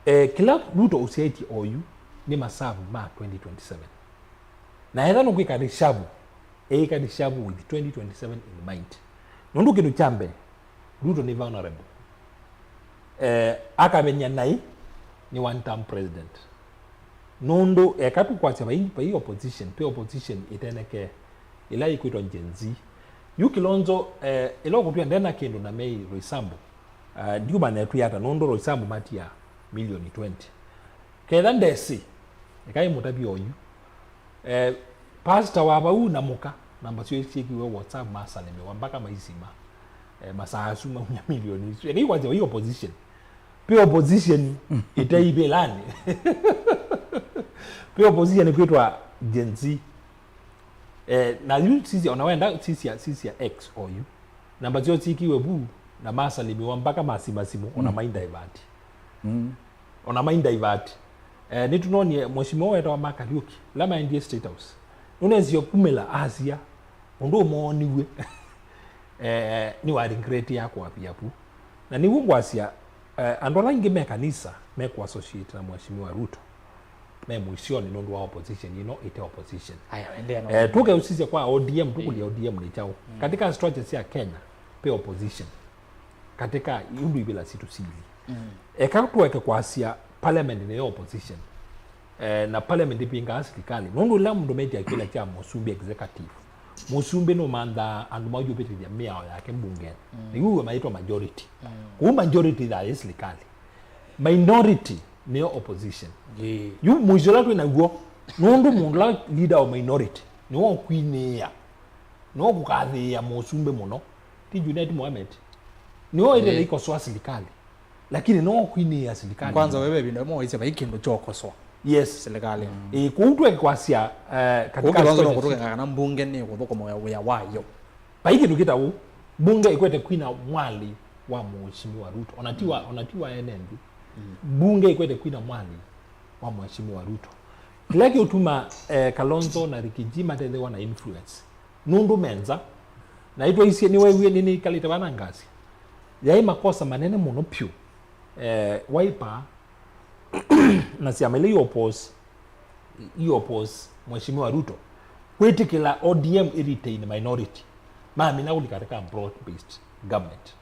Eh, kĩla Ruto ũsyaĩtye oyu nĩ masavu ma twenty twenty-seven. Na etha nũkwĩka reshuffle, eĩka reshuffle with twenty twenty-seven in mind. Nũndũ kĩndũ kya mbee, Ruto nĩ vulnerable. Eh, akavenya naĩ nĩ one term president. Nũndũ eka tũkwasya vai, vai opposition, twĩ opposition ĩtenekee, ĩla ĩkwĩtwa Gen Z. Yu Kilonzo, eh, ĩla ũkũtwĩa ndena kĩndũ na Mary Roysambu, ah, ndiũmanya twĩ ata, nũndũ Roysambu matia milioni twenty. Ketha ndesĩ, eka ĩmũtavye oyu. Eh, pastor wa vau na mũka, namba syoo syĩkiwe WhatsApp, masalimiwa mpaka maisima. Eh, masaa asu maumya milioni isu. Eka ikwasya vai opposition. Pe opposition ĩte ivĩlanĩ. Pe opposition kwĩtwa Gen Z. Eh, na yu sisya, ona wenda sisya, sisya X oyu. Namba syoo sikiwe vu, na masalimiwa mpaka masima simu, ona, mm, mai divert. Mm. Ona mai divert. Eh, nĩtũnonie mheshimiwa wetawa Mark Kariuki, la maendie State House. Nũnesie kumĩla asia ũndũ ũmooniw'e. Eh, nĩwa regret ya kwavia vu. Na nĩw'o ngwasya, eh, andũ ala aingĩ me kanisa me kũ associate na Mheshimiwa Ruto me mũisyonĩ nũndũ wa opposition ĩno ĩte opposition. Aya, endelea na Eh, tũkeũsisya kwa O D M, tũkũlya O D M nĩ kyaũ? Katika structure sya Kenya, pe opposition. Katika iundu ivila situ sili. Eka tueke kwasya parliament nĩyo opposition. Eh, na parliament ĩvingaa silikalĩ. Nũndũ ĩla mũndũ metia kĩla kya mũsumbĩ executive, mũsumbĩ nũmanthaa andũ maũyũvĩtĩthya mĩao yake mbungenĩ. Nĩw'o wĩw'a mayĩtwa majority. Kũu majority ĩthaa yĩ silikalĩ. Minority nĩyo opposition. Yu mũisyo ũla twĩ naw'o, nũndũ mũndũ ũla leader wa minority nĩwe ũkwinĩĩa, nĩwe ũkũkathĩĩa mũsumbĩ mũno. Ti Junet Mohamed. Nĩwe waĩlĩte ikosoa silikalĩ. Lakini no kwinĩĩa silikalĩ. Kwanza wewe ĩvinda ĩmwe waisye vai kĩndũ kyokosoa. Yes. Silikalĩ. Ĩĩ, kũu tweke kwasya, eh, katika Kũkĩlonzo no kũtũkenga kana mbunge nĩ kũthũkũma wĩa, wĩa wayo. Vai kĩndũ kĩta ũu. Mbunge ĩkwete kwina mwali wa Mheshimiwa Ruto. Ona ti wa, ona ti wa ene nthĩ. Mbunge ĩkwete kwina mwali wa Mheshimiwa Ruto. Kĩla kĩũtuma, eh, Kalonzo na Rigiji matethewa na influence. Nũndũ menza. Na itwaisye nĩwewie nĩnĩkalĩte vana ngasya. Yaĩ makosa manene mũno pyũ. Eh, Wiper na syama ila i oppose, i oppose Mheshimiwa Ruto kwĩtĩkĩla O D M ĩ retain minority. Mamina kũlika katika broad based government.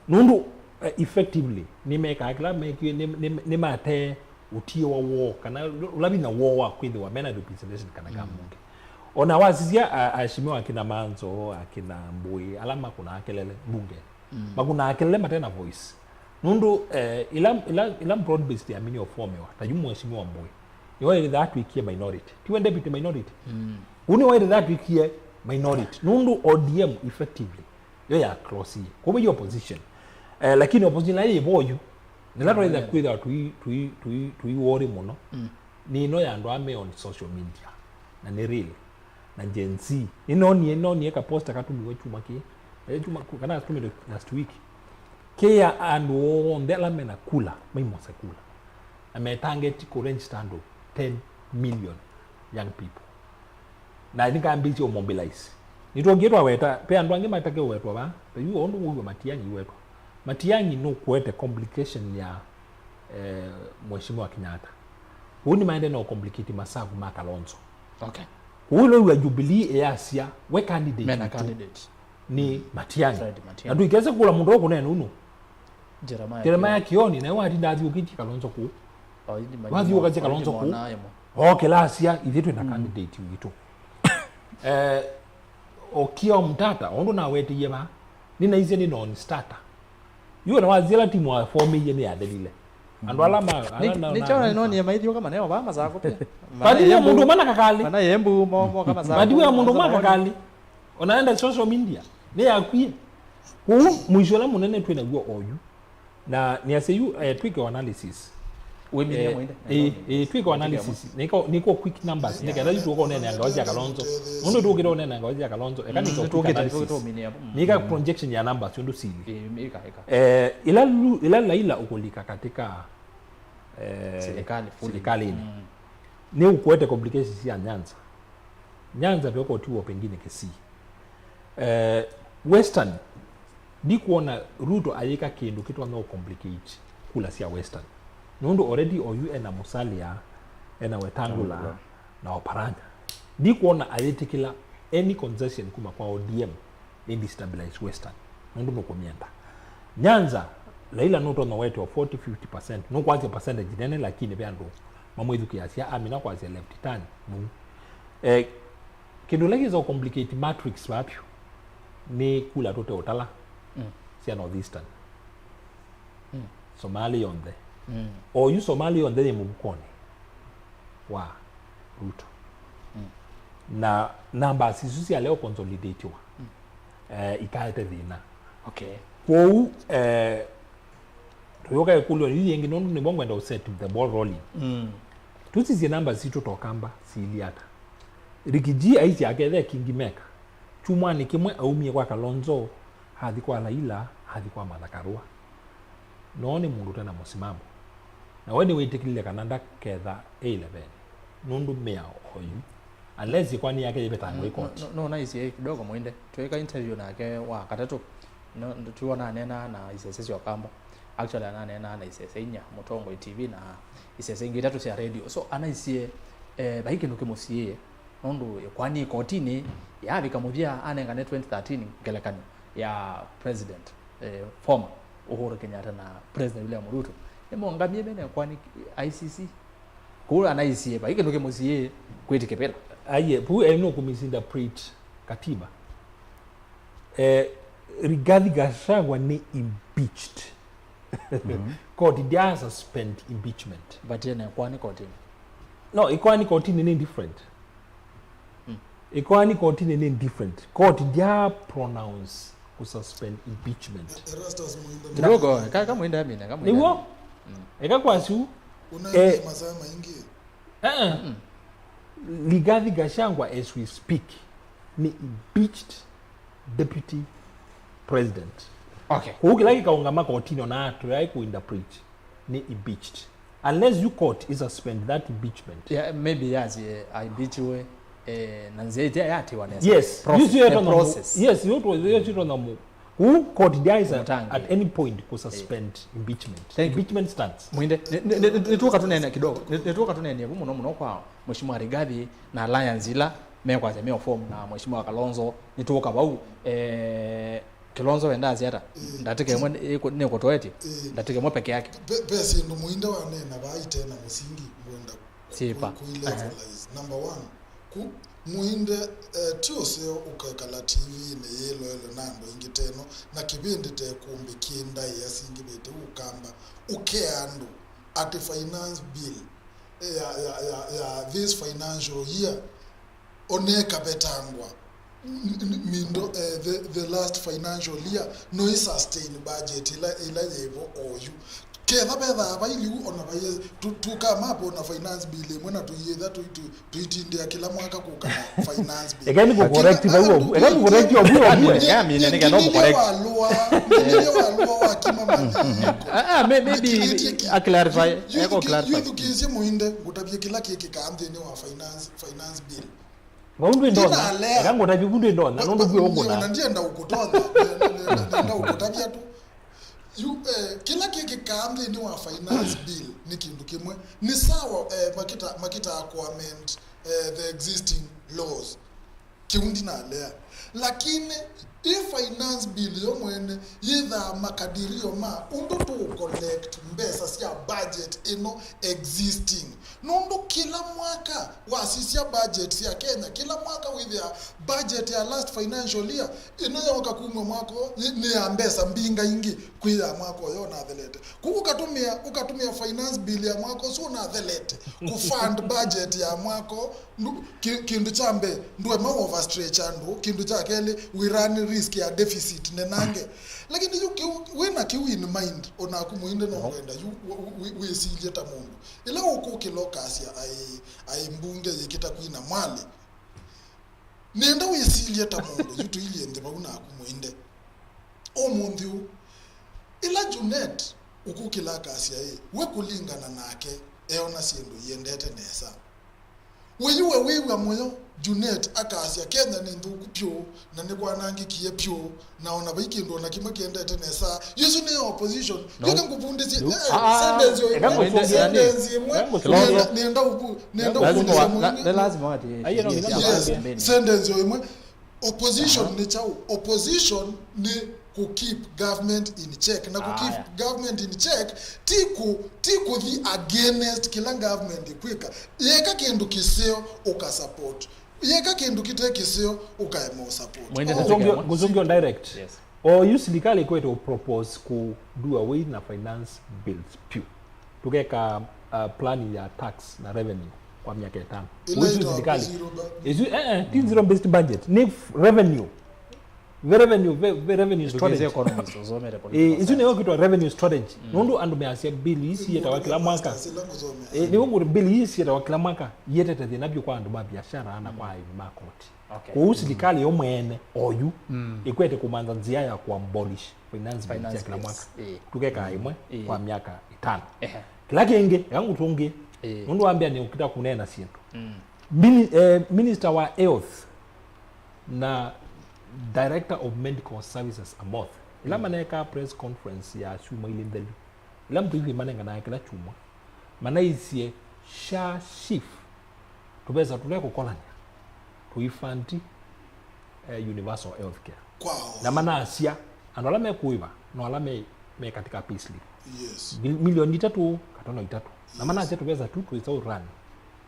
Nũndũ, eh, effectively nĩmekaa kĩla mekie, nĩ, nĩ, nĩmatee ũtiĩwa woo, kana ũla vinya woo wa kwĩthĩwa mena representation kana ka mbunge. Ona wasisya a-, aheshimiwa akina Manzo, akina Mbui, ala makũnaa kelele mbunge. Makũnaa kelele matena voice. Nũndũ, eh, ila, ila, ila broad based ya mini ofomewa, ta yu mheshimiwa Mbui, nĩwe ĩthaa atwĩkie minority. Tiwe deputy minority. Ũu nĩwe ĩthaa atwĩkie minority. Nũndũ O D M effectively yo ya crossie. Kwa hiyo opposition. Eh, lakini opposition nayo ĩvo yu. Nĩla twaitha kwĩthĩwa tũi, tũi, tũi, tũi worry mũno. Nĩ ĩno ya andũ aa me on social media. Na nĩ real. Na Gen Z. Nĩnonie, nĩnonie ka poster katumiwe kyuma kĩ. Eh, kyuma ku-, kana katumire last week. Kĩa andũ onthe ala mena kula, maimose kula. Na me target kũ register andũ ten million young people. Na nĩkambĩĩsye ũmobilize. Nĩtwongie twaweta, ve andũ angĩ matake ũwetwa vaa, ta yu ũndũ wĩw'a Matiang'i wetwa. Matiang'i nũkũete complication ya, eh, Mheshimiwa Kenyatta. Ũu nĩmaendee na ũcomplicate masavu ma Kalonzo. Okay. Ũu nĩwĩw'a Jubilee ĩyasya, we candidate Mena witũ candidate. Nĩ Matiang'i. Fred Matiang'i. Na tũikese kũla mũndũ ũkũneena ũno. Jeremiah Jeremiah Kioni. Kioni, nawe watinda athiũkĩtye Kalonzo kũu. Oh, indi ma-, wathiũkasya Kalonzo kũu. Mwana ĩmwe. Okĩla asya, ithyĩ twĩ na candidate witũ. Eh, Okiya Omtata, ũndũ nawetĩie vaa, nĩnaisye nĩ non-starter. Yu ona wathi ĩla timu wafomĩie nĩyathelile. Andũ ala ma, ala na, nĩkyo na, nĩnonie maithiũka maneo vaa Masakũ pia. Vatiwe mũndũ ũmwe na kakalĩ. Mana yembu mo, mo kama Masakũ. Vatiwe mũndũ ũmwe na kakalĩ. Onaenda social media nĩyakwie. Kũu mũisyo ũla mũnene twĩ naw'o oyu. Na nĩasya yu, eh, twĩke o analysis. Wĩminie. Eh, mwende. Eh, eh, twĩke o analysis. Nĩko, nĩko quick numbers. Yeah. Nĩketha yu tũkonene ngawa sya Kalonzo. Nũndũ tũkĩte onene ngawa sya Kalonzo. Eka nĩko quick analysis. Nĩka projection ya numbers yũndũ sili. Eh, ĩka, ĩka. Eh, ila lu-, ila Laila ũkũlika katika, eh, serikali fully. Serikali. Nĩ ũkwete complications ya Nyanza. Nyanza vyokotiwa pengine Kisii. Eh, Western, ndikwona Ruto ayĩka kĩndũ kĩtonya complicate kula sya Western. Nũndũ already oyu ena Musalia, ena Wetangula, Wetangula. Na Oparanya. Ndikwona ayĩtĩkĩla any concession kuma kwa O D M ĩ destabilize Western. Nũndũ nũkũmyenda. Nyanza, Laila nũtonya wetewa forty, fifty percent. Nũkwasya percentage nene, lakini ve andũ mamwĩthukĩĩasya amina kwasya left turn. Nũ. Eh, Kĩndũ kĩla kĩsa complicate matrix vapyu nĩ kula tũte ũtala sya North Eastern. Somali yonthe. Oyu Somali yonthe yĩ mũvukonĩ wa Ruto. Na numbers isu syalea ũconsolidatiwa, eh, ikaete thĩna. Okay. Kwoou, eh, Tũyũka ĩkũlyo yĩu yĩngĩ, nũndũ nĩvo ngwenda ũ set the ball rolling. Tũsisye namba sitũ tokamba siilye ata. Ricky G aisye akethe King Maker. Kyumwanĩ kĩmwe aumie kwa Kalonzo, athi kwa Laila, athi kwa Martha Karua. Noo nĩ mũndũ ũte na mũsimamo. Na we nĩwĩtĩkĩlile kana ndaketha e eleven. Nũndũ mĩao oyu. unless ĩkoani yake yĩvetangwa ĩ No, koti. no, no, naisye kidogo Mwinde. Twĩka interview nake wa katatũ. No, tu ananeenaa na isese sya Ũkamba. Actually, ananeenaa na isese inya, Mũtongoi T V na isese ingĩ itatũ sya radio. So, anaisye, eh, vai kĩndũ kĩmũsiĩĩe. Nũndũ ĩkoani ĩkotinĩ, yavika mũthya anengane twenty thirteen ngelekany'o ya President, eh, former Uhuru Kenyatta na President William Ruto. Nĩmongamie mena ĩkoani I C C. Kũu anaisye, vai kĩndũ kĩmũsiĩĩe kwĩtĩ kĩvĩla. Aiye, vu e nũkũmisinterpret katiba. Eh, Rigathi Gachagua nĩ impeached. Court ndya suspend impeachment. But ena ĩkoani kotinĩ. No, ĩkoani kotinĩ nĩ different. Ĩkoani kotinĩ nĩ different. Court ndya pronounce kũ suspend impeachment. Erastus Muinde. Kidogo, ka- kamwinde amina, kamwinde. Nĩw'o? Eka kwasu. Unaendie masaa maingĩ. Eh, eh. Rigathi Gachagua, as we speak, nĩ impeached deputy president. Okay. Kũu kĩla kĩkaũngama kotinĩ ona atũyaĩ kũ interpret nĩ impeached. Unless you court is suspend that impeachment. Yeah, maybe yasie aimbichiwe, eh, na nzĩa ĩte yatiwa nesa. Yes. Process, you see it the on the mo- process. Yes, you to you see it on the mo- Who court there is at, Mũtangi. At any point kũ suspend impeachment. Thank you. Impeachment stands. Mwinde, nĩ- nĩ- nĩ- nĩ- nĩtũka tũnene kidogo. Nĩ- nĩtũka tũnene vu mũno mũno kwa Mheshimiwa Rigathi na alliance ila mekwasya me form na Mheshimiwa Kalonzo. Nĩtũka vau, eh, Kilonzo wendaa ata? Ndatĩka ĩmwe nĩkũtoetye. Ndatĩka ĩmwe peke yake. Ve syĩndũ Muinde waneena vaa ite na mũsingi ngwenda kũilevelize. Number one, ku Muinde, eh, ti ũseo ũkekala T V-inĩ yĩloelwe na andũ aingĩ teno, na kĩvĩndĩ te kũmbĩ kĩ ndaĩa singĩvĩte ũkamba ũkea andũ atĩ finance bill, eh, ya, ya, ya, ya this financial year onekavetangwa mindo, eh, the, the last financial year no i sustain budget ila, ila yĩvo oyu. Ketha vethaa vailiu ona vaye tukamapo na finance bill ĩmwe na tuiyĩtha tuitindĩa kila mwaka kũka na finance bill. Eka ni kucorrect vau ovu. Eka kucorrect ovu ovu. Eka mine ni kenda kucorrect. Walua, walua wakima mani. Ah, maybe a clarify. Eko clarify. Yuthukiisye Muinde ngutavye kila kiki kanthini wa finance, finance bill. Vau ndwĩ ndona. Eka ngũtavye vu ndwĩ ndona, nũndũ vu ũkũna. Ona ndienda ũkũtonya, ndienda ũkũtavya tu. Yu, eh, kila kĩkĩkaa nthĩnĩ wa finance bill nĩ kĩndũ kĩmwe. Nĩ sawa, eh, makita, makitaa kũamend, eh, the existing laws. Kĩu ndinalea. Lakini ĩ finance bill yo mwene yĩthaa makadirio ma ũndũ tũũcollect mbesa sya budget ĩno existing. Nũndũ kĩla mwaka wasisya budget sya Kenya, kĩla mwaka wĩthĩa budget ya last financial year ĩno yooka kumw'a mwaka ũũ nĩ, nĩ ya mbesa mbingaingĩ kwĩ ya mwaka ũyũ ũnathelete. Kũu ũkatũmĩa, ũkatũmĩa finance bill ya mwaka ũsu ũnathelete kũfund budget ya mwaka ũũ. Ndu-, ki-, kĩndũ kya mbee, ndũema overstretch andũ. Kĩndũ kya kelĩ, wĩ run risk ya deficit nenange. Lakini yu kĩu, wĩna kĩu in mind, onaku Muinde no ngwenda yu wĩ-, wĩ-, wĩsilye ta mũndũ. Ĩla ũkũkĩla ũkasya aĩ, aĩ mbunge yĩkĩta kwina Mwale. Nenda wĩsilye ta mũndũ, yu tũilyĩ nthĩ vau naku Muinde. Ũmũnthĩ ũũ, ĩla Junet ũkũkĩla akasya ĩ, we kũlingana nake, eona syĩndũ iendete nesa. We yu we wĩw'a mũyo, Junet akasya Kenya nĩ nthũku pyũ, na nĩkwanangĩkie pyũ, na ona vai kĩndũ ona kĩmwe kĩendete nesa. Yu ĩsu nĩyo opposition. No. Yoka ngũvundĩsye, no. Eh, ah, sentence yo ĩmwe, sentence ĩmwe. Nenda, nenda ũvu-, nenda ũvundĩsye Muinde. Nĩ lazima wati. Aiye, no, nginya. Yes, sentence yo ĩmwe. Opposition nĩ kyaũ? Opposition nĩ kũ keep government in check. Na kũ keep government in check ti kũ, ti kũthi against kĩla government ĩkwĩka. Yeka kĩndũ kĩseo ũka support. Yeka kĩndũ kĩte kĩseo ũkaema ũ support. Mwende. Oh. Ngũsũngĩo, ngũsũngĩo direct. Yes. Oyu silikalĩ ĩkwete ũ propose kũ do away na finance bills pyũ. Tũkeka, uh, plan ya tax na revenue kwa myaka ĩtano. Ĩla ĩsu ĩtawa silikalĩ. Zero ba- Ĩsu, eh, eh, ti zero based budget. Nĩ f-, revenue. Ve revenue, ve, ve revenue strategy. Economist, ũsomete political science. Eh, ĩsu nĩyo kwĩtwa revenue strategy. Mm. Nũndũ andũ measya bill ii sietawa kĩla mwaka. Masters ĩla ngũsomea. Eh, nĩw'o ngũtũ bill ii sietawa kĩla mwaka. Ietete thĩna vyũ kwa andũ ma biashara na kwa aĩvi ma koti. Okay. Kwoou silikalĩ yo mwene oyu ĩkwete kũmantha nzĩa ya kũ abolish finance bill sya kĩla mwaka. Ĩĩ. Tũkekaa ĩmwe kwa myaka ĩtano. Ehe. Kĩla kĩngĩ, eka ngũtũngĩe. Ĩĩ. Nũndũ wambĩa nĩ ũkita kũneena syĩndũ. Mm. Mini, eh, Minister wa Health na Director of Medical Services Amoth, ĩla maneekaa press conference ya syumwa ilĩ nthelu, ĩla mũtũithi manenganae kĩla kyumwa, manaisye SHA SHIF tũvesa tũla kũkolany'a tũifandi, eh, universal health care. Kwao. Na manasya andũ ala mekũĩva no ala me, me katika payslip. Yes. Mil-, milioni itatũ katono itatũ. Na manasya tũvesa tu twĩsa run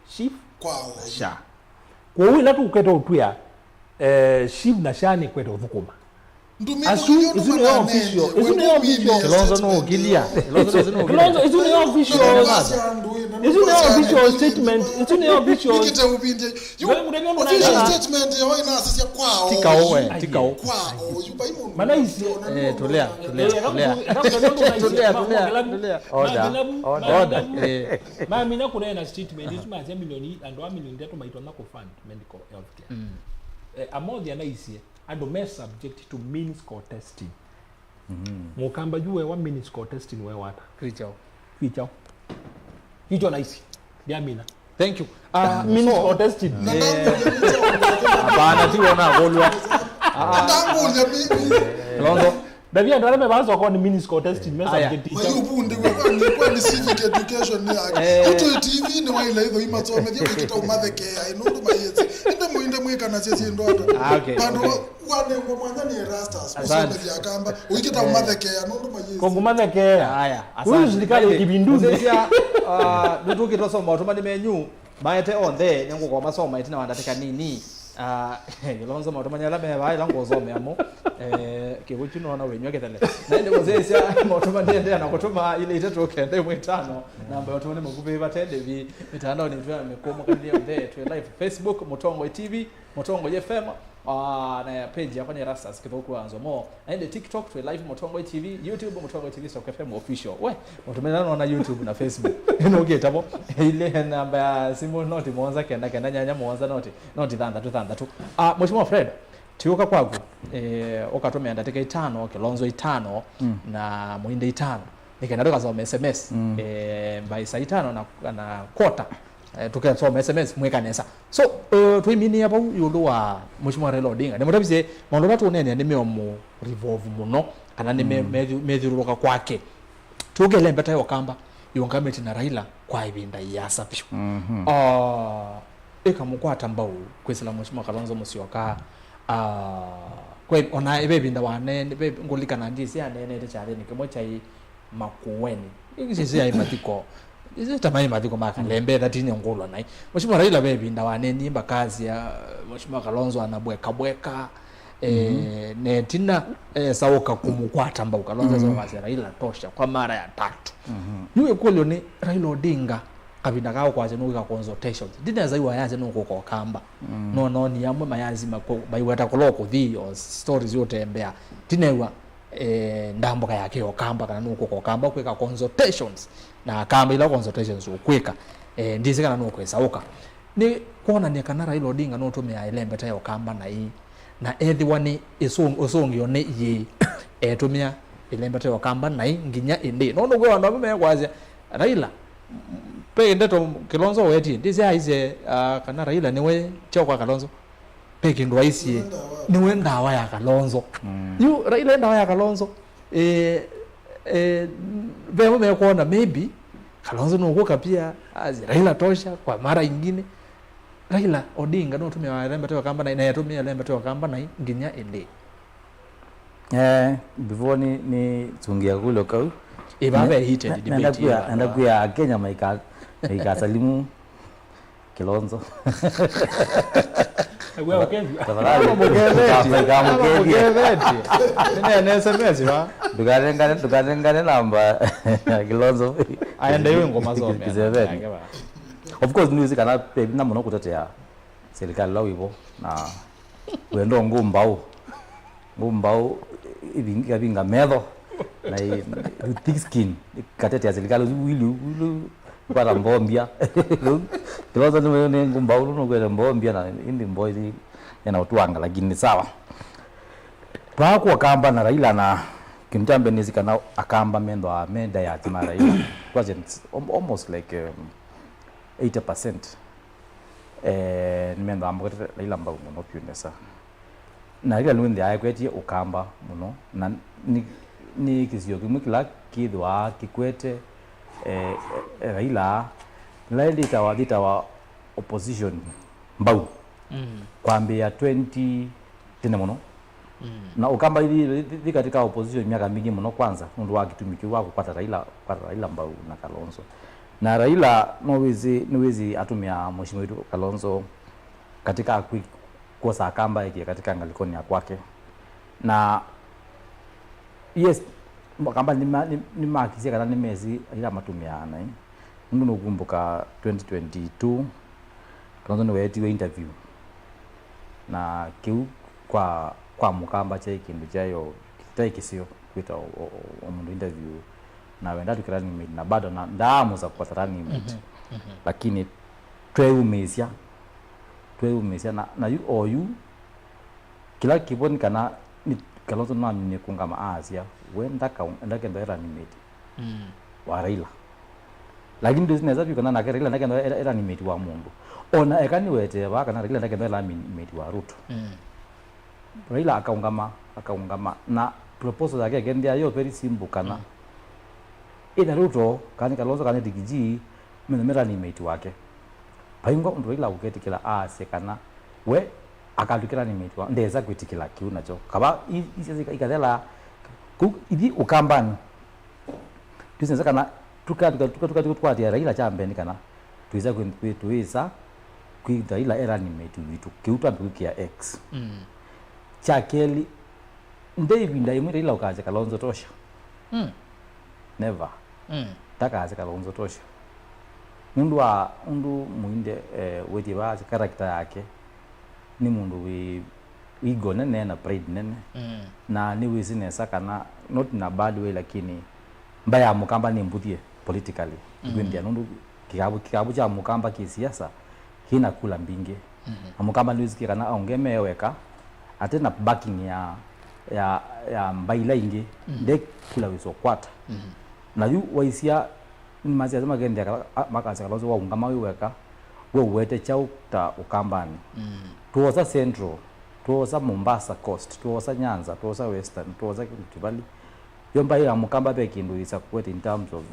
SHIF kwao. SHA. Kwoou ĩla tũkwete ũtwĩa, eh, SHIF na SHA nĩkwete ũthũkũma. Asu, isu nĩ official, isu nĩ official. Kilonzo no ũkilia. Kilonzo, isu nĩ official. Isu nĩ official statement, isu nĩ official. Wewe mũndũ ndio unaelewa. Statement yao inasisya kwao. Tikao we, tikao. Kwao, yu bai mũndũ. Mana isi. Eh, tũlea, tũlea, tũlea. Tũlea, tũlea, tũlea. Order, order. Eh. Mamina kũneena statement isu masya milioni, andũ a milioni itatũ maitona kũ fund medical health care. Eh, Amoth anaisie andũ me subject to means for testing. Mũkamba yu wewa means for testing wewa ata? Kichao. Kichao. Kichao naisi. Ndiamina. Thank you. Ah, means for testing. Eh, hapana, ti wona golwa. Ndangũlya mimi. Kilonzo. Ndavia ndara me bazo kwa ni means for testing me subject. Mayubunde kwa ni kwa ni civic education ni yake. Utu T V ni waila itho imatsomethia wikita umathekea inundu mayetsi. Ende muinde mwikana sisi ndoto. Ah, okay. Pandu wanengwa mwanya ni Erastus. Asante. Kusomethia Akamba. Wikita umathekea nundu mayetsi. Kongumathekea. Haya, asante. Huyu serikali ya kibinduzi. Sisi, ah, ndutukitosoma utumani menyu. Maete onthe, nĩngũkomasoma ĩtina wa ndatĩka nini. Ah, Kilonzo maũtũmanya ala me vaa ĩla ngũsomea mo. Eh, kĩw'ũ kyu nona wĩnyw'a kĩthele. Na ĩndĩ kũsyaĩsya maũtũma nĩendeea na kũtũma ilĩ itatũ kenda ĩmwe ĩtano. Namba ya ũtũmani mũkuvĩ vate ndĩvi. Mĩtandaonĩ itũ ya mĩkũmũkanĩlye onthe, twĩ live Facebook, Mũtongoi T V, Mũtongoi F M, ah, na page yakwa nĩ Erastus Kĩthũku wa Nzomo. Na ĩndĩ TikTok twĩ live Mũtongoi T V, YouTube Mũtongoi T V, Stock F M Official. We, mũtũmĩra nona YouTube na Facebook. Nũkĩte vo. Ile namba ya simu noti mũonza kenda kenda nyanya mũonza noti, noti thanthatũ thanthatũ. Ah, Mheshimiwa Fred, tiũka kwaku, eh, ũkatũmĩa ndatĩka itano, Kilonzo itano, na Muinde itano. Nĩ kenda tũkasoma S M S, eh, by saa itano na, na quarter. Eh, tũkasoma S M S, mwĩka nesa. So, eh, tũiminĩa vau ĩũlũ wa Mheshimiwa Raila Odinga. Nĩmũtavisye maũndũ ala tũũneenea nĩmeũmũ revolve mũno, kana nĩ me-, methiũ-, methyũlũlũka kwake. Tũke ĩlembeta ya Ũkamba yĩũngamĩte na Raila kwa ĩvinda ĩasa vyũ. Ah, ĩkamũkwata mbau kwĩsĩla Mheshimiwa Kalonzo Musyoka. Ah, kwe, ona ve ĩvinda wanene, ve ngũlikana ndĩsĩ aneenete kyathĩnĩ kĩmwe kyaĩ Makueni. Ĩngĩ sisi yaĩ mathiko. Ĩsĩ ta maĩ mathiko ma Kalembe, ĩtha tine ngũlwa naĩ. Mheshimiwa Raila ve ĩvinda wanenie mbakasya, Mheshimiwa Kalonzo anabweka bweka. Eh, ne tina, eh, saũka kũmũkwata mbau Kalonzo, saũkasya Raila tosha kwa mara ya tatu. Yu ĩkũlyo nĩ Raila Odinga kavinda kaa ũkwasya nũkwĩka consultations. Ndinesa iwa yasya nũkũka Ũkamba. No noni amwe mayazi maiweta kũla ũkũthi o stories ũtembea. Ndinew'a eh, ndamboka yake ya Ũkamba, kana nũkũka Ũkamba kwĩka consultations na Akamba, ila consultations ũkwĩka, eh, ndĩsĩ kana nũkwĩsa ũka. Nĩ kwonany'a kana Raila Odinga nũtũmĩaa ĩlembeta ya Ũkamba naĩ, na ethĩwa nĩ ĩsũ-, ũsũngĩo nĩ ĩĩ, etũmĩa ĩlembeta ya Ũkamba naĩ nginya ĩndĩ. Nũndũ kwĩ andũ amwe mekwasya, Raila, pe ndeto Kilonzo wetie, ndĩsĩ aisye, ah, kana Raila nĩwe kyo kwa Kalonzo. Pe kĩndũ aisye, nĩwe ndawa ya Kalonzo. Yu, Raila ndawa ya Kalonzo. Eh, eh, vemwe mekwona, maybe, Kalonzo nũkũka pia, as Raila tosha, kwa mara ingine. Raila Odinga nũtũmĩaa ĩlembeta ya Ũkamba naĩ, na etũmĩa ĩlembeta ya Ũkamba naĩ nginya ĩndĩ. Eh, before ni, ni sungia kũlyo kau. Ĩva ve heated debate. Nenda kwĩa Akenya maika, maika salimu Kilonzo. Tafadhali. Mũkethetie. Mũkethetie. Nĩneene S M S va? Ndũkarengane, ndũkarengane namba ya Kilonzo. Aende yu ngoma some. Of course, nĩwĩsĩ kana pe vinya mũno kũtetea serikali la wĩvo na wendo ngũmbaũ. Ngũmbaũ ĩvinga, ĩkavinga metho na ĩ thick skin, ĩkatetea serikali. Ũsu wili, wili kwata mbombia. Kilonzo nĩ, nĩ ngũmbaũ, nũkwete mbombia na ĩndĩ mbombia ĩna ũtwanga, lakini ni sawa. Twakwa Kamba na Raila, na kĩndũ kya mbee nĩsĩ kana Akamba methĩawa me diehards ma Raila. Kwasya it's al-, almost like, um, eighty percent. Eh, nĩmendaa mbũkete Raila mbau mũno vyũ nesa. Na Raila nĩwĩthĩaa ekwetie Ũkamba mũno, na nĩ, nĩ kĩsio kĩmwe kĩla kĩthĩwaa kĩkwete, eh, eh, Raila, nĩla ĩndĩ yĩtawa, yĩtawa opposition mbau. Mm. Kwambĩĩa twenty tene mũno. Mm. Na Ũkamba ithi, ithi, ithi katika opposition myaka mingĩ mũno kwanza, nũndũ wa kĩtumi kĩu wa kũkwata Raila, kũkwata Raila mbau na Kalonzo. Na Raila, no wĩsĩ, nĩwĩsĩ atũmĩa mheshimiwa witũ Kalonzo katika kwi-, kwosa Akamba ekie katika ngalikoni ya kwake. Na, yes, Akamba nĩma-, nĩ-, nĩmakisye kana nĩmesĩ Raila matũmĩaa naĩ. Nũndũ nũkumbũka twenty twenty-two, Kalonzo nĩweetiwe interview. Na kĩu kwa, kwa Mũkamba kyaĩ kĩndũ kyaĩ o, kyaĩ kĩseo kwĩta o, o, o, o mũndũ interview. Na wenda atw'ĩke running mate, na bado na, ndaamũsupport running mate. Mhm, mhm. Lakini tweeyumĩĩsya, tweeyumĩĩsya, na, na yu, o yu, kĩla kĩvo nĩ kana, nĩ Kalonzo naminie kũngama aasya, we ndaka-, ndakethwa e running mate, mm, wa Raila. Lakini ndwĩsĩ nesa vyũ kana nake Raila ndakethwa e, e running mate wa mũndũ. O na eka nĩwetee vaa kana Raila ndakethwa e running mate wa Ruto. Mm. Raila akaũngama, akaũngama. Na proposal yake ĩkendea yo very simple kana, mm, either Ruto, kana nĩ Kalonzo, kana nĩ Rigiji, menye me running mate wake. Vaingwa ũndũ Raila ũketĩkĩla aasye kana we akatw'ĩka running mate wa, ndesa kwĩtĩkĩla kĩu nakyo. Kava i-, i-, i-, ikathela kũu ithi Ũkambanĩ. Twĩsĩ nesa kana tuka-, tuka-, tuka-, tuka-, tũkwatĩa Raila kya mbee nĩ kana twĩsa kwĩ-, kwĩ-, twĩsa kwĩtha Raila e running mate witũ. Kĩu twambĩkĩa X. Mm. Kya kelĩ, nde ĩvinda ĩmwe Raila ũkasya Kalonzo tosha. Mm. Never. Mm. Ndakasya Kalonzo tosha. Nũndũ wa ũndũ Mũinde, eh, wĩtie vaa character yake, nĩ mũndũ wĩ ego nene na pride nene. Mm. Na nĩwĩsĩ nesa kana, not in a bad way, lakini mbaĩ ya Mũkamba nĩ mbuthie politically. Mm. Kwĩnthĩa nũndũ kĩkavu, kĩkavu kya Mũkamba kĩ siasa kĩna kula mbingĩ. Mhm. Na Mũkamba nĩwĩsĩkĩe kana aũngeme e weka, ate na backing ya, ya, ya mbaĩ ila ingĩ, mhm, nde kula wĩsa ũkwata. Mhm. Na yu waisya, nĩmasya makendea kala, a, makasya Kalonzo waũngama wĩ weka, we ũwete kyaũ ta Ũkambanĩ? Mm. Twosa Central, twosa Mombasa Coast, twosa Nyanza, twosa Western, twosa Rift Valley. Yo mbaĩ ya Mũkamba ve kĩndũ yĩsa kũete in terms of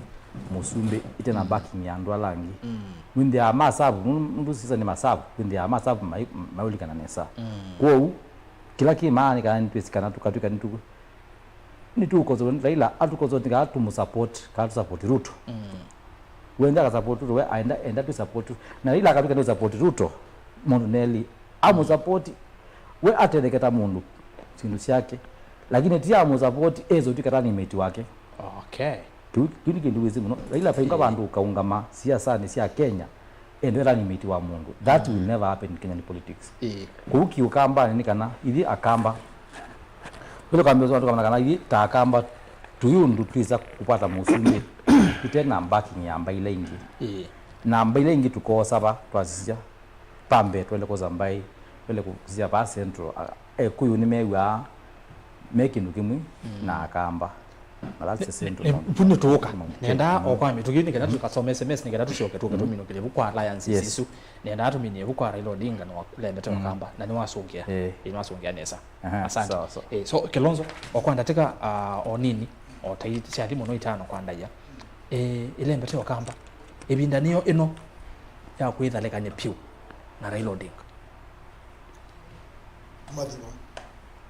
mũsumbĩ ĩte na, mm, backing ya andũ ala angĩ. Mm. Wĩnthĩaa masavu, nũ-, nũndũ sisa nĩ masavu, wĩnthĩaa masavu mai-, maũlikana nesa. Mm. Kwoou, kĩla kĩ maana nĩ kana nĩtwĩsĩ kana tũkatw'ĩka nĩtũ-, nĩtũkonsult Raila, atũkonsult kana tũmũsupport, kana tũsupport Ruto. Mm. Wenda akasupport Ruto, we aenda, enda tũsupport Ruto. Na Raila akatw'ĩka nĩsupport Ruto, mũndũ nelĩ, amũsupport, we atetheke ta mũndũ, syĩndũ syake. Lakini ti amũsupport, esa ũtw'ĩka running mate wake. Okay. Kĩu, kĩu nĩ kĩndũ wĩsĩ mũno. Raila vaingwa, ĩĩ, vandũ ũkaũngama siasanĩ sya Kenya, ende running mate wa mũndũ. That, mm, will never happen in Kenyan politics. Ĩĩ. Kũu kĩ Ũkambanĩ nĩ kana, ithyĩ Akamba, tũkambĩĩa tũkamana kana ithyĩ ta Akamba, tũi ũndũ twĩsa kũkwata mũsumbĩ, tũte na backing ya mbaĩ ila ingĩ. Ĩĩ. Na mbaĩ ila ingĩ tũkoosa va, twasisya pa mbee, twende kwosa mbaĩ, twende kũsisya va Central. A, Ekũyũ nĩmew'aa me kĩndũ kĩmwe, mm, na Akamba. Na that's the same to, eh, them. Vu nĩtũũka. Mm. Nenda, mm, o kwa mĩtũkĩ nĩ kana tũkasome S M S nĩ kana tũsyoke tũke, mm, tũminũkĩlye vu kwa alliances, yes, isu. Nenda tũminie vu kwa Raila Odinga na wa-, Lembete, mm, Wakamba. Na nĩwasũngĩa. Eh. Ĩĩ, nĩwasũngĩa nesa. Aha, asante. Sawa, sawa. Eh, so, Kilonzo, o kwa ndatĩka, ah, o nini, o ta i-, syathi mũno itano kwa ndaĩa. Eh, Lembete Wakamba. Ĩvinda nĩyo ĩno ya kwĩthalĩkany'a vyũ na Raila Odinga. Mathiva.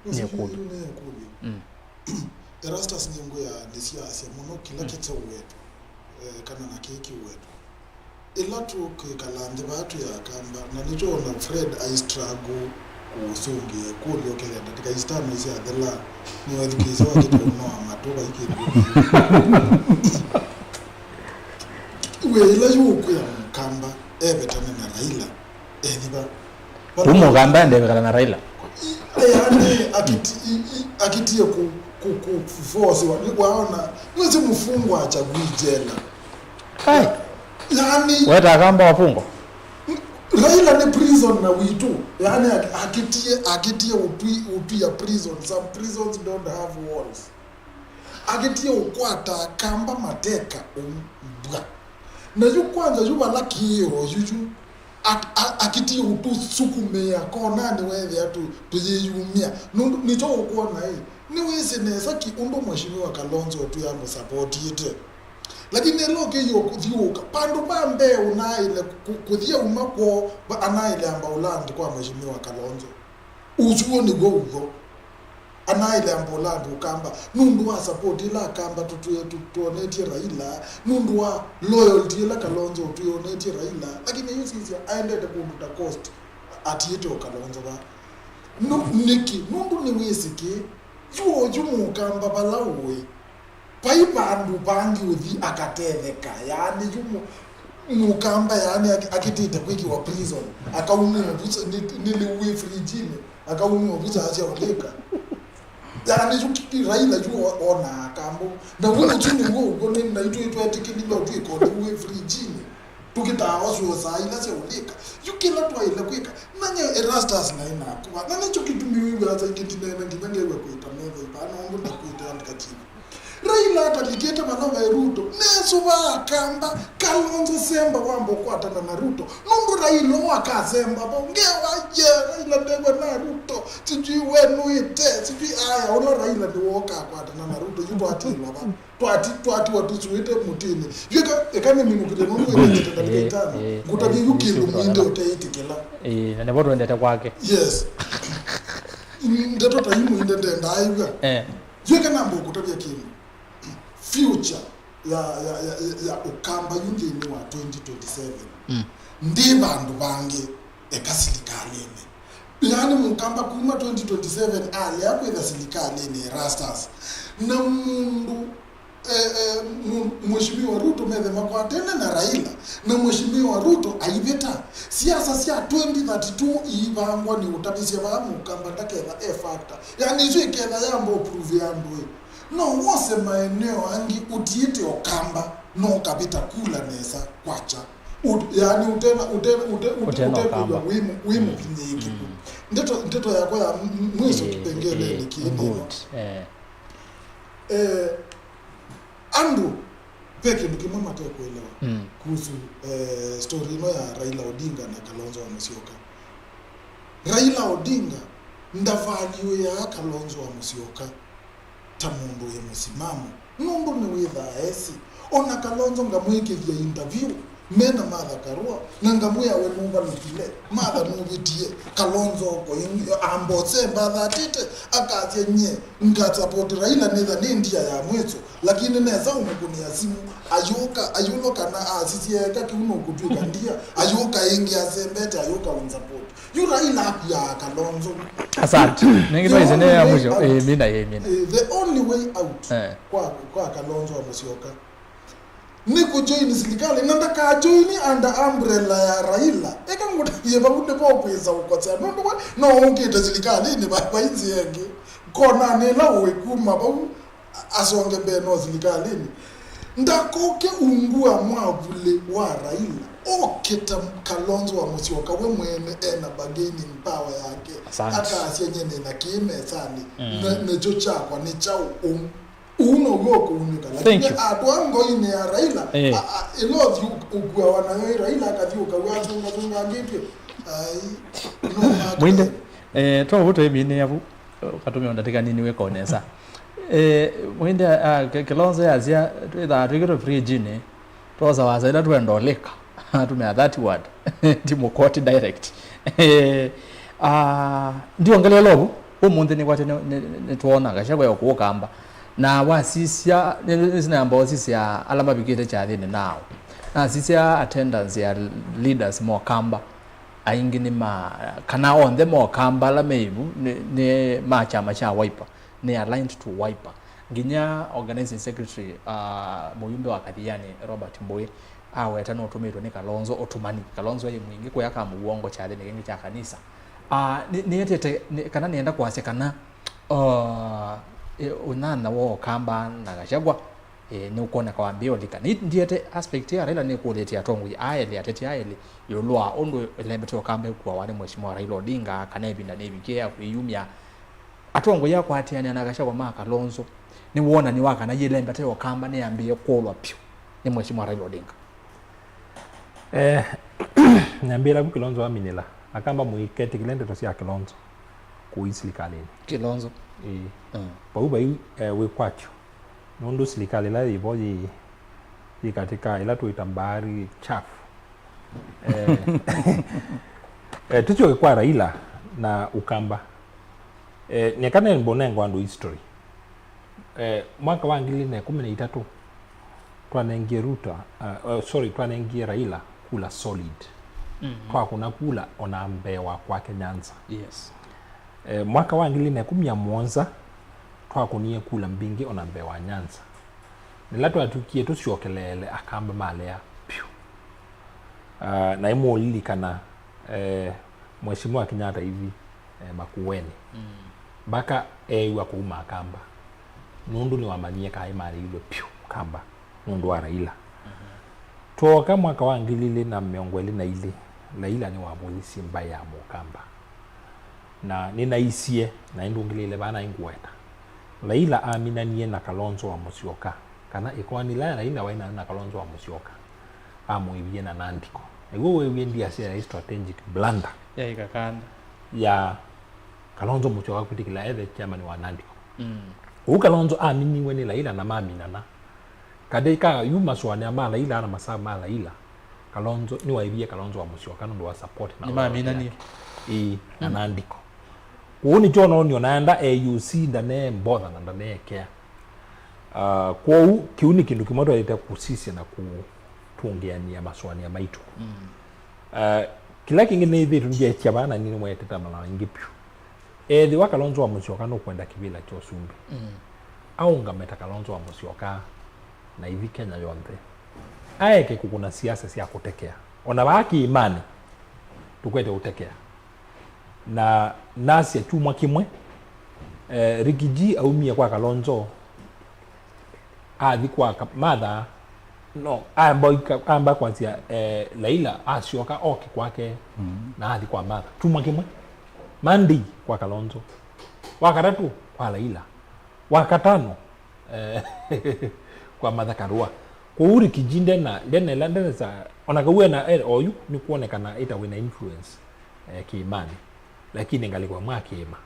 Nĩ ĩkũlyo. Nĩ ĩkũlyo. Mm. Erastus nĩngwĩa nĩsiasya mũno kĩla, mm, kĩtewetwe, eh, kana na kĩĩ kĩwetwe. Ĩla tũkwĩkala nthĩ vaa twĩ Akamba, na nĩtwona Fred ai struggle kũsũngĩa ĩkũlyo kĩthenda, tĩkaistama isyathela, nĩwethukĩĩsya wakĩta ũnoa matũ vai kĩndũ. Wĩ ĩla yu ũkwĩa Mũkamba evetane na Raila, ethiva. Ũmũkamba endevetana na Raila. Yaani, akiti-, i-, i-, akitie ku-, ku-, ku-, forcewa. Nĩ waona, nĩwĩsĩ mfungwa achagui jela. Ai. Yaani, weta Akamba wafungwa. Raila nĩ prisoner witũ. Yaani, ak-, akitie, akitie utwi-, utwia prison, some prisons don't have walls. Akĩtie ũkwata Akamba mateka ũmbwa. Na yu kwanza yu vala kĩĩo yuyu, At- a- akitie ũtũsukumĩa konanĩ weethĩa tũ- tũyĩyumya. Nũndũ nĩkyo ũkwona ĩ, nĩwĩsĩ nesa ki ũndũ Mheshimiwa Kalonzo tũyamũsapotĩte. Lakini ĩla ũkĩie kũthiũũka, vandũ va mbee ũnaaĩle kũ- kũthi auma kwoo, va- anaaĩle amba ũlandi kwa Mheshimiwa Kalonzo. Ũsuo nĩw'o ũw'o. Anaĩle amba ũlandi Ũkamba nũndũ wa support ĩla Akamba tũtwĩ- tũ- twonetie Raila, nũndũ wa loyalty ĩla Kalonzo ũtwĩonetie Raila, lakini yu sisya aendete kũndũ ta coast, atiĩte o Kalonzo va. Nũ- nĩkĩ? Nũndũ nĩwĩsĩ kĩ, yu oyu Mũkamba vala ũĩ, vai vandũ vangĩ ũthi akatetheka, yaani yu mũ- Mũkamba, yaani aki- akĩtĩte kwĩkĩwa prison, akaumĩwa vusa, nĩ- nĩlĩu wĩ fridge-inĩ, akaumĩwa vusa asyaũlĩka. Yaani yu ki- Raila yu o- onaa Akamba. Na wĩ ũsu nĩw'o ũw'o nĩ naitũ ĩtwetĩkĩlile ũtwĩka ũndũ wĩ fridge-inĩ. Tũkĩtaa osuo saa ila syaũlĩka. Yu kĩla twaĩle kwĩka, nanye Erastus naĩ nakũa. Na nĩkyo kĩtumi wĩw'aa saa ingĩ ndineena nginya ngew'a kwĩta metho ivaa nũndũ ndakwĩte handkerchief. Raila atalikĩte vala ve Ruto, nesũvaa Akamba, Kalonzo semba wamba ũkwatana na Ruto. Nũndũ Raila ũũ akasemba vau, ngewa ye, Raila ndew'a na Ruto, sijui we nũĩte, sijui aya, ũla Raila nĩwooka akwatana na Ruto, yu twatĩlwa va? Twati- twatiwa tũsuĩte mũtĩnĩ. Yu eka- eka nĩminũkĩte nũndũ wĩnĩkĩte ndakĩka itano. Ngũtavye yu kĩndũ mwinde ũteĩtĩkĩla. Ĩĩ, na nĩvo twendete kwake. Yes. Ndeto ta imwe inde ndendaa ĩw'a. Eh. Yu eka namba ũkũtavya kĩndũ. Future ya, ya, ya, ya Ũkamba yu nthĩnĩ wa twenty twenty-seven. Mm. Ndi vandũ vangĩ eka silikalĩnĩ. Yaani Mũkamba kuma twenty twenty-seven alea kwĩtha silikalĩnĩ Erastus. Na mũndũ, eh, eh, mũ- Mheshimiwa Ruto methe makwatene na Raila. Na Mheshimiwa Ruto aivĩta. Siasa sya twenty thirty-two iivangwa nĩ ũtavĩsya vaa Mũkamba ndaketha e factor. Yaani isu iketha yamba ũprove andũ ĩ. No wose maeneo angĩ ũtiĩte Ũkamba, no ũkavĩta kula nesa kwakya. Ut- yaani ũtena, ũtena, ũte- ũte- Ũtena ũtekwĩw'a Ũkamba. Wĩ mũ- wĩ mũkinyĩĩkĩku. Mm. Ndeto, ndeto yakwa ya m- m- mwiso. Ĩĩ, kĩpengeleni ĩĩ, kĩĩ nĩno. Good. Eh. Eh, andũ ve kĩndũ kĩmwe matekwelewa. Mm. Kuhusu, eh, story ĩno ya Raila Odinga na Kalonzo wa Musyoka. Raila Odinga ndavaliũĩaa Kalonzo wa Musyoka ta mũndũ wĩ mũsimamo, nũndũ nĩwĩthaa esĩ. O na Kalonzo ngamwĩkĩthya interview me na Martha Karua, na ngamwĩa we nũvalũkile, Martha nũvĩtie, Kalonzo oko ĩngĩ, amba ũsemba athatĩte, akasya nyie ngasapoti Raila nĩtha nĩ ndia ya mwĩso, lakini nesa ũmũkũnĩa simũ, ayũka, ayũlo kana asisya eka kĩu nũkũtw'ĩka ndia, ayũka ĩngĩ asembete, ayũka ũnsapoti. Yu Raila akuaa Kalonzo. Asante. Nĩngĩ twaĩsĩ nĩ ya mwisho. Eh, mina, eh, mina. Eh, the only way out, eh, kwa, kwa Kalonzo wa Musyoka nĩ kũjoin silikalĩ, na ndakajoin under umbrella ya Raila. Eka ngũtavye vau nĩvo kwĩsa ũkosea. Nũndũ we no ũkĩte silikalĩnĩ va- vai nzĩa ĩngĩ. Konanĩ ĩla ũĩ kuma vau, asonge mbee no silikalĩnĩ. Ndakoke ungu wa mwavulĩ wa Raila, oke ta Kalonzo wa Musyoka we mwene ena bargaining power yake. Asante. Akasya nye nĩna kĩĩ mesanĩ, mm, na nĩkyo kyakwa nĩ kyaũ ũu. Ũu now'o ũkũunĩka. Thank you. Lakini atwa ngoinĩ ya Raila, eh, a- a- ĩla ũthi ũ- ũkuawa nayo ĩ Raila akathi ũkaw'a asungasungangĩtw'e. Ai, no matter. Mwinde, eh, twavu twĩminĩa vu. Ũkatũmĩa ndatĩka nini wĩka o nesa. Eh, Mwinde, ah, Ki- Kilonzo yasya, twĩthaa twĩkĩtwe fridge-inĩ, twosa wasa ĩla twenda ũlĩka. Atumĩa that word. Ti mũkoti direct. Eh, ah, ndiongelela ũvu, ũmũnthĩ nĩkwatĩ nĩ- nĩ- nĩtwoona Gachagua e kũũ Kamba. Na wasisya, nĩ- nĩ- nĩsinayamba ũsisya ala mavikĩte kyathĩnĩ nao. Nasisya attendance ya leaders mo Kamba. Aingĩ nĩ ma, kana onthe ma Ũkamba ala me ĩvu nĩ, nĩ ma kyama kya Wiper, nĩ aligned to Wiper. Nginya organizing secretary, uh, mũyumbe wa Kathiani Robert Mbũĩ aweta nũtũmĩtwe nĩ Kalonzo ũtũmani. Kalonzo e mwingĩ kũya kamũw'ongo kyathĩnĩ kĩngĩ kya kanisa. Uh, nĩ- nĩetete nĩ- kana nĩenda kwasya kana, uh, ĩ- ũnyanya wa Ũkamba na Gachagua, eh, nĩũkwoneka wambĩĩa ũlika. Nĩ- ndiete aspect ya Raila nĩkũlĩtye atongoi aa elĩ, ateti aa elĩ, ĩũlũ wa ũndũ ĩlembete Ũkamba ĩkuawa nĩ Mheshimiwa Raila Odinga, kana ĩvinda nĩvikie ya kwĩyumya. Atongoi akwatĩanĩa na Gachagua ma Kalonzo, nĩ wonany'o wa kana yĩlembete Ũkamba nĩyambĩĩe kũlwa vyũ nĩ Mheshimiwa Raila Odinga. Eh, Nyambĩla vu Kilonzo aminĩla, Akamba mũiketĩkĩle ndeto sya Kilonzo kũi silikalĩnĩ. Kilonzo. Ĩĩ. Mm. Vau vai, eh, wĩkwatyo. Nũndũ silikalĩ ĩla yĩvo yĩ, yĩ katĩ ka ĩla tũĩta mbari chafu. Eh, eh, tũsyoke kwa Raila na Ukamba. Eh, neka nembo nengo andũ history. Eh, mwaka wa ngili na ikũmi na itatũ, twanengie Ruto, uh, uh, sorry, twanengie Raila kula solid. Mhm. Twakũna kula ona mbee wa kwake Nyanza. Yes. Eh, mwaka wa ngili na ikũmi na mũonza, twakũnie kula mbingĩ ona mbee wa Nyanza. Nĩla twatw'ĩkie tũsyokeleele Akamba malea pyũ. Ah, na imũlilikana, eh, Mheshimiwa Kenyatta ivi, eh, Makueni. Mm. Mbaka eew'a kũuma Akamba. Nũndũ nĩwamanyie kaĩ maleilwe pyũ Kamba nũndũ wa Raila. Mhm. Twooka mwaka wa ngili ilĩ na mĩongo ĩlĩ na ilĩ, Raila nĩwavũthisye mbaĩ ya Mũkamba. Na nĩnaisye, na nĩndũngĩlĩĩle vaa na nĩngũweta. Raila aminanie na Kalonzo wa Musyoka, kana ĩkoani ĩla Raila waĩ nayo na Kalonzo wa Musyoka, amũĩvie na Nandiko. Na ĩw'o weewie ndiasya yaĩ strategic blunder. Yaĩ kakanda. Ya Kalonzo Musyoka kwĩtĩkĩla ethe chairman wa Nandiko. Mm. Ũu Kalonzo aminiwe nĩ Raila na maminana. Katĩ ka yu masũanĩa ma Raila na masaa ma Raila, Kalonzo, nĩwaĩvie Kalonzo wa Musyoka nũndũ wa support na... Nĩmaminanie. Ĩĩ, na Nandiko. Kwoou nĩkyo noonio naenda A U C ndanee mbotha na ndanee kea. Ah, kwoou kĩu nĩ kĩndũ kĩmwe twaĩte kũsisya na kũtũngĩanĩa masũanĩa maitũ. Mm. Ah, kĩla kĩngĩ nĩthĩtwe ndyekya vaa na nĩnĩmwetete mala maingĩ vyũ. Ethĩwa Kalonzo wa Musyoka nũkwenda kĩvĩla kya ũsumbĩ, mm, aũngame ta Kalonzo wa Musyoka na ithi Kenya yonthe. Aeke kũkũna siasa sya kũtekea. Ona vaa kĩĩmanĩ, tũkwete ũtekea. Na nasya kyumwa kĩmwe, eh, Ricky G aumie kwa Kalonzo, athi kwa Ka-, Martha, no, amba, amba kwasya, eh, Laila asyoka oke kwake, mm, na athi kwa Martha. Kyumwa kĩmwe, Monday kwa Kalonzo, wa katatũ kwa Laila, wa katano, eh, kwa Martha Karua. Kwoou Ricky G ndena, ndena ĩla, ndena sa, ona kau ena, eh, oyu nĩkwonekana ĩta wĩna influence, eh, kĩĩmanĩ. Lakini ngalĩko ĩmwe ya kĩĩma,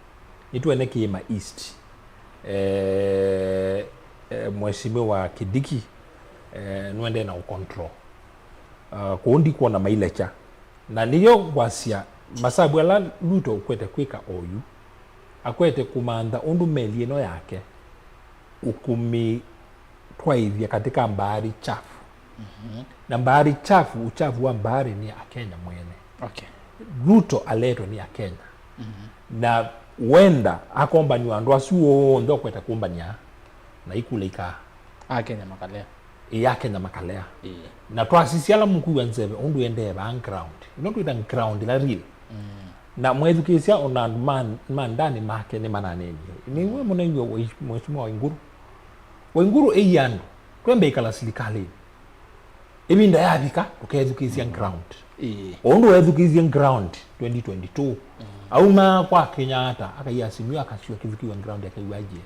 nĩtwene kĩĩma East. Eh, eh, Mheshimiwa Kindiki, eh, nũendee na ũcontrol. Ah, kũu ndikwona mailekya. Na nĩyo ngwasya masavu ala Ruto ũkwete kwĩka oyu, akwete kũmantha ũndũ meli ĩno yake ũkũmĩ twaĩthya katika mbari chafu. Mhm. Na mbari chafu, uchafu wa mbari nĩ Akenya mwene. Okay. Ruto aletwe nĩ Akenya. Mhm. Na wenda akombanywa andũ asu onthe ũkwete kũmbany'a na ikula ikaa. Akenya makalea. Ĩ, Akenya makalea. Ĩ. Na twasisya ala mũkuwa nzeve ũndũ endee vaa ground. Ĩno twĩta ground ĩla real. Mm. Na mwethukĩĩsya ona andũ ma, ma ndani make nĩmananenie. Nĩwe mũnaiwe wa Mheshimiwa Waiguru. Waiguru ĩi andũ, twembe ĩkala silikalĩnĩ. Ĩvinda yavika, tũkethukĩĩsya ground. Ĩĩ. O ũndũ weethukĩĩsye ground twenty twenty-two, mm, aumaa kwa Kenyatta, akaiya simũ, akasyoka kĩthukĩwa ground, akaiwa aje.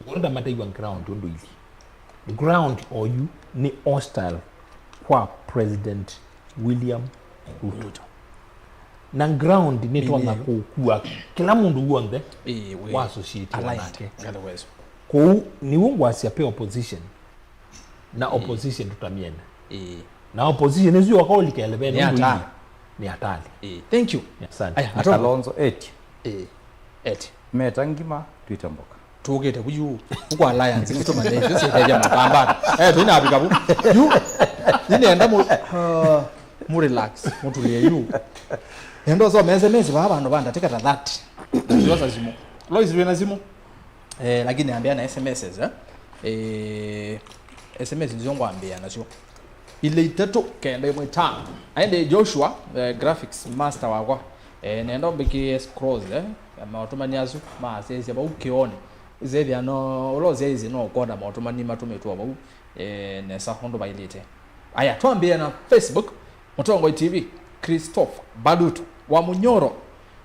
Wonda mataiwa ground ũndũ ithi. Ground oyu nĩ hostile kwa President William Ruto. Ruto. Na ground nĩtonya kũkua kĩla mũndũ w'onthe, ĩĩ, wĩ wa associate aligned nake. Ngalĩ wesu. Kũu nĩw'o ngwasya pe opposition. Na, ĩĩ, opposition tũtamyene. Ĩĩ. Na opposition ĩsu yoka ũlikele ve nĩ nũndũ hatari. Nĩ hatari. Ĩĩ. Thank you. Asante. Aya, na atongoi. Kalonzo eti. Ĩĩ. Eti. Meta ngima, twite mboka. Tũkĩte vu yu, vu kwa alliance, nĩtũmanye ĩsyo syĩtethya Mũkamba. Eh, tũinavika vu. Yu, nĩnenda mũ-, uh, mũ relax, mũtulĩe yu. Nenda ũsome S M S vaa vandũ va ndatĩka ta thirty. Ndiosa simũ. Lois, wĩna simũ? Eh, lakini ambĩa na S M Ss, eh? Eh, S M S nĩsyo ngwambĩa nasyo. Ilĩ itatũ, kenda ĩmwe itano. Aende Joshua, eh, graphics master wakwa. Eh, nenda ũmbĩkĩe scrolls, eh, maũtũmani asu, maasyaĩsya vau kĩonĩ. Ĩsethĩa no, ũla ũsyaĩsye no ũkwona maũtũmani matũmĩtwe vau, eh, nesa ũndũ vailĩte. Aya, twambĩe na Facebook, Mũtongoi T V, Christopher Baluto wa Munyoro.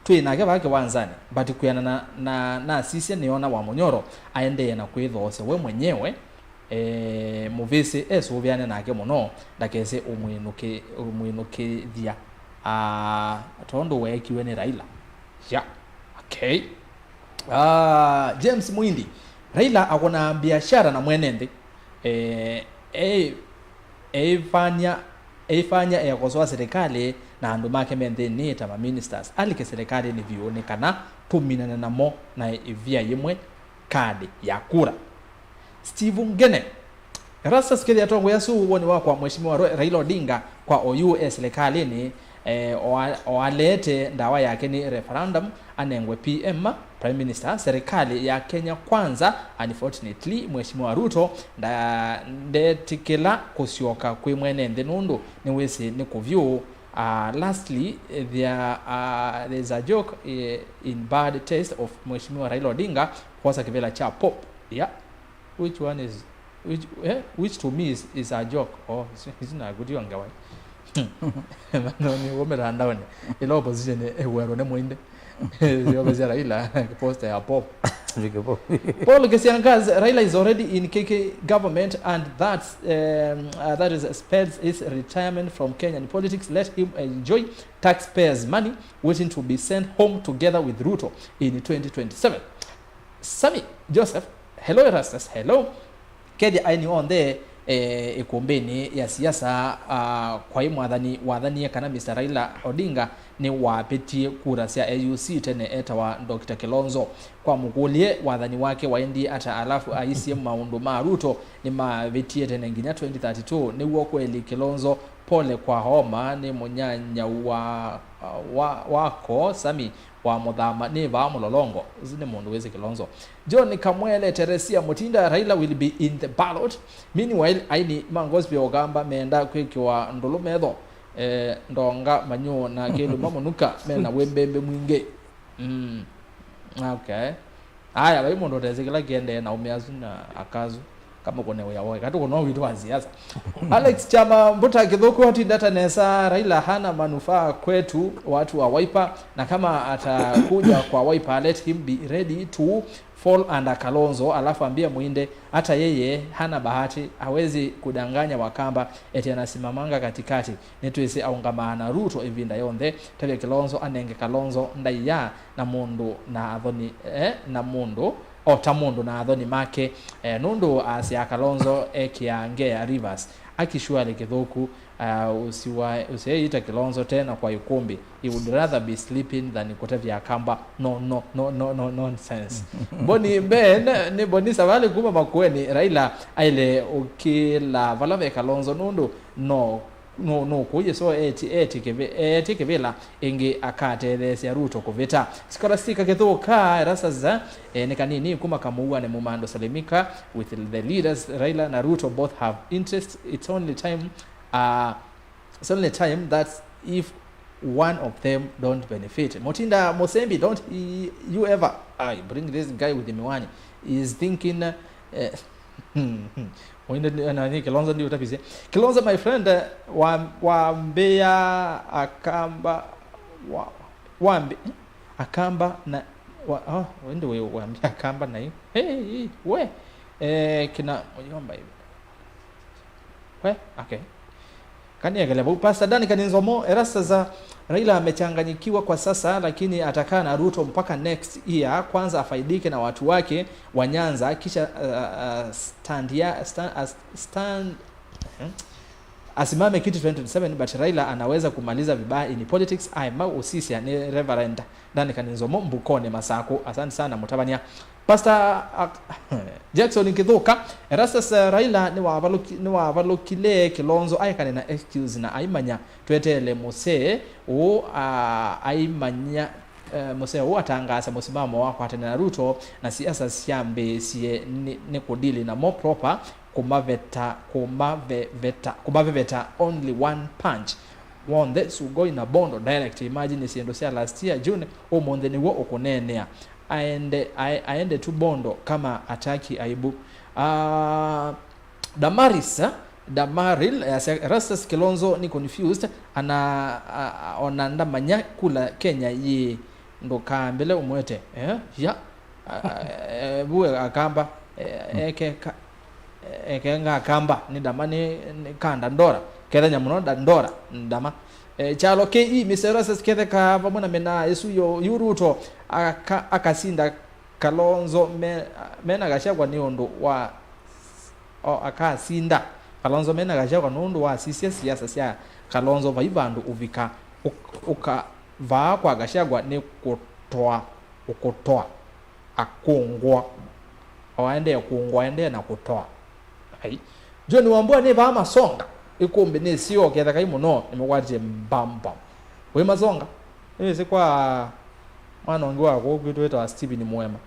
Twĩ nake vaa kĩwanzanĩ, but kwĩanana na, na, nasisya nĩona wa Munyoro aendee na kwĩthoosya we mwenyewe. Eh, mũvĩsĩ esũvĩane nake mũno, ndakese ũmwĩnũkĩ-, ũmwĩnũkĩthya. Ah, tondũ weekiwe nĩ Raila. Yeah. Okay. Ah, James Mwindi, Raila akũnaa biashara na mwene nthĩ. Eh, eh, eifanya, eifanya eakosoa serikali na andũ make me nthĩnĩ ta ma ministers alike serikalini vyũ nĩ kana tũminane namo na ĩvia yĩmwe kadi ya kura. Steve Ngene, Erastus Kĩthĩa, atongoesya sũ woni wakwa, Mheshimiwa Ro-, Raila Odinga kwa oyu e serikalini, eh, oa-, oalete ndawa yake nĩ referendum, anengwe P M, Prime Minister, serikali ya Kenya Kwanza. Unfortunately, Mheshimiwa Ruto nda-, ndetĩkĩla kũsyoka kwĩ mwene nthĩ nũndũ nĩwĩsĩ nĩ kũvyũ. Uh, lastly, there, uh, there's a joke, eh, in bad taste of Mheshimiwa Raila Odinga kwosa kĩvĩla kya pop. Yeah. Which one is, which, eh? Which to me is, is a joke. Oh, it's, it's not a good one, guy. Manoni wo mitandaoni. Ila opposition ĩwerwo nĩ Mwindi. Yobe cia Raila, poster ya pop. Vike pop. Paul Kisiangas, Raila is already in K K government, and that's, um, uh, that is spells his retirement from Kenyan politics. Let him enjoy taxpayers' money waiting to be sent home together with Ruto in twenty twenty-seven. Sami Joseph, hello Erastus, hello. Kethĩa aeni onthe, eh, ĩkũmbĩnĩ ya siasa, ah, kwaĩ mwathani wathanie kana Mister Raila Odinga nĩwavĩtie kura sya A U C tene etawa Doctor Kilonzo. Kwamũkũlye wathani wake waendie ata, alafu aisye maũndũ ma Ruto nĩmavĩtie tene nginya twenty thirty-two. Nĩw'o kweli Kilonzo, pole kwa homa, nĩ mũnyanyau wa, wa, wako Sami wa Mũthama, nĩ vaa Mũlolongo. Ũsu nĩ mũndũ wĩsĩ Kilonzo. John Kamwele, Teresia Mutinda, Raila will be in the ballot. Meanwhile, aini ma gospel Ũkamba menda kwĩkĩwa ndũlũ metho, eh, ndonga manyũũ na kĩluma mũnuka mena wĩmbĩmbĩ mwingĩ. Mm. Okay. Aya, vai mũndũ ũtesĩ kĩla kĩendee na aũme asu na aka asu. Kamũkũne wĩa woĩ. Katũkũna witũ wa siasa. Alex Chama Mbuta Kĩthũku, atinda ata nesa, Raila hana manufaa kwetu watu wa Wiper, na kama atakuja kwa Wiper, let him be ready to fall under Kalonzo, alafu ambia Mwinde hata yeye hana bahati, hawezi kudanganya Wakamba eti anasimamanga katikati. Nĩtwĩsĩ aũngamaa na Ruto ĩvinda yonthe. Tavya Kilonzo anenge Kalonzo ndaĩa na mũndũ na athoni, eh, na mũndũ, o ta mũndũ na athoni make, eh, nũndũ aasya Kalonzo ekĩaa ngea Rivers. Aki surely Kĩthũku, uh, ũsiwa-, ũsiaĩta Kilonzo tena kwa ikumbi. He would rather be sleeping than kũtavya Akamba. No, no, no, no, no, nonsense. Boni Ben, nĩ Boni Savali kuma Makueni, Raila aile ũkĩla vala ve Kalonzo nũndũ no no, no kũye, so eti-, eti kĩvĩ-, eti kĩvĩla ĩngĩ akatetheesya Ruto kũvĩta. Scholastica Kĩthũka, Erastus, eh, nĩ kanini kuma Kamũuanĩ, Mumando Salimika with the leaders. Raila na Ruto both have interest. It's only time, uh, it's only time that if one of them don't benefit. Mutinda Musembi, don't y-, you ever, I bring this guy with the miwani. He is thinking, eh, Oinde ni, na ni Kilonzo ndi utapisie. Kilonzo, my friend, eh, wa, wambia Akamba, wa, wambi, Akamba na, wa, oh, wende we wambia Akamba na hiyo. Hey, hey, we. Eh, kina, mjomba hivi. We, okay. Kaniekele vau. Pastor Dan Kaninzomo, Erastus, Raila amechanganyikiwa kwa sasa, lakini atakaa na Ruto mpaka next year. Kwanza afaidike na watu wake wa Nyanza, kisha, uh, uh, stand ya, stand, uh, stand, eh? Asimame kiti twenty twenty-seven, but Raila anaweza kumaliza vibaya in politics. Aema usisia ni Reverend Dan Kaninzomo, Mbukone, Masakũ. Asante sana, mũtavany'a. Pastor, uh, Jackson Kĩthũka, Erastus, uh, Raila nĩwavalũki-, nĩwavalũkile Kilonzo aekane na excuse na aimanya tweteele mũsee ũũ, uh, aimanya, uh, mũsee ũũ atangaase mũsimamo wa kwatana na Ruto na siasa syambĩĩsye nĩ, nĩ kũdili namo proper, kũmaveta, kũmaveveta, kũmaveveta only one punch. W'onthe Sugoi na Bondo direct. Imagine syĩndũ sya last year June, ũmũnthĩ nĩw'o ũkũneenea. Aende, ae-, aende tu Bondo kama ataki aibu. Ah, Damaris, eh? Damaril, eh, asya, Erastus Kilonzo ni confused, ana, a, a, ona ndamanya kula Kenya yĩ, ndũkambĩle ũmwete. Eh? Ya. A, a, e, vue Akamba, e, eke ka, eke nga Akamba, ni ndama ni, ni ka Dandora. Kethanya mũno Dandora, ndama. E, kyalo K E, Mister Erastus Ketheka vamwe na mĩnaa ĩsu yo yu Ruto aka, akasinda Kalonzo me, mena Gachagua nĩ ũndũ wa, o, akasinda Kalonzo mena Gachagua nũndũ wa sisya siasa sya Kalonzo. Vai vandũ ũvika, ũk-, ũkavaa kwa Gachagua nĩ kũtoa, ũkũtoa akũngwa. O aendee kũngwa, aendee na kũtoa. Ai. John Wambua nĩ vaa Masonga. Ĩkũmbĩ nĩ sio Ketheka mũno, nĩmũkwatie mbambam. Wĩ Masonga? Nĩwĩsĩ kwa mwana ũngĩ wa kũu kwitũ wĩtawa Steven Mwema.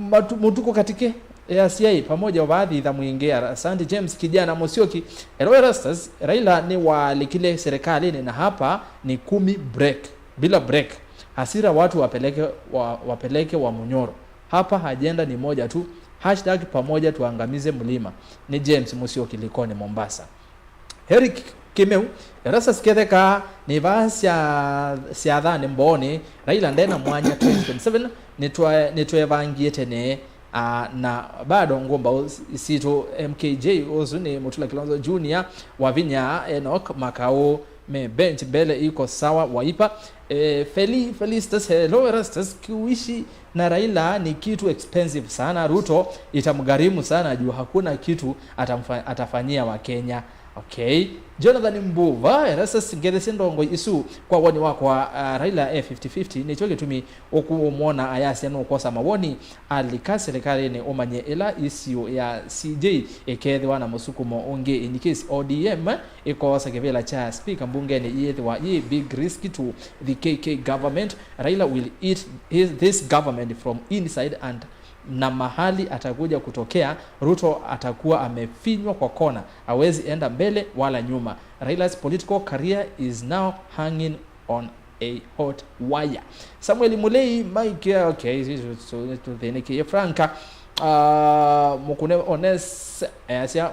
Matu-, Mũtuku Katike, easiai pamoja, ũvaathitha mwingĩ. Asante James Kijana Musyoki. Hello Erastus, Raila nĩwaalikile serikalini na hapa ni kumi break, bila break. Hasira watu wapeleke wa, wapeleke wa Munyoro. Hapa ajenda ni moja tu. Hashtag pamoja tuangamize mlima. Ni James Musyoki Likoni, Mombasa. Eric Kimeu, Erastus Ketheka nĩ vaa sya, syathanĩ Mbooni, Raila ndena mwanya twenty twenty-seven, nĩtwa-, nĩtwevangie tene, ah, na bado ngũmbaũ sitũ M K J, ũsu nĩ Mutula Kilonzo Junior, Wavinya Enoch Makau, me bench mbele iko sawa, Waipa. Eh, Feli, Felistus, hello Erastus, kuishi na Raila ni kitu expensive sana. Ruto itamgharimu sana juu hakuna kitu atamfa-, atafanyia wa Kenya. Okay. Jonathan Mbuva, Erastus, ngethe sya ndongo isu kwa woni wakwa, uh, Raila e fifty fifty, nĩkyo gĩtumi ũkũmwona ayasya nũkosa mawoni. Alika serikalini ũmanye ĩla issue ya C J ĩkethĩwa na mũsukumo ũngĩ, in case O D M ĩkoosa kĩvĩla kya speaker mbungeni, iyĩthĩwa yĩ big risk to the K K government. Raila will eat his, this government from inside and na mahali atakuja kutokea, Ruto atakuwa amefinywa kwa kona, hawezi enda mbele wala nyuma. Raila's political career is now hanging on a hot wire. Samuel Mulei, Mike, okay, tũthĩnĩkĩie Franka, uh, Mũkune Ones, easya,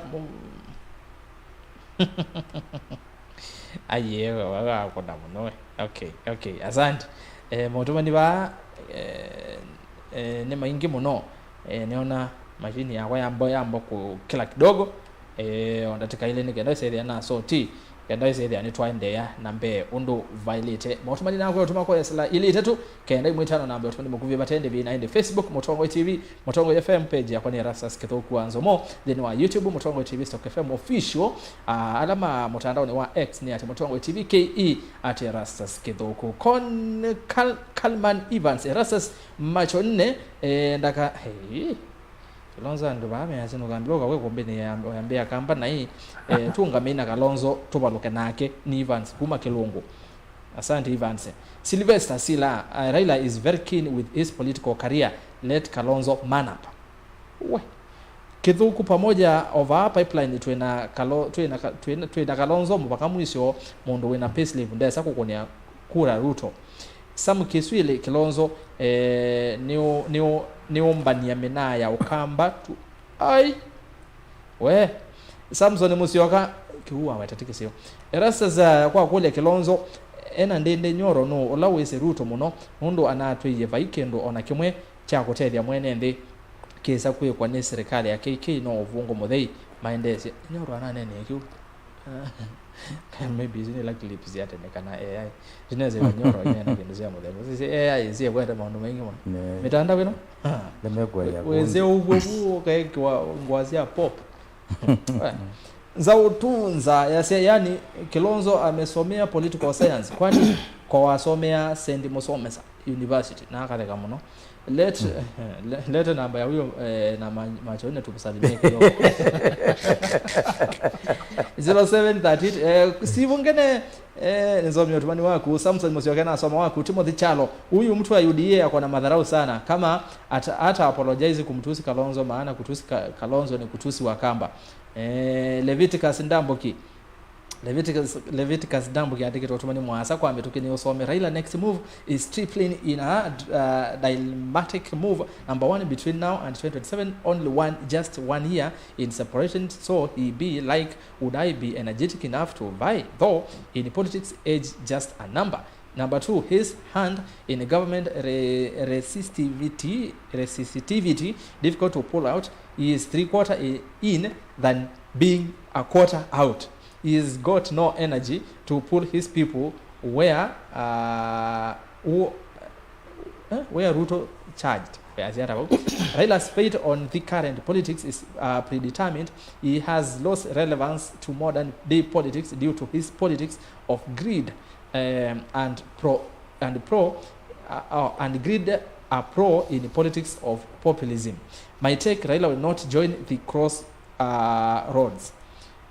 Aiee, we, we wakũna mũno we. Okay, okay, asante. Eh, maũtũmani vaa, eh, eh, nĩ maingĩ mũno. Eh, nĩona machine yakwa yamba, yamba kũkĩla kidogo. Eh, o ndatĩka ilĩ nĩ kenda ĩsethĩa na soti, kenda ĩsethĩa nĩtwaendeea na mbee ũndũ vaĩlĩte. Maũtũmani nakwa ũtũma kwa sila ilĩ itatũ, kenda imwe itano namba ũtũmani mũkuvĩ vate ndĩvi na ĩndĩ Facebook, Mũtongoi T V, Mũtongoi F M, page yakwa nĩ Erastus Kĩthũku wa Nzomo, nthĩnĩ wa YouTube, Mũtongoi T V Stock F M Official, ah, ala ma mũtandaonĩ wa X nĩ at Mũtongoi T V K E, at Erastus Kĩthũku. Con Kal-, Kalman Evans, Erastus macho nne, eh, ndaka, hey. Kalonzo andũ vaa measya nũkambĩla ũkaw'e kũmbĩnĩ ya, ya mbĩa kamba na ĩ, eh, tũũngamei na Kalonzo tũvalũke nake, nĩ Evans kuma Kĩlũngũ. Asante Evans. Sylvester Sila, uh, Raila is very keen with his political career. Let Kalonzo man up. We. Kĩthũku pamoja over pipeline twĩna Kalo-, twĩna Ka-, twĩna, twĩna Kalonzo mũvaka mwisho, mũndũ wĩna payslip ndesa kũkũnĩa kura Ruto. Sam Kiswili Kilonzo, eh, nĩũ-, nĩũ-, nĩũmbania mĩnaa ya Ũkamba tu. Ai! We! Samson Musyoka, kĩu waweta ti kĩseo. Erastus, eh, kwa kũlya Kilonzo, ena ndĩndĩ Nyoro nũũ ũla wĩsĩ Ruto mũno, nũndũ anatwĩie vai kĩndũ ona kĩmwe kya kũtethya mwene nthĩ kĩsa kwĩkwa nĩ serikali ya K K no ũvũngũ mũthei maendeesye. Nyoro ananenie kĩu. Maybe isu nĩ la clips sya tene kana A I. Sinezĩwa Nyoro ĩneena kĩndũ sya mũthemba. Sisi A I syekwete maũndũ maingĩ mũno. Ne. Mĩtandao ĩno? Ah. Nĩmekũelya wĩsĩ kũndũ. Ũguo vu ũkaĩkĩwa ngũa sya pop. Eh. Nzaũ tu nza yasya, yani, Kilonzo amesomea political science, kwani ko wasomea Saint Musomesa University, na akatheka mũno. Let, le-, lete namba ya huyo, eh, na ma-, macho nne tumsalimie kidogo. Zero seven thirty-eight, eh, Steve Ngene, eh, nĩnzomie ũtũmani waku. Samson Musyoke nasoma waku. Timothy Chalo, huyu mtu wa U D A ako na madharau sana. Kama ata, ata apologize kumtusi Kalonzo, maana kutusi Ka-, Kalonzo ni kutusi Wakamba. Eh, Leviticus Ndambuki, Leviticus, Leviticus Ndambuki andĩkĩte ũtũmani mũasa kwa mĩtũkĩ nĩ ũsome. Raila next move is tripling in a, uh, dilemmatic move. Number one, between now and twenty twenty-seven, only one, just one year in separation. So he be like, would I be energetic enough to vie? Though in politics, age just a number. Number two, his hand in government re-, resistivity, resistivity, difficult to pull out. He is three quarter i-, in than being a quarter out. He's got no energy to pull his people where, uh, who, eh, where Ruto charged. Where is that about? Raila's fate on the current politics is, uh, predetermined. He has lost relevance to modern day politics due to his politics of greed, um, and pro and pro uh, uh, and greed are pro in politics of populism. My take: Raila will not join the cross, uh, roads.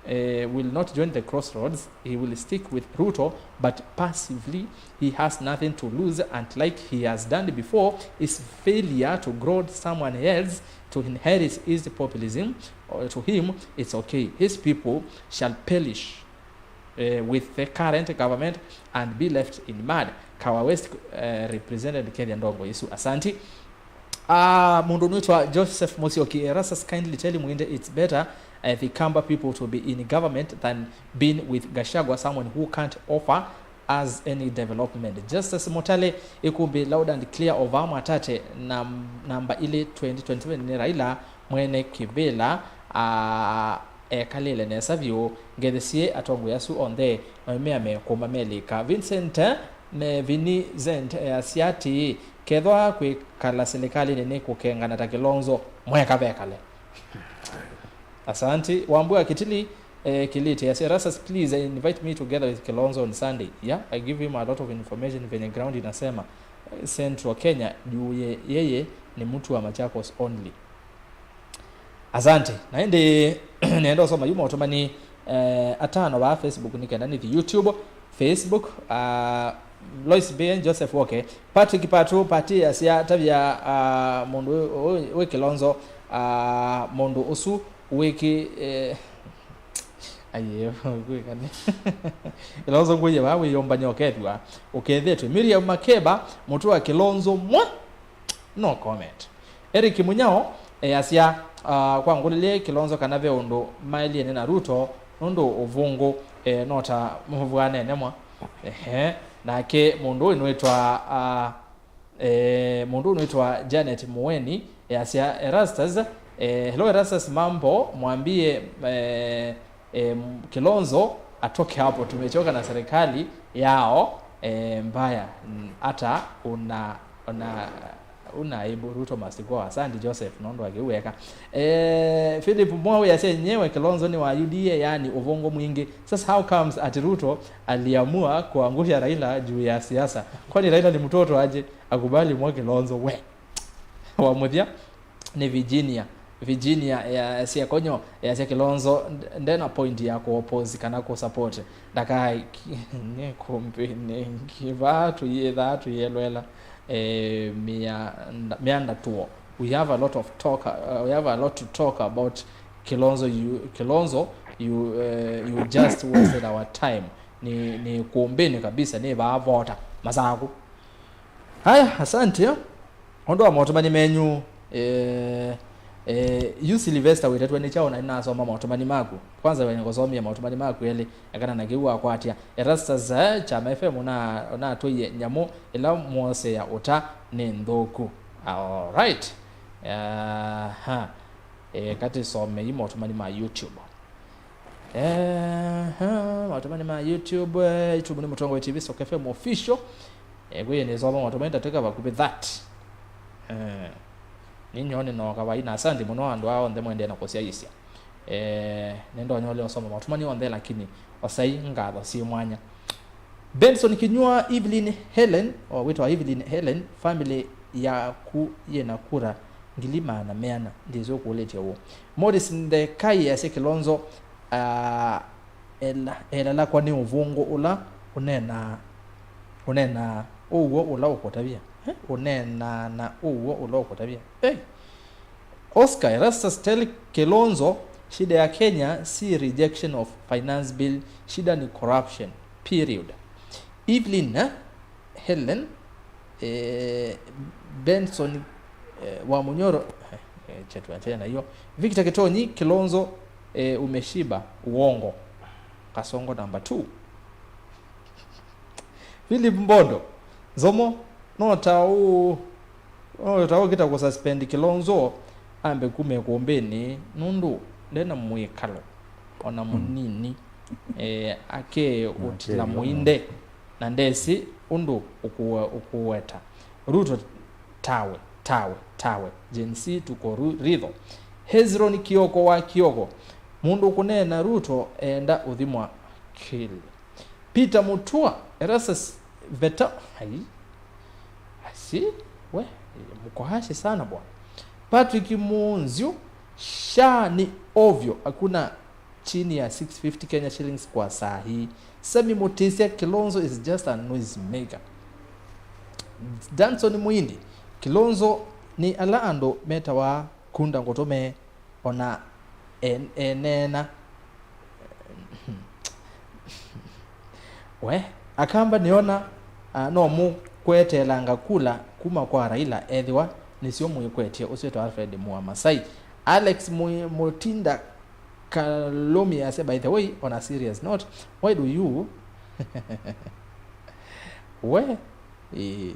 Uh, will not join the crossroads. He will stick with Ruto, but passively. He has nothing to lose, and like he has done before, his failure to grow someone else to inherit his populism, uh, to him, it's okay. His people shall perish, uh, with the current government and be left in mud. Kawa West, uh, represented Kethia Ndongo Yesu. Asanti. Uh, mũndũ ũnĩtwa Joseph Musyoki, Erastus, kindly tell Mwinde it's better, uh, the Kamba people to be in government than being with Gachagua, someone who can't offer us any development. Justice Mutale, Ikumbi, loud and clear over Mwatate, nam-, namba ilĩ twenty twenty-seven nĩ Raila mwene kĩvĩla, uh, ekalĩle nesa vyũ, ngethesie atongoi asu onthe, maimea mekũma melika. Vincent, eh, me Vincent, eh, asya atĩĩ, kethwa kwĩkala silikalĩnĩ nĩ kũkengana ta Kilonzo, mweka vekale. Asanti. Wambua Kitili, eh, Kiliti asya, Erastus, please, eh, invite me together with Kilonzo on Sunday. Yeah, I give him a lot of information venye ground inasema. Eh, Central Kenya, juu ye-, yeye ni mtu wa Machakos only. Asante. Na ĩndĩ nenda ũsoma yu maũtũmani, eh, atano vaa Facebook nĩ kenda nĩthi YouTube. Facebook, uh, Lois Ben Joseph Woke. Patrick Patu, Pati asya, tavya, uh, mũndũ wĩ, wĩ, wĩ Kilonzo, uh, mũndũ ũsu wĩkĩ, eh, aye, kwĩkani. Kilonzo ngũie vaa wĩyũmbany'a ũkethwa ũkethetwe. Miriam Makeba, mũtwe wa Kilonzo mwa. No comment. Eric Munyao, eh, asya, ah, kwa ngũlĩlye Kilonzo kana ve ũndũ maĩlyene na Ruto, nũndũ ũvũngũ, eh, no ta mũvw'anene mwa. Ehe, nake mũndũ ũyũ nĩwĩtwa, ah, eh, mũndũ ũyũ nĩwĩtwa Janet Muweni, eh, asya, Erastus, eh, hello Erastus, mambo, mwambie, eh, eh, Kilonzo atoke hapo, tumechoka na serikali yao, eh, mbaya. Mm, hata una, una, una aibu, Ruto must go. Asante Joseph, nondo akiweka. Eh, Philip Mwawe asya enyewe Kilonzo ni wa U D A, yani uvongo mwingi. Sasa how comes ati Ruto aliamua kuangusha Raila juu ya siasa? Kwani Raila ni mtoto aje akubali mwa Kilonzo? We. Wa muthya ni Virginia. Virginia ya, sya konyo, ya sya Kilonzo, nd-, ndena point ya ku-oppose kana ku-support. Ndakai, nĩ kumbi nĩngĩ, vaa tũyĩthaa tũyĩelwela, eh, mĩanda, mĩanda tuo. We have a lot of talk, uh, we have a lot to talk about Kilonzo, you, Kilonzo, you, uh, you just wasted our time. Ni, ni kumbini kabisa, ni vaa vota. Masaku. Haya, asante. Ũndũ wa maũtũmani menyu, eh, eh, yu Sylvester wĩtetwe nĩ kyaũ na nĩnasoma maũtũmani maku? Kwanza we ngũsomie maũtũmani maku elĩ, ekana na kĩu wakwatya. Erastus, eh, Kyama F M ũna-, ũnatwĩie nyamũ ĩla mwosea ũta nĩ nthũku. Alright. Aha. Eh, katĩsome yu maũtũmani ma YouTube. Ehe, maũtũmani ma YouTube, eh, YouTube nĩ Mũtongoi T V, Stock F M Official. Eh, kwĩ nĩsoma maũtũmani ndatĩka vakuvĩ thirty. Eh, ninyoni no kawaii, na asante mũno andũ aa onthe mwendee na kũsyaĩĩsya. Eh, nĩndonyole ũsoma maũtũmani onthe, lakini osai ngatho syĩ mwanya. Benson Kinyua, Evelyn Helen, o wĩtawa Evelyn Helen, family yaku yĩna kura ngili maana meana, ndĩsĩ ũkũlĩtye ũũ. Morris Ndekai asya Kilonzo, ah, ela-, elalakwa nĩ ũvũngũ ũla ũneenaa, ũneenaa ũw'o ũla ũkũtavya. Eh? Ũneenaa na ũw'o ũla ũkũtavya. Hey! Oscar Erastus, tell Kilonzo, shida ya Kenya si rejection of finance bill, shida ni corruption. Period. Evelyn, eh? Helen, eh, Benson, eh, wa Munyoro, eh, eh, chetu achana na hiyo. Victor Kitonyi, Kilonzo, eh, umeshiba, uongo. Kasongo number two. Philip Mbondo, Nzomo, no ta ũ-, no ta ũkĩta kũsuspend Kilonzo ambe kuma ĩkũmbĩnĩ, nũndũ ndena mwĩkalo ona mũnini. Eh, ake ũtila mũinde na ndesi ũndũ ũkũwe-, ũkũweta. Ruto tawe, tawe, tawe. Gen Z tuko ru-, ritho. Hezron Kioko wa Kioko. Mũndũ kũneena Ruto enda ũthimwa kĩlĩ. Peter Mutua, Erastus Veta, ai. Asi, we, mko hashi sana bwana. Patrick Munzyu, sha ni ovyo, hakuna chini ya six fifty Kenya shillings kwa saa hii. Sami Mutisya, Kilonzo is just a noise maker. Danson Muindi, Kilonzo ni ala andũ metawa kunda ngũtũme ona en-, eneena. We, Akamba nĩona, ah, no mũkweteelanga kula kuma kwa Raila ethĩwa nĩsyo mwĩkwetye, ũsyo wĩtawa Alfred Mua Masai. Alex Mu-, Mutinda Kalumi ase, by the way, on a serious note, why do you we, eh,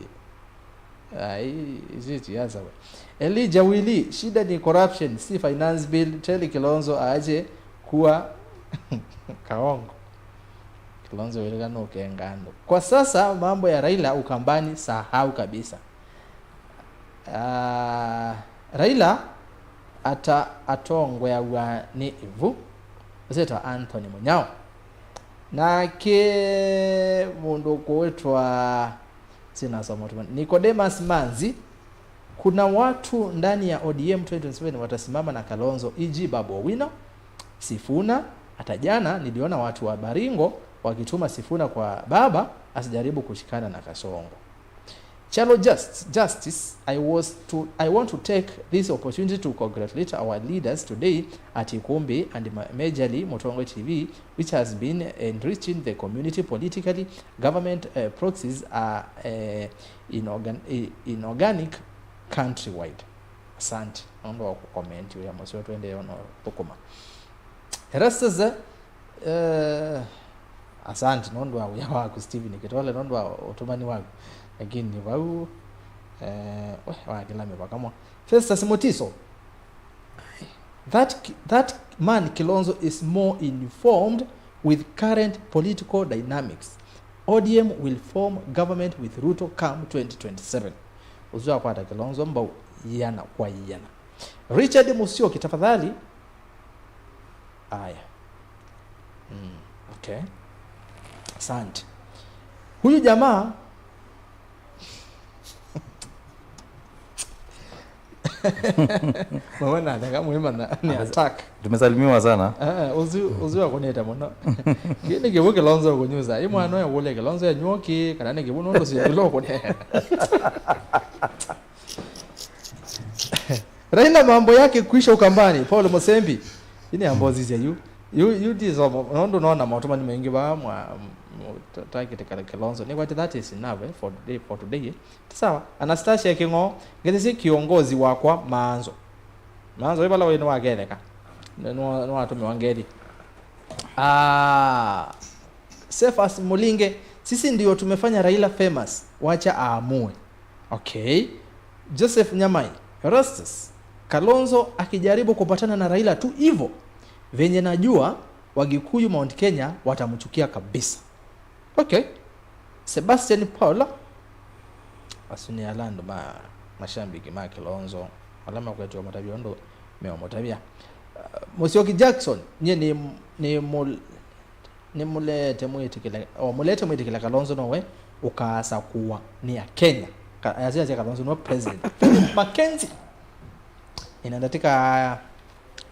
ai, ici siasa we. Elijah Willy, shida ni corruption, si finance bill, tell Kilonzo aache kuwa kaongo. Kilonzo wĩlĩka nũkenga andũ. Kwa sasa mambo ya Raila Ukambani sahau kabisa. Ah, Raila ata atongoeaw'a nĩ ĩvu, ũsĩtawa Anthony Mũnyao. Nake mũndũ kũĩtwa, sinasoma tu, Nicodemus Manzi, kuna watu ndani ya O D M twenty twenty-seven watasimama na Kalonzo, E G Babu Owino, Sifuna. Hata jana niliona watu wa Baringo wakituma Sifuna kwa baba asijaribu kushikana na Kasongo. Chalo Just, Justice, I was to, I want to take this opportunity to congratulate our leaders today at Ikumbi and ma-, majorly Mutongwe T V, which has been enriching the community politically. Government, uh, proxies are, uh, inorgan-, i-, inorganic countrywide. Asante nũndũ wa kũkomenti wĩa mũseo, tũendee ona thũkũma. Erastus, eh, asante nũndũ wa wĩa waku, Stephen Kitole, nũndũ wa ũtũmani waku. Lakini vau, eh, we, wakĩla mĩvaka mwa. Festus Mutiso, that, that man Kilonzo is more informed with current political dynamics. O D M will form government with Ruto come twenty twenty-seven. Ũsu akwata Kilonzo mbau iana kwa iana. Richard Musyoki, tafadhali. Aya. Mm, okay. Asante. Huyu jamaa mwana ataka mwimana ni attack. Tumesalimiwa sana. Ah, uzu, uzu akuneta muno. Kini kibu Kilonzo kunyuza. Imwana ya wole Kilonzo ya nyoki kana ni kibu nondo si bilo kunena. Raila mambo yake kuisha Ukambani, Paul Musembi. Ini ambo zizia yu. Yu, yu ndizo, nũndũ nona maũtũmani maingĩ vaa mwa, mwa, ta-, targeted Kalonzo. Nĩ kwati that is enough, eh, for today, for today, eh. Ti sawa. Anastasia King'o, ngethesye kiongozi wakwa Maanzo. Maanzo, ĩ vala wĩ nĩwaketheka. Nĩ-, nĩwa-, nĩwatũmĩwa ngethi. Ah, Cephas Mulinge, sisi ndio tumefanya Raila famous. Wacha aamue. Okay. Joseph Nyamai, Erastus, Kalonzo akijaribu kupatana na Raila tu hivyo, venye najua Wagikuyu Mount Kenya watamchukia kabisa. Okay. Sebastian Paula, asu nĩ ala andũ ma mashambiki ma Kilonzo, ala makwetwa matavya ũndũ meũmũtavya. Uh, Musyoki Jackson, nyie nĩ, nĩ mũ-, nĩmũlete mwĩtĩkĩle, o, mũlete mwĩtĩkĩle Kalonzo nowe ũkaasakũwa nĩ Akenya. Ka-, ayasya Kalonzo nĩwe president. Philip Mackenzie. Ĩna ndatĩka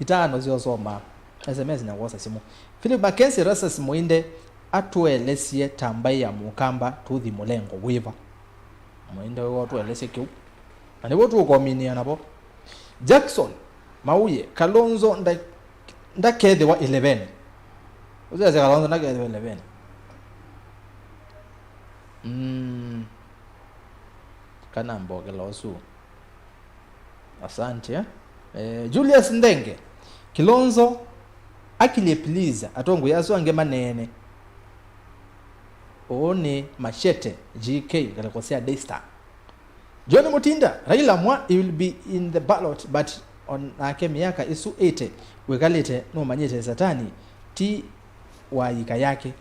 itano sya ũsoma S M S na kwosa simũ. Philip Mackenzie, Erastus Muinde atũelesye ta mbaĩ ya Mũkamba tũthi mũlengo wĩva? Muinde ũyũ ũtũelesye kĩu. Na nĩvo tũũkominĩa navo. Jackson Mauye, Kalonzo nda-, ndakethĩwa eleven. Ũsese Kalonzo ndakethĩwa eleven. Mm. Kana mbokela ũsu. Asante, eh? Eh, Julius Ndenge, Kilonzo, akilye please, atongoi asu angĩ maneene. Ũũ nĩ Machete, G K, ngalĩko sya Daystar. John Mutinda, Raila mwa, he will be in the ballot, but onake myaka ĩsu eighty wĩkalĩte nũmanyĩte Satani ti wa yika yake.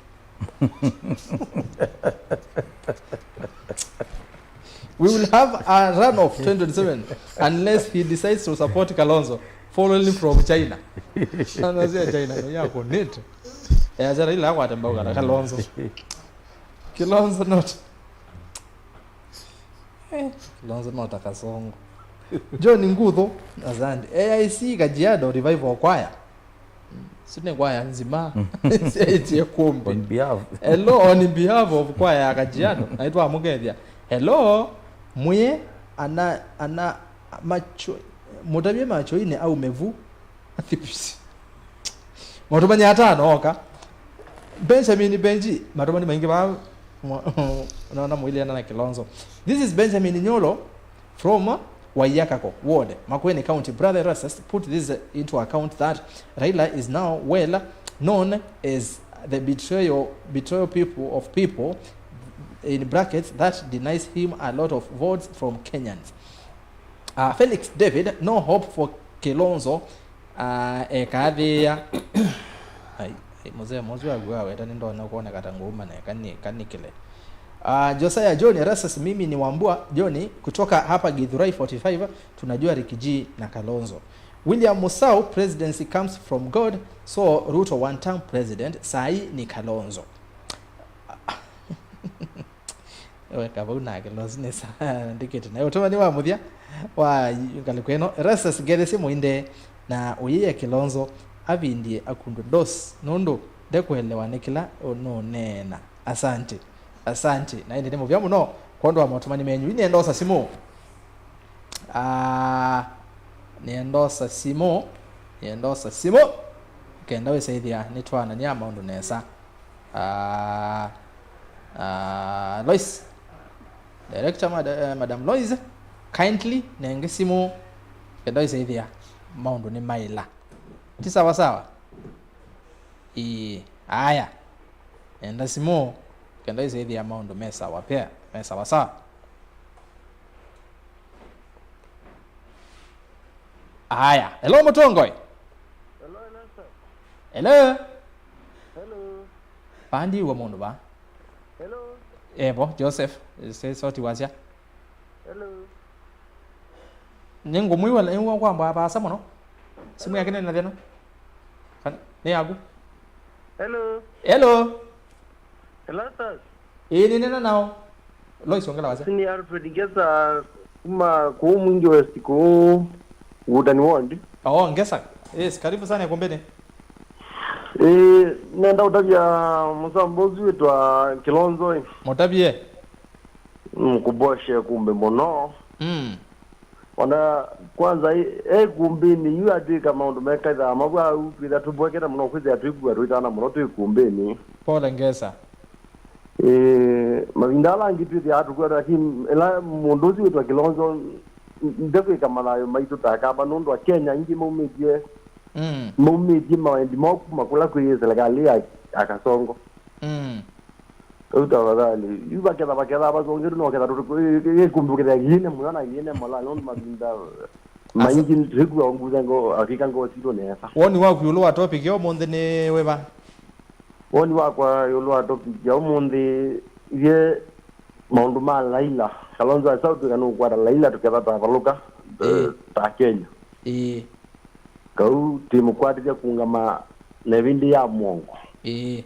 We will have a runoff twenty twenty-seven unless he decides to support Kalonzo following from China. Anasema China no ya kunete. Ya zara ila kwa tamba kana Kalonzo. Kilonzo not. Eh, Kilonzo not a Kasongo. John Ngutho, asante. A I C Kajiado Revival Choir. Sine kwaya nzima. Syaĩtye kumbi. On behalf. Hello, on behalf of kwaya ya Kajiado. Naitwa Mukethia. Hello, mwiye ana, ana, macho, mutavye machoinĩ au mevu. Athipisi. Matumani atano oka. Benjamin Benji, matumani maingi ba. Naona mwili na Kilonzo. This is Benjamin Nyolo. From Waiyakako Ward, Makueni County, Brother Erastus put this into account that Raila is now well known as the betrayal, betrayal people of people, in brackets, that denies him a lot of votes from Kenyans. Uh, Felix David, no hope for Kilonzo. Ah, ekathĩĩa. Ai, ai, mzee Mozu agua weta nĩ ndona kuoneka ta nguma na kani kanikile. Ah, Josiah John Erastus, mimi ni Wambua John kutoka hapa Githurai forty-five, tunajua Ricky G na Kalonzo. William Musau, presidency comes from God, so Ruto one term president, sai ni Kalonzo. Weka vau nake losinesa ndikite nayo ũtũmani wa mũthya wa ngalĩko ĩno. Erastus, ngethesye mũinde na ũyĩe Kilonzo avindie akundwe ndosi nũndũ ndekũelewa nĩ kĩla ũnũneena. Asante. Asante. Na ĩndĩ nĩ mũvya mũno kwondũ wa motũmani menyu. Ĩĩ nĩendosa simũ. Ah, nĩendosa simũ. Nĩendosa simũ. Kenda wĩsaithya nĩtwanania maũndũ nesa. Ah, ah, Lois. Director, mad-, eh, Madam Lois, kindly nenge simũ kenda isaithia maũndũ nĩ maĩla. Ti sawa sawa? Ĩĩ, aya. Nenda simũ kenda isaithia maũndũ me sawa pia, me sawa sawa. Aya, hello Mũtongoi. Hello, hello, sir. Hello. Hello. Pandiwa mũndũ ba. Hello. Evo, Joseph, se soti wasya. Hello. Nĩngũmwĩw'a nĩw'a kwamba vaasa mũno. Simũ yake nĩ na thĩna. Kana nĩ yaku? Hello. Hello. Hello, sir. Ĩĩ, nĩ nena nao. Lois, ongela wasya. Ni Alfred Ngesa kuma kũu Mwingi West kũu Wutani Ward. Oh, Ngesa. Yes, karibu sana ikumbini. Eh, nenda ũtavya mũsambo ũsu wĩtwa Kilonzo. Mũtavye. Mm, kuboshe kumbe mũno. Mm. Ona kwanza e, e kumbini yu atwika maũndũ mekaithaa mavau twitha tũbwekete mũno kwĩthĩa twĩkua twĩtana mũno twĩ kumbini. Pole Ngesa. Eh, mavinda ala angĩ twĩthĩaa tũkwatwa, lakini ĩla mũndũ ũsu wĩtwa Kilonzo ndekwĩka mathayũ maitũ ta kamba, nũndũ Akenya aingĩ maumĩtye, mm, maumĩtye mawendi moo kuma kũla kwĩ serikali ya, ya Kasongo. Mm. Ũu tafadhali. Yu vaketha, vaketha vasongetu no ketha tũtũ, ĩ, ĩ, ĩkumbũkĩthya yĩne mũyo na yĩne mola, nũndũ mavinda maingĩ twĩkua ngutha ngo, akika ngo sitũ nesa. Woni waku ĩũlũ wa topic ya ũmũnthĩ nĩ wĩva? Woni wakwa ĩũlũ wa topic ya ũmũnthĩ, ye maũndũ ma Laila. Kalonzo asautwĩka nũkwata Laila tũketha tavalũka, eh, ta Kenya. Ĩĩ. Kau twĩmũkwatĩthya kũngama na ĩvĩndĩ ya mũongo. Ĩĩ.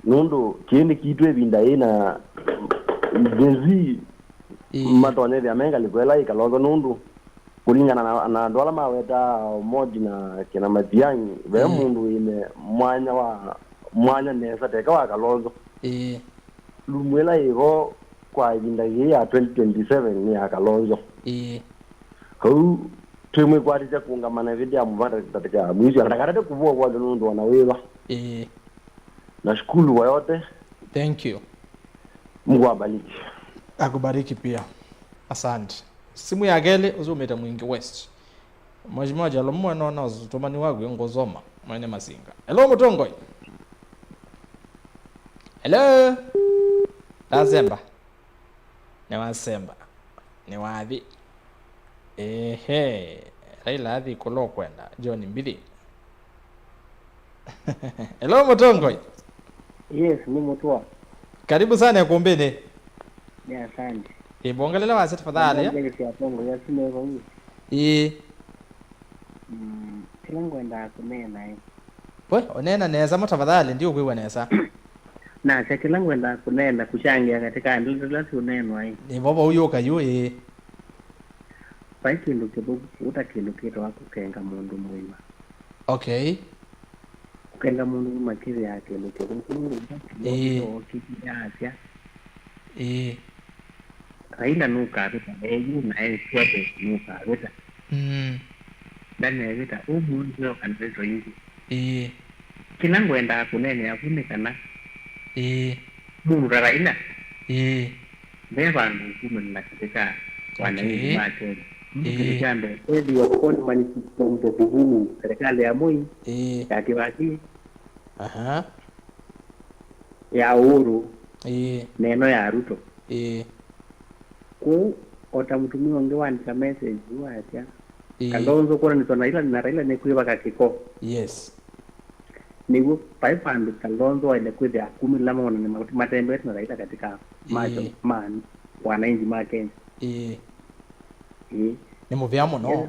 Nũndũ kĩĩ nĩ kitũ ĩvinda yĩĩ na Gen Z, ĩĩ, matonyethĩa me ngalĩko ĩla yĩ Kalonzo nũndũ kũlingana na, na andũ ala mawetaa Omondi na kĩna Matiang'i, ve, ĩĩ, mũndũ wĩne mwanya wa, mwanya nesa teka wa Kalonzo. Ĩĩ. Lumu ĩla yĩvo kwa ĩvinda yĩĩ ya twenty twenty-seven nĩ ya Kalonzo. Ĩĩ. Kau twĩmwĩkwatĩsya kũũngama na ĩvĩndĩ ya mũvata tatĩka ya mwisho. Ndakatete kũvũa kwake nũndũ ona wĩva. Ĩĩ. Nashukuru kwa yote. Thank you. Mungu awabariki. Akubariki pia. Asante. Simu ya kelĩ, ũsu ũmĩte Mwingi West. Mheshimiwa Jalomwe, nona ũtũmani waku ngũsoma. Mwene Masinga. Hello, Mũtongoi. Hello. Ndazemba. Nĩwasemba. Nĩwathi. Ehe. Raila athi kũla ũkwenda. John Mbithi. Hello, Mũtongoi. Yes, nĩ Mũtwa. Karibu sana ĩkũmbĩnĩ. Nĩ asante. Ĩbongelela wasya tafadhali. Nĩ atongoi asu me vau. Ĩĩ. Mm, kĩla ngwendaa kũneena ĩ. We, ũneena nesa mo tafadhali, ndiũkwĩw'a nesa. Nasya kĩla ngwendaa kũneena kũkyangĩa katĩ ka ndeto ila siũneenwa ĩ. Nĩ vo vau yũka yu, ĩĩ. Vai kĩndũ kĩthũku kũuta kĩndũ kĩtawa kũkenga mũndũ mũima. Okay. Kũkenga mũndũ mũima kĩthĩaa kĩndũ kĩthũku nũndũ Ĩĩ. Okĩie asya Ĩĩ. Raila nũkavĩta eyu na esua ve nũkavĩta. Mm. Ndanevĩta ũmũnthĩ oka ndeto ingĩ. Ĩĩ. Kĩla ngwendaa kũneenea vu nĩ kana Ĩĩ. mũndũ ta Raila Ĩĩ. Ve vandũ ũkumĩlĩla katĩ ka wananchi Okay. ma Kenya. Nũndũ kĩndũ Ĩĩ. kya mbee, ethĩwa kũkonimani from the beginning, serikali ya Moi, Ĩĩ. ya Kibaki, Aha. ya Uhuru, Ĩĩ. na ĩno ya Ruto. Ĩĩ. Kwoou, o ta mũtumĩa ũngĩ waandĩka message yu asya, Ĩĩ. Kalonzo kwonanĩswa na Raila, na Raila nĩ kwĩvaka kĩko. Yes. Nĩw'o, vai vandũ Kalonzo waĩle kwĩthĩa akumĩlĩla mawonany'o ma-, matembete na Raila katĩ ka macho Ĩĩ. ma wananchi ma Kenya. Ĩĩ. Ĩĩ. Nĩ mũvea mũno.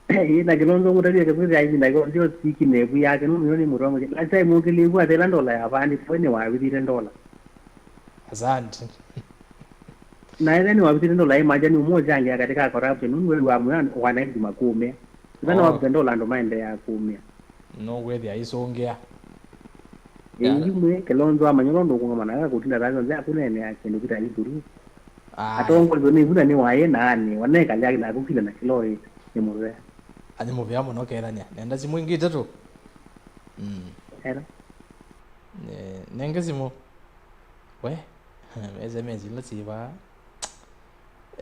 Ĩĩ, na Kalonzo ngũtavya kwĩthĩa ĩvinda yonthe ũsiki nevu yake nũmĩo nĩ mũtongoesya. Last time ũkĩlĩvu atela ndola ya vandi, we nĩwavithile ndola. Asante. Na ethĩa nĩwavithile ndola ĩmanja nĩ ũmwe ũkyangĩa katĩ ka corruption, nũndũ wĩw'aa mũyo wananchi makũũmĩa. Ĩtha Oh. nĩwavitha ndola andũ maendeea kũũmĩa. Nũkwĩthĩa isũngĩa. Ĩĩ, yu mwĩ Kalonzo amanya ũla ũndũ ũkũng'amana aka kũtinda thayũ nzĩa kũneenea kĩndũ kĩtaĩ thuru. Atongoeswe nĩ ĩvu na nĩ waĩ na anĩ, wanekali akĩla kũkila na kĩla ũĩ nĩ mũvea. Anĩ mũvea mũno kethania. Nenda simũ ingĩ itatũ. Mm. Ela. Eh, nenge simũ. We. S M S ila siva.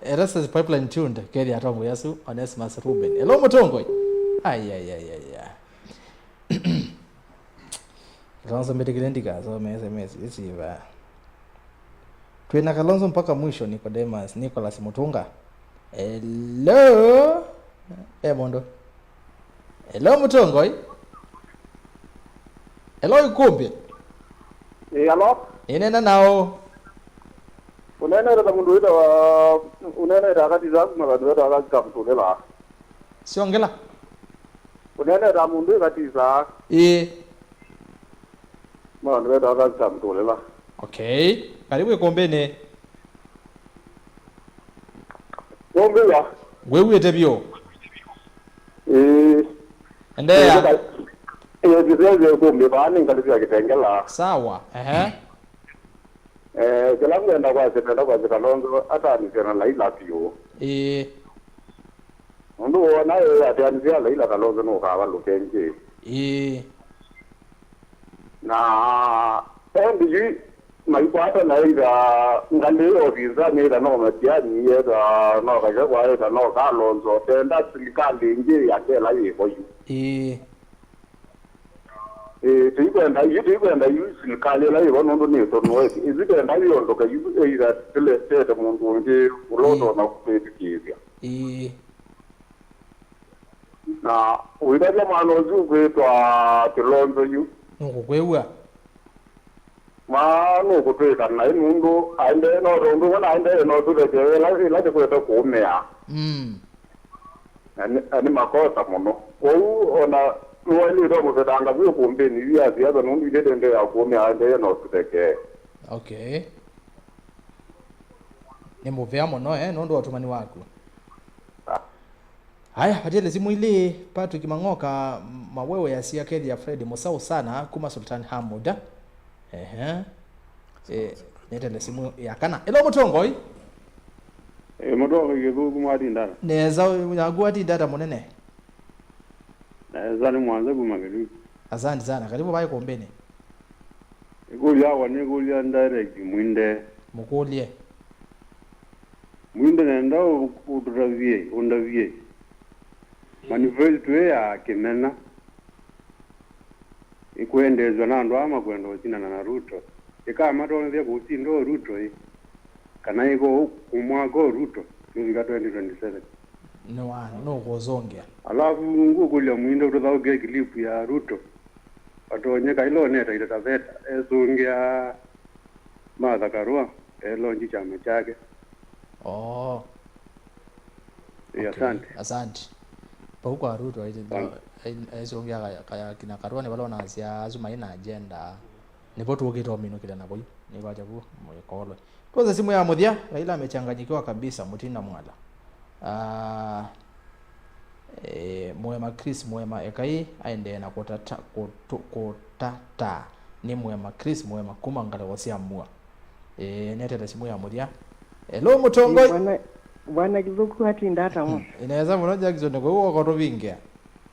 Erastus Pipeline tuned, kethia atongoi asu, Onesmus Ruben. Hello, Mũtongoi. Ai, ai, ai, ai, ai. Kalonzo mbĩtĩkĩle ndikasome S M S isiva. Twĩna Kalonzo mpaka mwisho, Nicodemus, Nicholas Mutunga. Hello. E mũndũ. Hello, Mũtongoi. Hello, Ikumbi. Ĩĩ, alo? Ĩnena nao. Ũneenete ta mũndũ wĩtawa, ũneenete akatisaa kuma vandũ vetawa Kakita Mũtũlĩla. Syongela. Ũneenete ta mũndũ ĩkatisaa. Ĩĩ. Kuma vandũ vetawa Kakita Mũtũlĩla. Okay. Karibu ikumbini. Nũmbĩwa. Ngwĩw'ĩte vyũ. Ĩĩ. Endeea. Ĩĩ, ndĩsese kũmbĩ vaa nĩ ngalĩko ya Kĩtengela. Sawa. Ehe. Eh, kĩla ngwenda kwasya, nenda kwasya Kalonzo ataanĩsye na Laila vyũ. Ĩĩ. Nũndũ woona ĩĩ ateanĩsye na Laila, Kalonzo nũkavalũke ĩngĩ. Ĩĩ. Na endi yu maikwata na either ngalĩ ya ũvinzani, either no Matiang'i, either no Gachagua, either no Kalonzo, tenda silikalĩ ĩngĩ ya kela yĩvo yu. Ĩĩ. Ĩĩ, tũikwenda yu, tũikwenda yu silikalĩ ĩla yĩvo nũndũ nĩ ĩtonoe. Ĩsu tenda yĩondoke yu, either tũletete mũndũ ũngĩ ũla ũtonya kwĩtĩkĩĩthya. Ĩĩ. Na ũitavya mwana ũsu ũkwĩtwa Kĩlonzo yu. Nũkũkwĩw'a. Ma nũkũtwĩka naĩ nũndũ aendee no tondũ wona aendee no tũthekee ĩla ĩla kĩkwete kũũmĩa. Mm. Na nĩ- na nĩ makosa mũno. Kwoou ona nĩwaĩlĩte ũmũvetanga vyũ kũmbĩni yu ya siasa nũndũ ithe ndendee ya kũũmĩa aendee no tũthekee. Okay. Nĩ mũvea mũno eh, nũndũ wa ũtũmani waku. Haya, vatĩle simũ ilĩ, Patrick Mang'oka, Mawewe ya Sia Kethia, Fred Musau sana kuma Sultan Hamud. Ehe. Eh, nĩtele simũ ya kana. Hello, Mũtongoi. Eh, Mũtongoi Kĩthũku mwatinda ata? Nesa, naku watinda ata mũnene? Nesa nĩ mwanza kuma Kĩthũku. Asante sana. Karibu vai kombeni. Ĩkũlyo yakwa nĩ ĩkũlya direct Mwinde. Mũkũlye. Mwinde nenda ũ- ũtũtavye, ũndavye. Manifesto ĩ ya kĩmena ĩkwendeesw'a na andũ aa makwenda ũsindana na Ruto. Ĩkamatonyethya kũsinda o Ruto ĩ? Kana ĩko kũmwaka o Ruto nũvika twenty twenty-seven? Nĩwa, nũkũzũngĩa. Alafu ngũkũlya Mwinde ũtũthaũkĩe clip ya Ruto. Atonyeka ila onete Taita Taveta esũngĩa Martha Karua elonji kyama kyake. Oh. Ĩ, asante. Asante. Vau kwa Ruto aisũngĩa kaya kina Karua nĩ vala onasya asu mai na agenda. Nĩvo tũkĩte ũminũkĩle na vau. Nĩkwatya vu mũikolwe. Tuoze simu ya mũthya, Raila amechanganyikiwa kabisa, Mutinda Mwala. Ah, eh, Mwema Chris Mwema, ekai aendee na kũtata, kũtũ, kũtata. Nĩ Mwema Chris Mwema kuma ngalĩko sya Mua. Eh, netete simu ya mũthya. Hello, Mũtongoi. Bwana, bwana Kĩthũku atinda ata mo? Inaweza mũno Jackson, kwa hiyo wako tũvingĩa.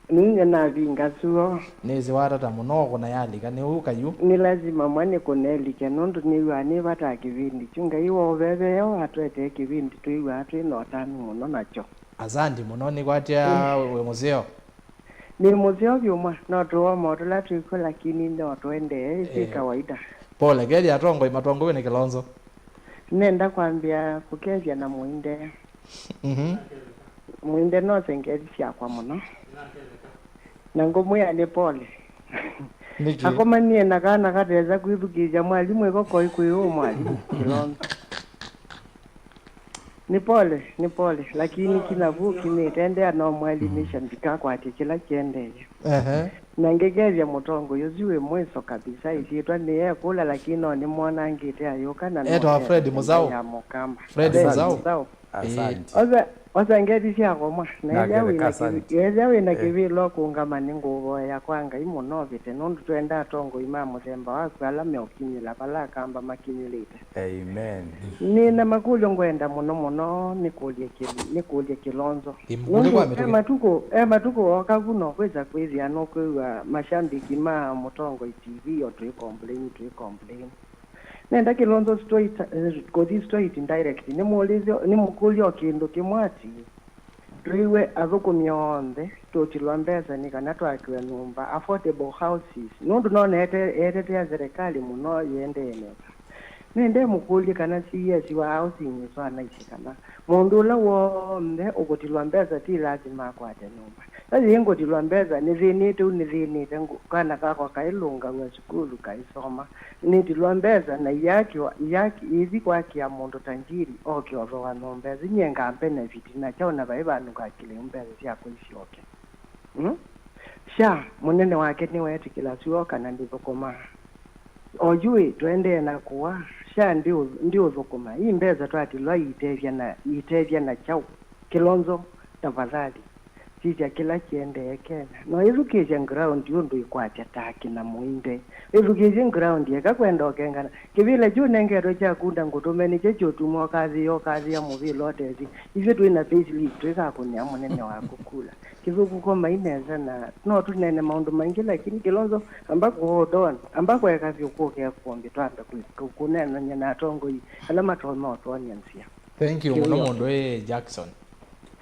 Ninyie navinga suo. Nĩsĩ watata mũno kũna yalika nĩ ũka yu. Nĩ lasima mwa nĩkũnelike nũndũ nĩw'aa nĩ vata kĩvindi kyu. Ngai wa ũveveo atũetee kĩvindi twĩw'aa twĩ na ũtanu mũno nakyo. Asanti mũno, nĩkwatya wĩ mũseo? Nĩ mũseo vyũ mwa, no tũwoma o tũla twĩkw'o lakini no tũendee, ĩsĩ kawaida. Pole, kethya atongoi matongow'e nĩ Kĩlonzo. Nenda kwambĩa kũkethya na mũinde. Mhm. Mwinde nose ngeli syakwa mũno. Na ngũmwĩa nĩ pole. Nĩkĩ? Akomanie na kana katesa kwĩthukĩĩsya mwalimũ ĩko koi kwĩ ũũ mwalimũ Kĩlonzo. Nĩ pole, nĩ pole, lakini kila vu kinĩte ndea no mwalimisha ndikakwatye kĩla kĩendee. Ehe. Na ngĩkethya mũtongoi ũsu wĩ mwiso kabisa, ĩsyĩtwa nĩyekũla lakini no nĩmwonangĩte ayũka na no Etwa Fred Mũsaũ. Ya Mũkamba. Fred Fred Mũsaũ. Mũsaũ. Asante. Osa, osa ngeti syakwa mwa, na ethĩa Nake wĩna kĩvi- asante. Ethĩa wĩna Eh. kĩvĩla ũkũngama nĩngũvoya kwa Ngai mũno ũvĩte nũndũ twenda atongoi ma mũthemba waku ala meũkinyĩla vala akamba makinyĩlĩte. Amen. Nĩ na makũlyo ngwenda mũno mũno nĩkũlye Kĩl- nĩkũlye Kĩlonzo. Ĩ, mũkũlye kwa Nũndũ mĩtũkĩ. E matukũ, e matukũ oka vu no kwĩsa kwĩthĩa nũkwĩw'a mashambiki ma mũtongoi T V o twĩ complain, twĩ complain. Nenda Kĩlonzo straight, eh, kũthi straight direct. Nĩmũũlĩsye, nĩmũkũlye o kĩndũ kĩmwe ati, twĩw'e athũkũmi onthe tũtilwa mbesa nĩ kana twakĩwe nyũmba, affordable houses, nũndũ nona ete- etetea serikali mũno yĩendee nesa. Nende mũkũlye kana C E S wa housing nĩswanaisye kana mũndũ ũla w'onthe ũkũtilwa mbesa ti lasima akwate nyũmba. Sasa yĩngũtilwa mbesa, nĩthĩnĩte ũu nĩthĩnĩte ngũ- kana kakwa kailũngaw'a sukulu kaisoma. Nĩtilwa mbesa na iyakĩwa, iyaki- ithi kwakĩa mũndũ tajiri oke ũthooa nyũmba ĩsu, nyie nga benefit na kyaũ na vai vandũ ngakĩlĩu mbesa syakwa isyoke. Mm? Sha, mũnene wake nĩweetĩkĩla syoka na ndĩthũkũmaa. Oyu ĩ, tũendee na kũa, sha ndiũ- ndiũthũkũma. Ii mbesa twatilwa iitethya na, iitethya na kyaũ? Kĩlonzo, tafadhali, sisya kĩla kĩendee Kenya. No ĩthukĩĩsye ground ũndũ ĩkwatya taki na mũinde. Ĩthukĩĩsye ground, eka kwenda ũkengana. Kĩvĩla kyu ũnengetwe kya kunda ngũtũme nĩkyo kĩũtuma ũkathĩĩa, ũkathĩĩa mũvĩla ũtesĩ. Ithyĩ twĩ na payslip twĩkakũnĩa mũnene waku kula. Kĩthũku komai nesa na no tũneene maũndũ maingĩ, lakini Kĩlonzo, amba kũ hold on, amba kũeka vyũ kũke kũngĩ twambe kwĩ- kũ- kũneenany'a na atongoi ala matonya ũtwony'a nzĩa. Thank you mũno. Kĩw'o. Mũndũ ĩ Jackson.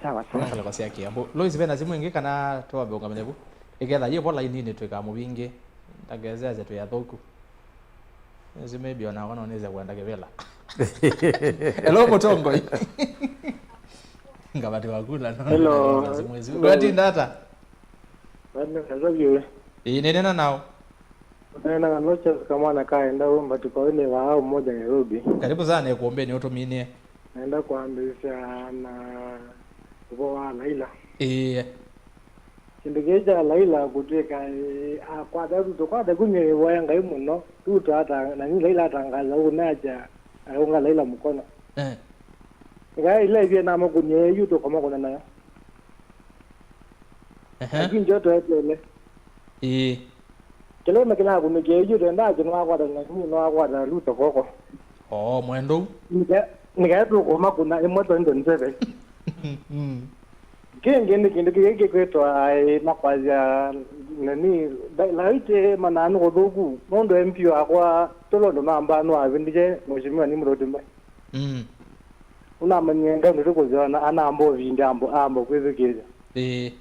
Sawa sawa. Ngalĩko sya Kiambu. Lois, vena simu ĩngĩ kana twambe ũngamĩle vu? Ĩketha yĩ vo laininĩ twĩkamũvingĩ. Ndakesese twĩ athũku. Nĩsĩ maybe onakwa no nĩse kwenda kĩvĩla. Hello, mũtongoi. Ngavati wa kula, no. Hello. Nĩse mwezi. Hello. Watinda ata? Nene nesa vyũ. Ĩĩ, nĩnena nao. Nena na Loches kamwana kaenda umba tuko ene wa au moja Nairobi. Karibu sana ĩkũmbĩnĩ ũtũminie. Naenda kwambĩĩsya na ũvoo wa Laila. Ĩĩ. Kĩndũ kĩĩ kya Laila kũtw'ĩka, ĩ, akwata Ruto, kwata kumya ĩvoya Ngai mũno. Ruto ata- na nĩ Laila atangaza ũu, naja aunga Laila mũkono. Eh. Ngai ila ivye namũkũnie yu tũkomakũna nayo. Ehe. Lakini ndio tweteele. Ĩĩ. Kĩla ũme kĩnakũnĩkie yu twendaa kĩ nĩwakwata na nĩ nĩwakwata Ruto koko. Oo, mwendo u. Nĩkae tũkũmakũna ĩmwe twenty twenty-seven. Mm. Kĩngĩ nĩ kĩndũ kĩngĩ kĩkwĩtwa, ĩ, makwasya nani, laiti mananu kũthũku, nũndũ M P wakwa Tolondo namba nĩwavindie Mheshimiwa ni Mũtũtĩ Mbai. Mm. Ũnamanyie ngai nũtũkũsya na anamba ũvindi ambo, ambo kwĩthukĩĩsya. Ĩĩ.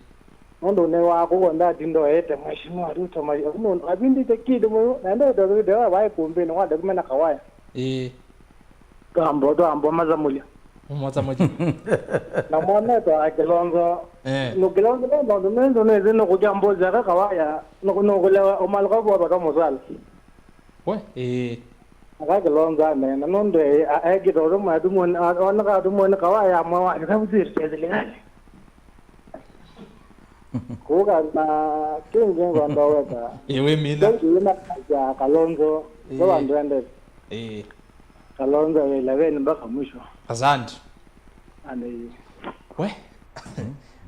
Nũndũ nĩ wakũw'a ndatinda oete Mheshimiwa Ruto mai, nũndũ avindĩte kĩndũ mũno, na ndete video ya vaĩ kũmbĩnĩ wa document na kawaya. Ĩĩ. Twambo, twambo masamũlya. Mũmota mũki. Na mwana etwa Kilonzo. Eh. No Kilonzo no maũndũ mengi nĩthĩ nũkũkya mbozi aka kawaya nũkũlewa ũmalũka vua vaka mũsala. We, eh. Aka Kilonzo aneena nũndũ ekĩta ũndũ mwatumwoni oneka atumwoni kawaya amwe wa vika vusiri siligali. Kuka na kingi ngwenda weka. Iwe mina. Ndio na ya Kalonzo. Eh. Kwa ndwende. Eh. Kalonzo wela veni mpaka mwisho. Asante. Ande. We.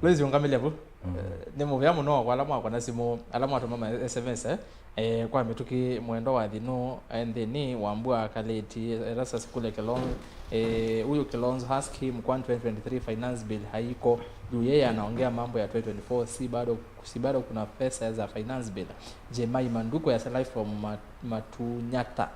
Lwezi ungamile bu. Eh, nĩ mũvea mũno kwa ala mwakwa na simũ, ala mwatũma ma S M S, eh. Eh, kwa mĩtũkĩ mwendo wa thĩ no, eh, nthĩnĩ wa mbua kalĩti, eh, Erastus kule Kilonzo, eh, huyu Kilonzo ask him, kwani twenty twenty-three finance bill haiko? Juu yeye anaongea mambo ya twenty twenty-four, si bado, si bado kuna pesa za finance bill. Jemai Manduko ya live from Ma-, Matunyata,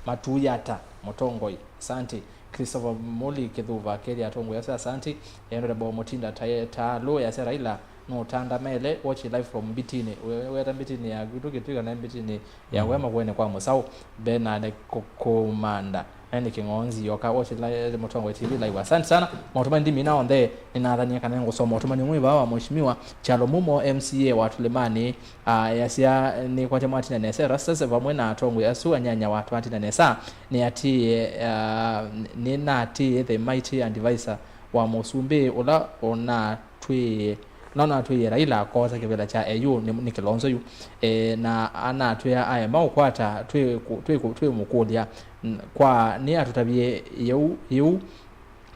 Matuyata, Mutongoi. Asante. Christopher Muli Kithuva, Kelly Atongoi, yasya asante. Honorable Mutinda Taye-, Taalu, yasya Raila nũtanda mele, watch live from Mbitini. We-, weta Mbitini ya gwitũ Kitui kana Mbitini ya we makuene kwa mũsaũ. Bernard Ku-, Kumanda. Nani King'onzi yoka, watch live, Mutongoi T V live. Asante sana. Maũtũmani ndimina onthe, nĩnathanie kana ngũsoma ũtũmani ũmwe vaa wa Mheshimiwa Kyalo Mumo, M C A wa Tulemani. Ah, yasya, nĩkwate mwatina nesa Erastus vamwe na atongoi asu anyanya wa twatina nesa. Nĩatĩĩe, ah, nĩnatĩĩe the mighty advisor wa mũsumbĩ ũla ũnatwĩĩe, ũla ũnatwĩĩe Raila akosa kĩvĩla kya A U nĩ, nĩ Kilonzo yu. E, na anatwĩa aema ũkwata twĩ kũ-, twĩ kũ-, twĩmũkũlya, n-, kwa nĩ atũtavie yĩu, yĩu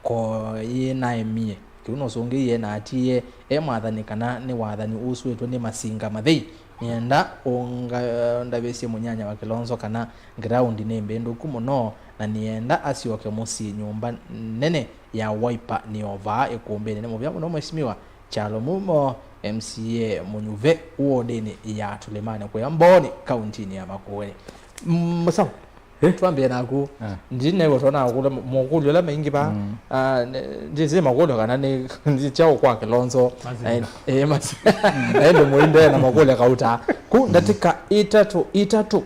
ko yĩnaemie. Kĩu nũsũngĩie na atiie e mwathani kana nĩ wathani ũsũĩtwe nĩ masinga mathei. Nĩenda ũngandavĩsye mũnyanya wa Kilonzo kana ground nĩ mbĩndũku mũno, na nĩenda asyoke mũsyĩ nyũmba nene ya Wiper nĩ o vaa Ĩkũmbĩnĩ. Nĩ mũvea mũno Mheshimiwa Kyalo Mumo, M C A mũnyuve wodinĩ ya Tulemani kũya Mbooni, kauntinĩ ya Makueni. Mm, mũsawa. Eh? Twambie naku. Ah. Ndinew'a twana kule mokũlyo ala maingĩ ba. Mm. Ah, ne-, ndisi makũlyo kana nĩ, nĩ kyaũ kwa Kilonzo. Mazinga. Eh, eh, mas-, ende muinde na makũlyo kauta. Ku ndatĩka itatũ, itatũ.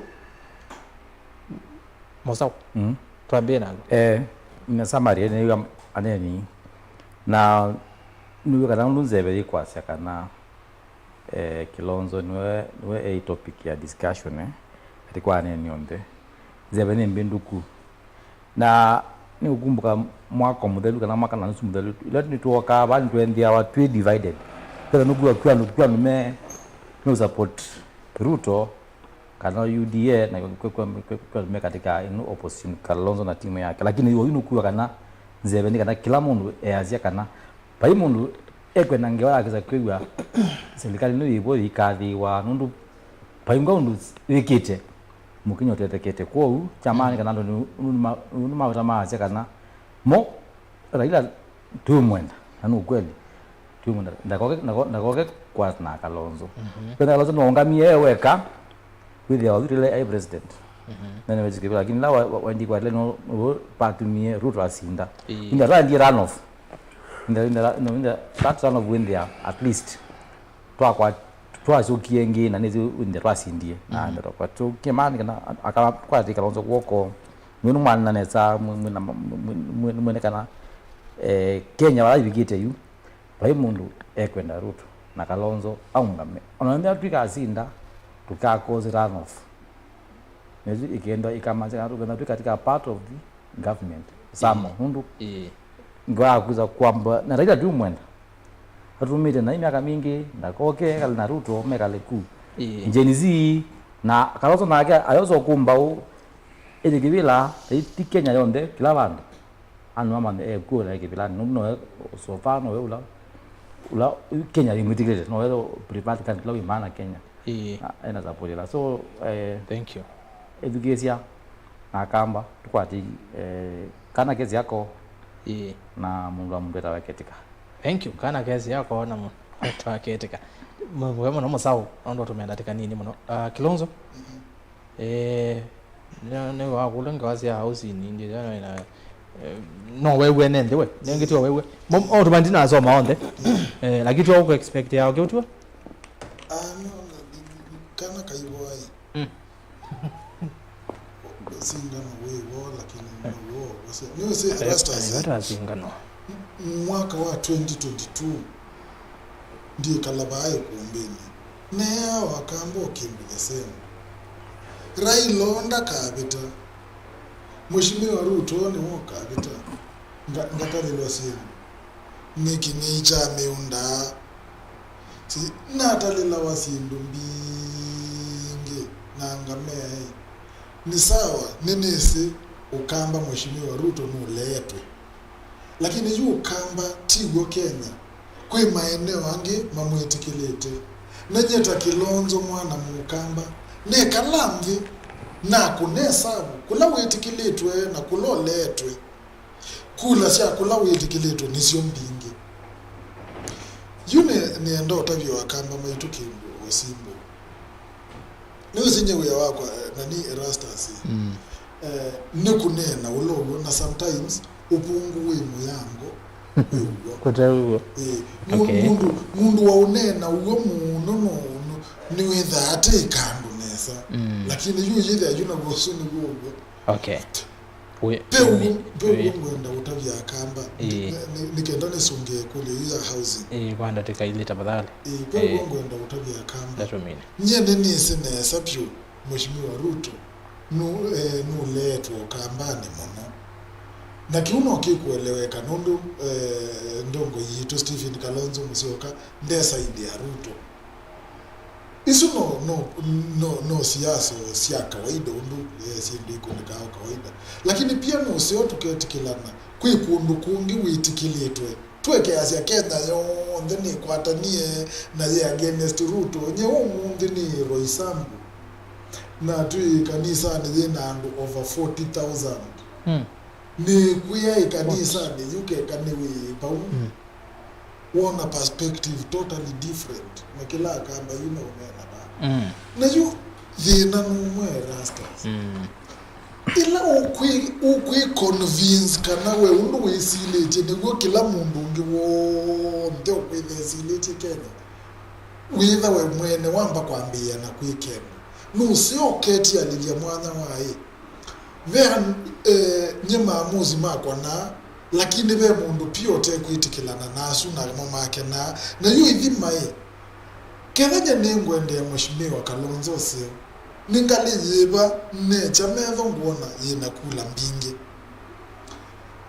Mũsawa. Mm. Twambie naku. Eh, na summary nĩ aneni. Na nĩ kana nzeve ikwasya kana eh, Kilonzo nĩwe, nĩwe e topic ya discussion, eh, katĩ kwa aneeni onthe. Nzeve nĩ mbĩndũku. Na nĩũkumbuka mwaka mũthelu kana mwaka na nusu mũthelu, ĩla nĩtwokaa vaa nĩtwenthĩawa twĩ divided. Ketha nũkwĩwa kwĩ andũ, kwĩ andũ me, me support Ruto kana U D A, na kwĩ, kwĩ, kwĩ, kwĩ andũ me katika ĩno opposition Kalonzo na timu yake. Lakini yu nũkwĩwa kana nzeve nĩ kana kĩla mũndũ easya kana vai mũndũ ekwenda ngewa yake kwĩw'a silikalĩ ĩno yĩvo yĩikathĩĩwa, nũndũ vai ngwa ũndũ yĩkĩte mũkinya ũtetekete. Kwoou kyamaani kana andũ nĩ, nĩ ma-, nĩ mavata maasya kana mo Raila tũimwenda, na nĩ ũkweli tũimwenda, ndakoke, ndako-, ndakoke kwa na Kalonzo. Mhm. Kwenda Kalonzo nĩwaũngamie e weka, wĩthĩawa witũle ai president. Mhm. Na nĩwĩtĩkĩw'a, lakini la wa-, wa-, waendikwa ile no, no patumie Ruto asinda. Ĩĩ. Inda twaendie runoff. Inda, inda, no, inda that runoff win there at least. Twakwa, twacokie ĩngĩ na nĩthu inda twasindie. Na, mhm, inda twakwa tũkie mani kana aka kwa tika Kalonzo kuoko. Nĩ mwana nesa mwe-, mwe-, mwe-, mwe-, mwene kana, eh, Kenya wala ivikite yu. Vai mũndũ ekwenda Ruto na Kalonzo aũngame. Ona ĩndĩ twĩkasinda, tũkakosi runoff. Nĩsu ĩkenda ĩkamanza kana tũkenda twĩ katika part of the government. Samo, ĩĩ, nũndũ, ĩĩ, ngwa yakuza kwamba, na Raila tũimwenda. Atũmĩte na myaka mingĩ, ndakoke, ekale na Ruto, mekale ku. Ĩĩ. Gen Z, na Kalonzo nake, ayosa kumba ũ, ĩthe kĩvĩla, ti Kenya yonthe, kĩla vandũ. Andũ amanye e kuo na e kĩvĩlanĩ. Nũndũ nowe so far nowe ũla, ũla Kenya yĩmwĩtĩkĩlĩte. Nowe preferred candidate ũla wĩ maana Kenya. Ĩĩ. Na ena support ĩla. So, eh, thank you. Ethukĩĩsya na Akamba, tũkwate, eh, kana kesi yako. Ĩĩ. Na mũndũ wa mũndũ etawa Ketika. Thank you. Kana kesi yako na mũndũ etawa Ketika. Mwe mũno mũsaũ, nũndũ tũmenda tĩka nini mũno. Ah, Kilonzo? Mhm. Eh, nĩ, nĩ wakũlwa ngewa sya housing ndio jana na, eh, no wewe nende we. Nengĩ tu wewe. Mo, o tuma ndinasoma onthe. Eh, lakini tu ku expect ya okay tu. Ah, no, no, kana kaibo ai. Mm. Singano wewe, lakini no wewe. Wasi, ni wasi Erastus. Eh, eh, hata singano. mwaka wa twenty twenty-two, ndiĩkala vaa ĩkumbĩnĩ, neeawa kamba o kĩndũ the same. Raila o ndakavĩta, Mheshimiwa Ruto nĩwe ũkavĩta, nga- ngatalĩlwa syĩndũ. Nĩkĩ nĩkya mĩũnda? Si natalĩlawa syĩndũ mbingĩ na ngamea ĩ. Nĩ sawa, nĩnĩsĩ ũkamba Mheshimiwa Ruto nũleetwe. Lakini yu ũkamba tiw'o Kenya. Kwĩ maeneo angĩ mamwĩtĩkĩlĩte. Na nyie ta Kilonzo mwana mũkamba, nekala nthĩ, nakũna ĩsavu kũla wĩtĩkĩlĩtwe na kũla ũleetwe. Kula sya kũla wĩtĩkĩlĩtwe nĩsyo mbingĩ. Yu nĩ- nĩenda ũtavya akamba maitũ kĩndũ o simple. Nĩwĩsĩ nyie wĩa wakwa, eh, nani Erastus, eh, nĩ kũneena ũla ũw'o, na sometimes ũvũngũ wĩ mũyango wĩ ũw'o. Kũte ũw'o. Eh, mu- Okay. Mũndũ, mũndũ wa ũneena ũw'o mũno no- no- nĩwĩthaa ate ĩkandũ nesa. Lakini yu yĩthĩa yu naw'o ũsu nĩw'o ũw'o. Okay. Ve ũw'o, ve ũw'o ngwenda ũtavya akamba. Ĩĩ. Nĩ- nĩ- nĩkenda nĩsũngĩe ĩkũlyo yu ya housing. Ĩĩ, kwa ndatĩka ilĩ tafadhali. Ĩĩ, ve ũw'o ngwenda ũtavya akamba. Nyie nĩnĩsĩ nesa vyũ Mheshimiwa Ruto nũ- eh, nũleetwe ũkambanĩ mũno. Na kĩu no kĩkũeleweka nũndũ, eh, ndongoi yitũ Stephen Kalonzo Musyoka nde side ya Ruto. Isu no, no, no, no siasa sya kawaida ũndũ, eh, syĩndũ ikũnĩkaa o kawaida. Lakini pia nũseo tũketĩkĩlana kwĩ kũndũ kũngĩ wĩtĩkĩlĩtwe. Twekeasya Kenya yonthe nĩkwatanie na yĩ against Ruto. Nye ũmũnthĩ nĩ Roysambu. Na twĩ kanisanĩ yĩ na andũ over forty thousand. Nĩkwĩa ĩkanisanĩ yu keka nĩ wĩ vau. Wona perspective totally different na kĩla akamba yu na ũneena vaa. Na yu thĩna nũmwe Erastus. Ĩla ũkwĩ- ũkwĩ convince kana we ũndũ wĩsilĩtye nĩw'o kĩla mũndũ ũngĩ w'onthe ũkwĩthĩa esilĩtye Kenya, wĩtha we mwene wamba kwambĩĩa na kwĩkena. Nũseo ũketialĩlya mwanya wa ĩ. Ve an- eh, nye maamuzi makwa naa, lakini ve mũndũ pia ũtekwĩtĩkĩlana nasu na mo make naa. Na yu ithima ĩ. Kethanya nĩngwendea Mheshimiwa Kalonzo ũseo, nĩ ngalĩ yĩva nekya metho ngwona yĩna kula mbingĩ?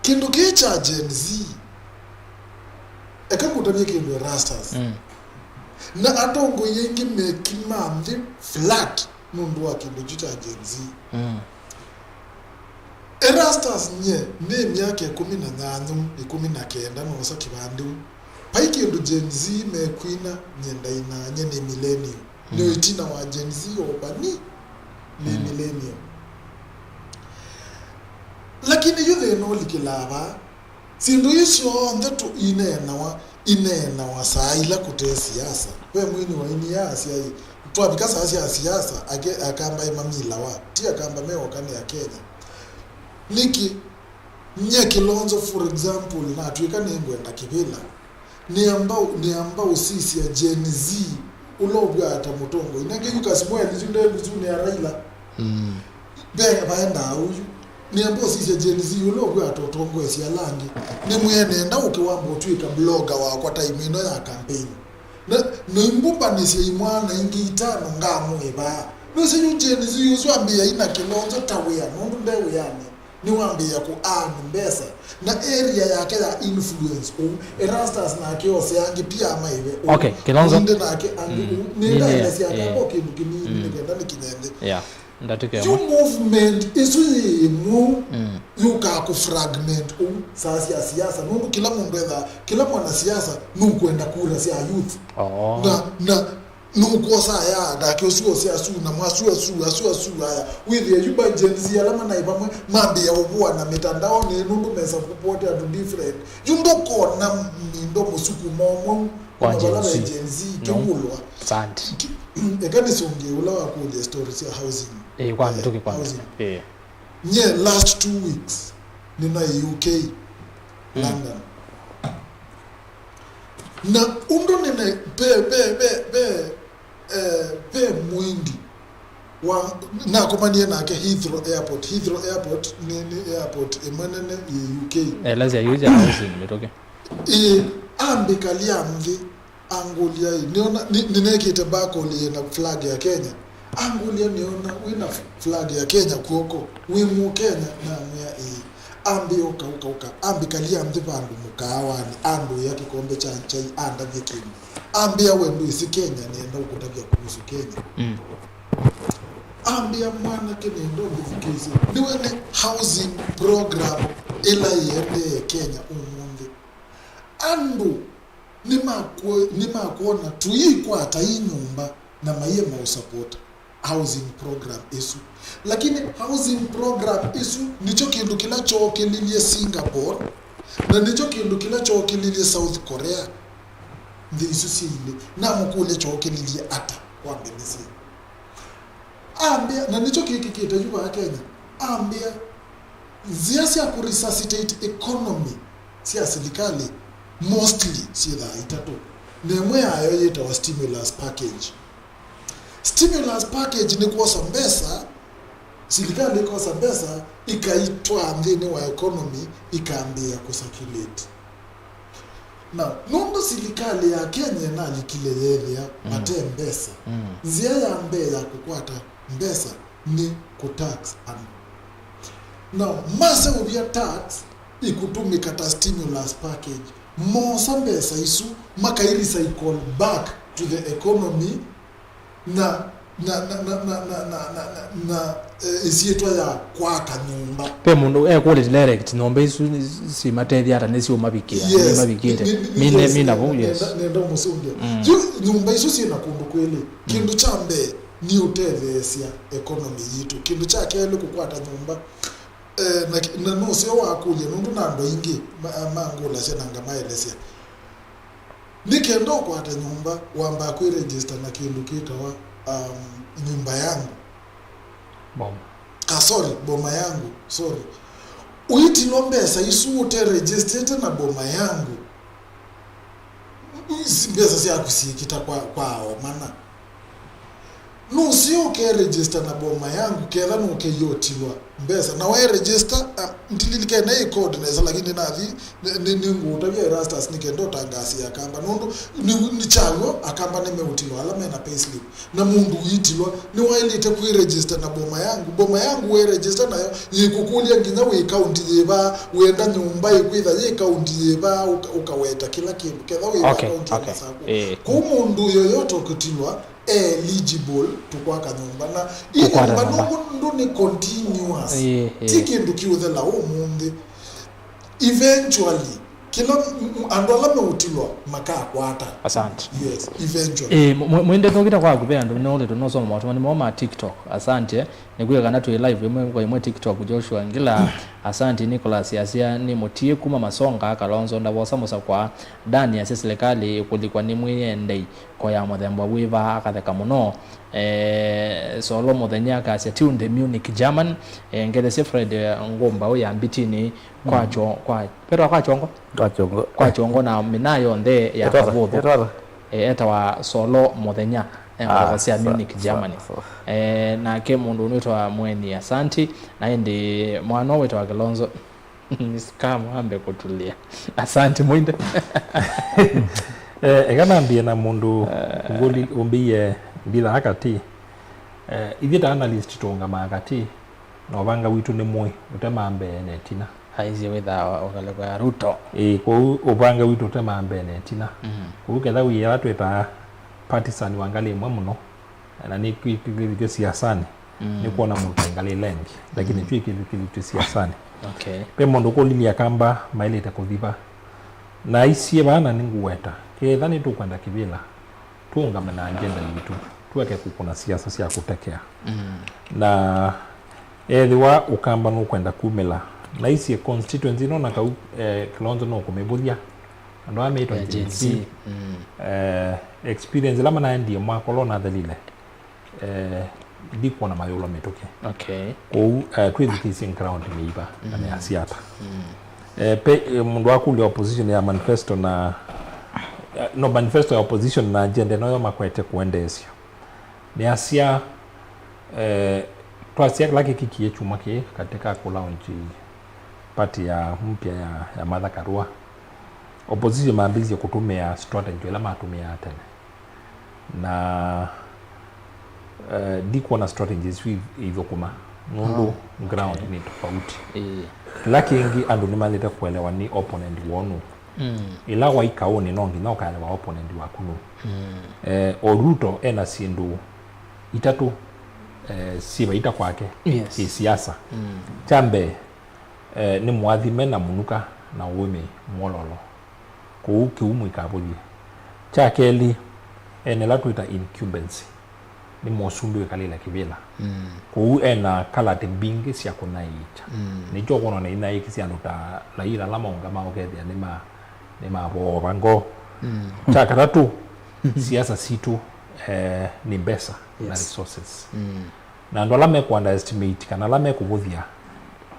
Kĩndũ kĩĩ kya Gen Z, eka ngũtavye kĩndũ Erastus. Na atongoi aingĩ mekima nthĩ flat nũndũ wa kĩndũ kyu kya Gen Z. Erastus nye nĩ myaka ĩkũmi na nyanya, ĩkũmi na kenda noosa kĩvandĩ. Vai kĩndũ Gen Z mekwina, nye ndaina, nye nĩ millennial. Nĩ ĩtina wa Gen Z over nĩ, nĩ millennial. Lakini yu thĩna ũlikĩlaa vaa, syĩndũ ii syonthe tu ineenawa, ineenawa saa ila kũte siasa. Ve mwini wa ini ya asyai, twavika saa sya siasa, ake- akamba imamilawa, ti akamba meoka nĩ Akenya. Nĩkĩ? Nye Kilonzo, for example, natw'ĩka nĩngwenda kĩvĩla, nĩamba, nĩamba ũsisya Gen Z ũla ũvwaa ta mũtongoi. Nenge yu Kasmuel yu nde ngusunĩ ya Raila. Ve vaendaa ũyu. Nĩamba ũsisya Gen Z ũla ũvwaa ta ũtongoesya ala angĩ. Nĩmwĩe nenda ũke wamba ũtw'ĩka blogger wakwa time ĩno ya campaign. Na noimbũmbanĩsya imwana ingĩ itano ngamũĩvaa. Nũsĩ yu Gen Z ũsu ambĩĩa ina Kilonzo ta wĩa nũndũ nde wĩanĩ. Nĩwambĩĩa kũ earn mbesa na area yake ya influence ũu. Erastus nake ose angĩ pia amaive ũu. Okay, Kilonzo. Ĩndĩ nake angĩ ũu. Nĩndaelesya akamba o kĩndũ kĩnini nĩkenda nĩkinye nthĩ. Yeah, ndatĩka ĩmwe. Yu movement ĩsu yĩ ĩmwe yũkaa kũ fragment ũu saa sya siasa. Nũndũ kĩla mũndũ ethaa, kĩla mwanasiasa nũkwenda kura sya youth. Oh. Na, na Nũkwosa aya, nake ũsu ose asu, na mwasu asu, asu asu aya. Wĩthĩe yu by Gen Z ala manaĩ vamwe, mambĩĩa ũvũana mĩtandaonĩ, nũndũ mesa kũpotea andũ different. Yu ndũkona mindo mũsukumo ũmwe wa Gen Z. Vala ve Gen Z kĩwũlwa. Asante. Ki- eka nĩsũngĩe ũla wakũlya story sya housing. Eh, kwa mĩtũkĩ kwa mĩtũkĩ. Eh. Nye last two weeks, nĩnaĩ U K, London. Na ũndũ nĩne ve, ve, ve, ve, eh, ve mũindi wa nakomanie nake Heathrow Airport. Heathrow Airport nĩ, nĩ airport ĩmwe nene yĩ U K. Elesya yu ya housing mĩtũkĩ. Ĩĩ, ambĩkalya nthĩ, angũlya, "Ĩ, nĩona, nĩ-, nĩnekĩte bakoli yĩna flag ya Kenya." Angũlya, "Nĩona wĩna flag ya Kenya kw'oko, wĩ Mũkenya?" Namwĩa, "Ĩĩ." Ambĩa, "Ũka, ũka, ũka." Ambĩkalya nthĩ vandũ mũkaawanĩ, andũĩa kĩkombe kya nchai, andavya kĩndũ. Ambĩa, "We ndwĩsĩ Kenya, nĩenda ũkũtavya kuhusu Kenya." Mm. Ambĩa, "Mwanake, nĩenda ũmbĩthukĩĩsye. Nĩwene housing program ĩla ĩendee Kenya ũmũnthĩ? Andũ nĩmakwo-, nĩmakwona tũikwata ii nyũmba na maiema ũsupport housing program ĩsu. Lakini housing program ĩsu nĩkyo kĩndũ kĩla kyookĩlilye Singapore, na nĩkyo kĩndũ kĩla kyookĩlilye South Korea, nthĩ isu syĩ ilĩ. Namũkũlya, kyookĩlilye ata kwa mbee nĩsĩ?" Ambĩa, na nĩkyo kĩkĩkĩte yu vaa Kenya. Ambĩa, nzĩa sya kũ resuscitate economy sya silikalĩ mostly syĩthaa itatũ, na ĩmwe yayo yĩtawa stimulus package. Stimulus package nĩ kwosa mbesa, silikalĩ ĩkosa mbesa, ikaitwaa nthĩnĩ wa economy, ikambĩĩa kũ circulate. Na nũndũ silikalĩ ya Kenya ĩnalikile yeethĩa, mm, mate mbesa, mm, nzĩa ya mbee ya kũkwata mbesa nĩ kũ tax andũ. Na maseũvya tax, ikũtũmĩka ta stimulus package. Moosa mbesa isu, makai recycle back to the economy, na, na, na, na, eh, ĩsyĩtwa ya kwaka nyũmba. Ve mũndũ ekũlya direct, nyũmba isu nĩ-, simatethya ata, nĩsiũmavikĩa? Yes. Nĩmavikĩte. Nĩ-, nĩ-, nĩ-, mina, yes, mina vau, nenda, yes, nenda ũmũsũngĩa. Mm. Yu nyũmba isu syĩ na kũndũ kwĩlĩ. Mm. Kĩndũ kya mbee nĩ ũtetheesya economy yitũ. Kĩndũ kya kelĩ kũkwata nyũmba. Eh, na ki-, na nũseo wakũlya, nũndũ na andũ aingĩ ma-, mangũlasya na ngamaelesya. Nĩ kenda ũkwate nyũmba, wambaa kwĩ register na kĩndũ kĩtawa, um, nyumba yangu. Boma. Ah, sorry, boma yangu, sorry. Ũitilwa mbesa isu ũte registrĩte na boma yangu, si mbesa syaku syĩkĩta kwa, kwa omana. Nũseo ũke register na boma yangu, ketha nũke yotilwa mbesa. Na we register, ah, ndililikene ĩ code nesa, lakini nathi, nĩ, nĩ, nĩngũũtavya Erastus nĩ kenda ũtangaasĩe Akamba, nũndũ nĩ, nĩ kyaw'o Akamba nĩmeũtilwa ala mena payslip. Na mũndũ ũitilwa nĩwaĩlĩte kwĩ register na boma yangu. Boma yangu we register nayo, yĩkũkũlya nginya wĩ kaunti yĩva, wenda nyũmba ĩkwĩtha yĩ kaunti yĩva, ũka-, ũkaweta kĩla kĩndũ, ketha wĩ, okay, kaunti ya, okay, Masaku. Eh. Kũu mũndũ yoyote ũkĩtilwa, eligible to kwaka nyũmba. Na ii nyũmba nũndũ nĩ continuous. Ĩĩ, ĩĩ. Ti kĩndũ kĩũthela ũmũnthĩ. Eventually, kĩla m-, m-, andũ ala meũtilwa makakwata. Asante. Yes, eventually. Ĩĩ, mw-, mw-, mwende thokita kwaku, ve andũ nĩũlĩtwe nosoma maũtũmani moo ma TikTok. Asante. Nĩkwĩa kana twĩ live ĩmwe kwa ĩmwe TikTok, Joshua Ngila. Asante. Nicholas asya nĩ mũtiĩ kuma Masonga, Kalonzo ndavosa mũsakwa. Dani asya silikalĩ ĩkũlikwa nĩ mwĩendei. Ko ya mũthemba wĩva? Akatheka mũno. Eh, Solo Mũthenya akasya, "Tunde Munich, German." Eh, ngethesye Fred, eh, Ngũmbaũ ya Mbitini kwa, mm, cho-, kwa, petwa kwa Chongo? Kwa Chongo. Kwa Chongo na mĩnaa yonthe ya Etwata, Kavũthũ. Etwata. Eh, etawa Solo Mũthenya. Eh, ah, ngethesya sa-, Munich, sa-, Germany. Sa-, eh, nake mũndũ ũnĩtwa Mweni, asanti. Na ĩndĩ mwana wĩtawa Kilonzo. Ni scam, ambe kũtulĩa. Asante, Mwinde. Eh, eka nambie na mũndũ ngũli ũmbĩie mbitha akati. Eh, ithyĩ ta analyst tũũngamaa katĩ, na ũvanga witũ nĩ mũĩ, ũtemaa mbee na ĩtina. Aisye wĩthaa ũkalĩko ya Ruto. Ĩĩ, kwoou ũvanga witũ ũtemaa mbee na ĩtina. Mm. Kwoou ketha wĩ ala twĩtaa partisan wa ngalĩ ĩmwe mũno, na nĩ kwĩkĩthĩtw'e siasanĩ, mm, nĩ kwona mũndũ ta ngalĩ lengi, lakini, mm, twĩkĩthĩtw'e siasanĩ. Okay. Ve mũndũ kũlilye Akamba maĩlĩte kũthi va. Na aisie vaa na nĩngũweta, ketha nĩtũkwenda kĩvĩla, tũũngame na agenda yitũ, tũeke kũkũna siasa sya kũtekea. Mm. Na ethĩwa Ũkamba nũkwenda kumĩla, na aisie constituency ĩno na kau, eh, Kilonzo nũkũmĩvũthya, andũ aa meĩtwa, yeah, Gen Z. Gen Z. Mm. Eh, experience ĩla manaendie mwaka ũla ũnathelile, eh, ndikwona mayũlwa mĩtũkĩ. Okay. Kwoou, eh, twĩthukĩĩsye ground nĩ ĩva na, mm, measya ata. Mm. Eh, pe, eh, mũndũ akũlya opposition ya manifesto na, eh, no, manifesto ya opposition na agenda ĩno yo makwete kũendeesya. Measya, eh, twasya kĩla kĩkikie kyumwa kĩĩ katĩ ka kũlaunch party ya mpya ya, ya Martha Karua. Opposition mambĩĩsye kũtũmĩa strategy ĩla matũmĩaa tene, na eh, ndikwona strategy isu i- ithũkũma nũndũ ground nĩ tofauti. Ĩĩ. Kĩla kĩngĩ, andũ nĩmathĩte kũelewa nĩ opponent woo nũ. Mm. Ĩla waĩ kaũnĩ, no nginya ũkaelewa opponent waku nũ. Mm. Eh, o Ruto ena syĩndũ itatũ eh, syĩ vaita kwake. Yes. Kĩsiasa. Mm. Kya mbee, eh, nĩ mũathime na mũnuka na ũĩmĩ mwololo. Kwoou kĩu mũikavũthye. Kya kelĩ, ena ĩla twĩta incumbency, nĩ mũsumbĩ wĩkalĩle kĩvĩla. Mm. Kwoou ena kalati mbingĩ sya kũnyaĩĩkya. Mm. Nĩkyo ũkwona na inaĩkĩsya andũ ta Raila ala maũngama ũkethĩa nĩma nĩmavoova ngoo. Mm. Kya katatũ, siasa sitũ eh, nĩ mbesa na Yes. resources. Mm. Na andũ ala meku underestimate kana ala mekũvũthya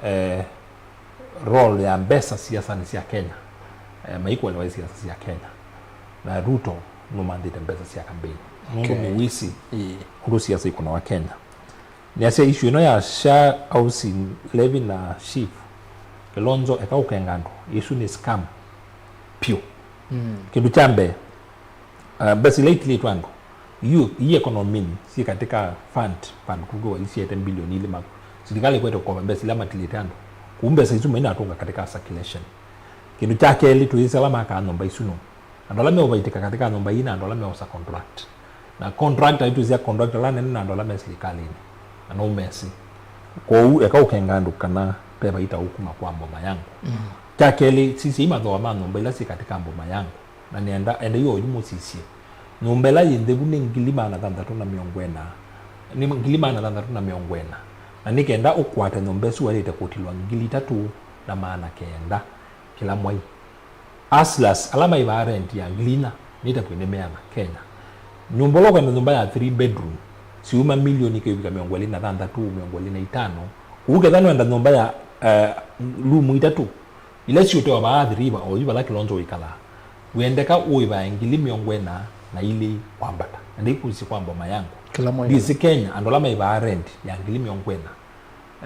eh, role ya mbesa siasanĩ sya Kenya, eh, maikuelewa siasa sya Kenya. Na Ruto nũmanthĩte mbesa sya campaign. Nũndũ Okay. nĩwĩsĩ Ĩĩ. ũndũ siasa ikũnawa Kenya. Nĩasya issue ĩno ya SHA, housing levy na SHIF, Kilonzo eka ũkenga andũ, ĩsu nĩ scam pyũ. Mm. Kĩndũ kya mbee, uh, mbesa ila itilĩtwe andũ, yu, ii economy-nĩ, syĩ katika fund, fund kũngĩ waisiete bilioni ilĩ ma, silikalĩ ĩkwete kũkova mbesa ila matilĩte andũ. Kũu mbesa isu mainatũnga katika circulation. Kĩndũ kya kelĩ, tũyĩsĩ ala makaa nyũmba isu nũ. Andũ ala meũvaitĩka katika nyũmba ii na andũ ala meũsa contract. Na contract aitũ sya contract ala nene na andũ ala me silikalĩnĩ. Na no ũmesĩ. Kwoou eka ũkenga andũ kana ve vaita ũkuma kwa mboma yangu. Mm. Kya kelĩ, sisya imathooa ma nyũmba ila syĩ katika mboma yangu. Na nĩenda, enda yu oyu mũsisye. Nyũmba ĩla yĩ nthĩvu nĩ ngili maana thanthatũ na mĩongo ĩna. Nĩ ngili maana thanthatũ na mĩongo ĩna. Na nĩ kenda ũkwate nyũmba ĩsu waĩlĩte kũtilwa ngili itatũ na maana kenda kĩla mwai. Hustlers ala maĩvaa rent ya ngili inya nĩtavw'e nĩ meana Kenya. Nyũmba ũla ũkwenda nyũmba ya three bedroom, siuma milioni ikĩvika mĩongo ĩlĩ na thanthatũ, mĩongo ĩlĩ na itano. Kũu ketha nũenda nyũmba ya eh, rumu itatũ, ila siũtewa vaa Athi River, oyu vala Kilonzo wĩkalaa, wĩendeka ũĩvae ngili mĩongo ĩna na ilĩ kwambata. Na ndĩkũsĩ kwa mboma yangu. Kĩla mwai. Ndĩsĩ Kenya, andũ ala maĩvaa rent ya ngili mĩongo ĩna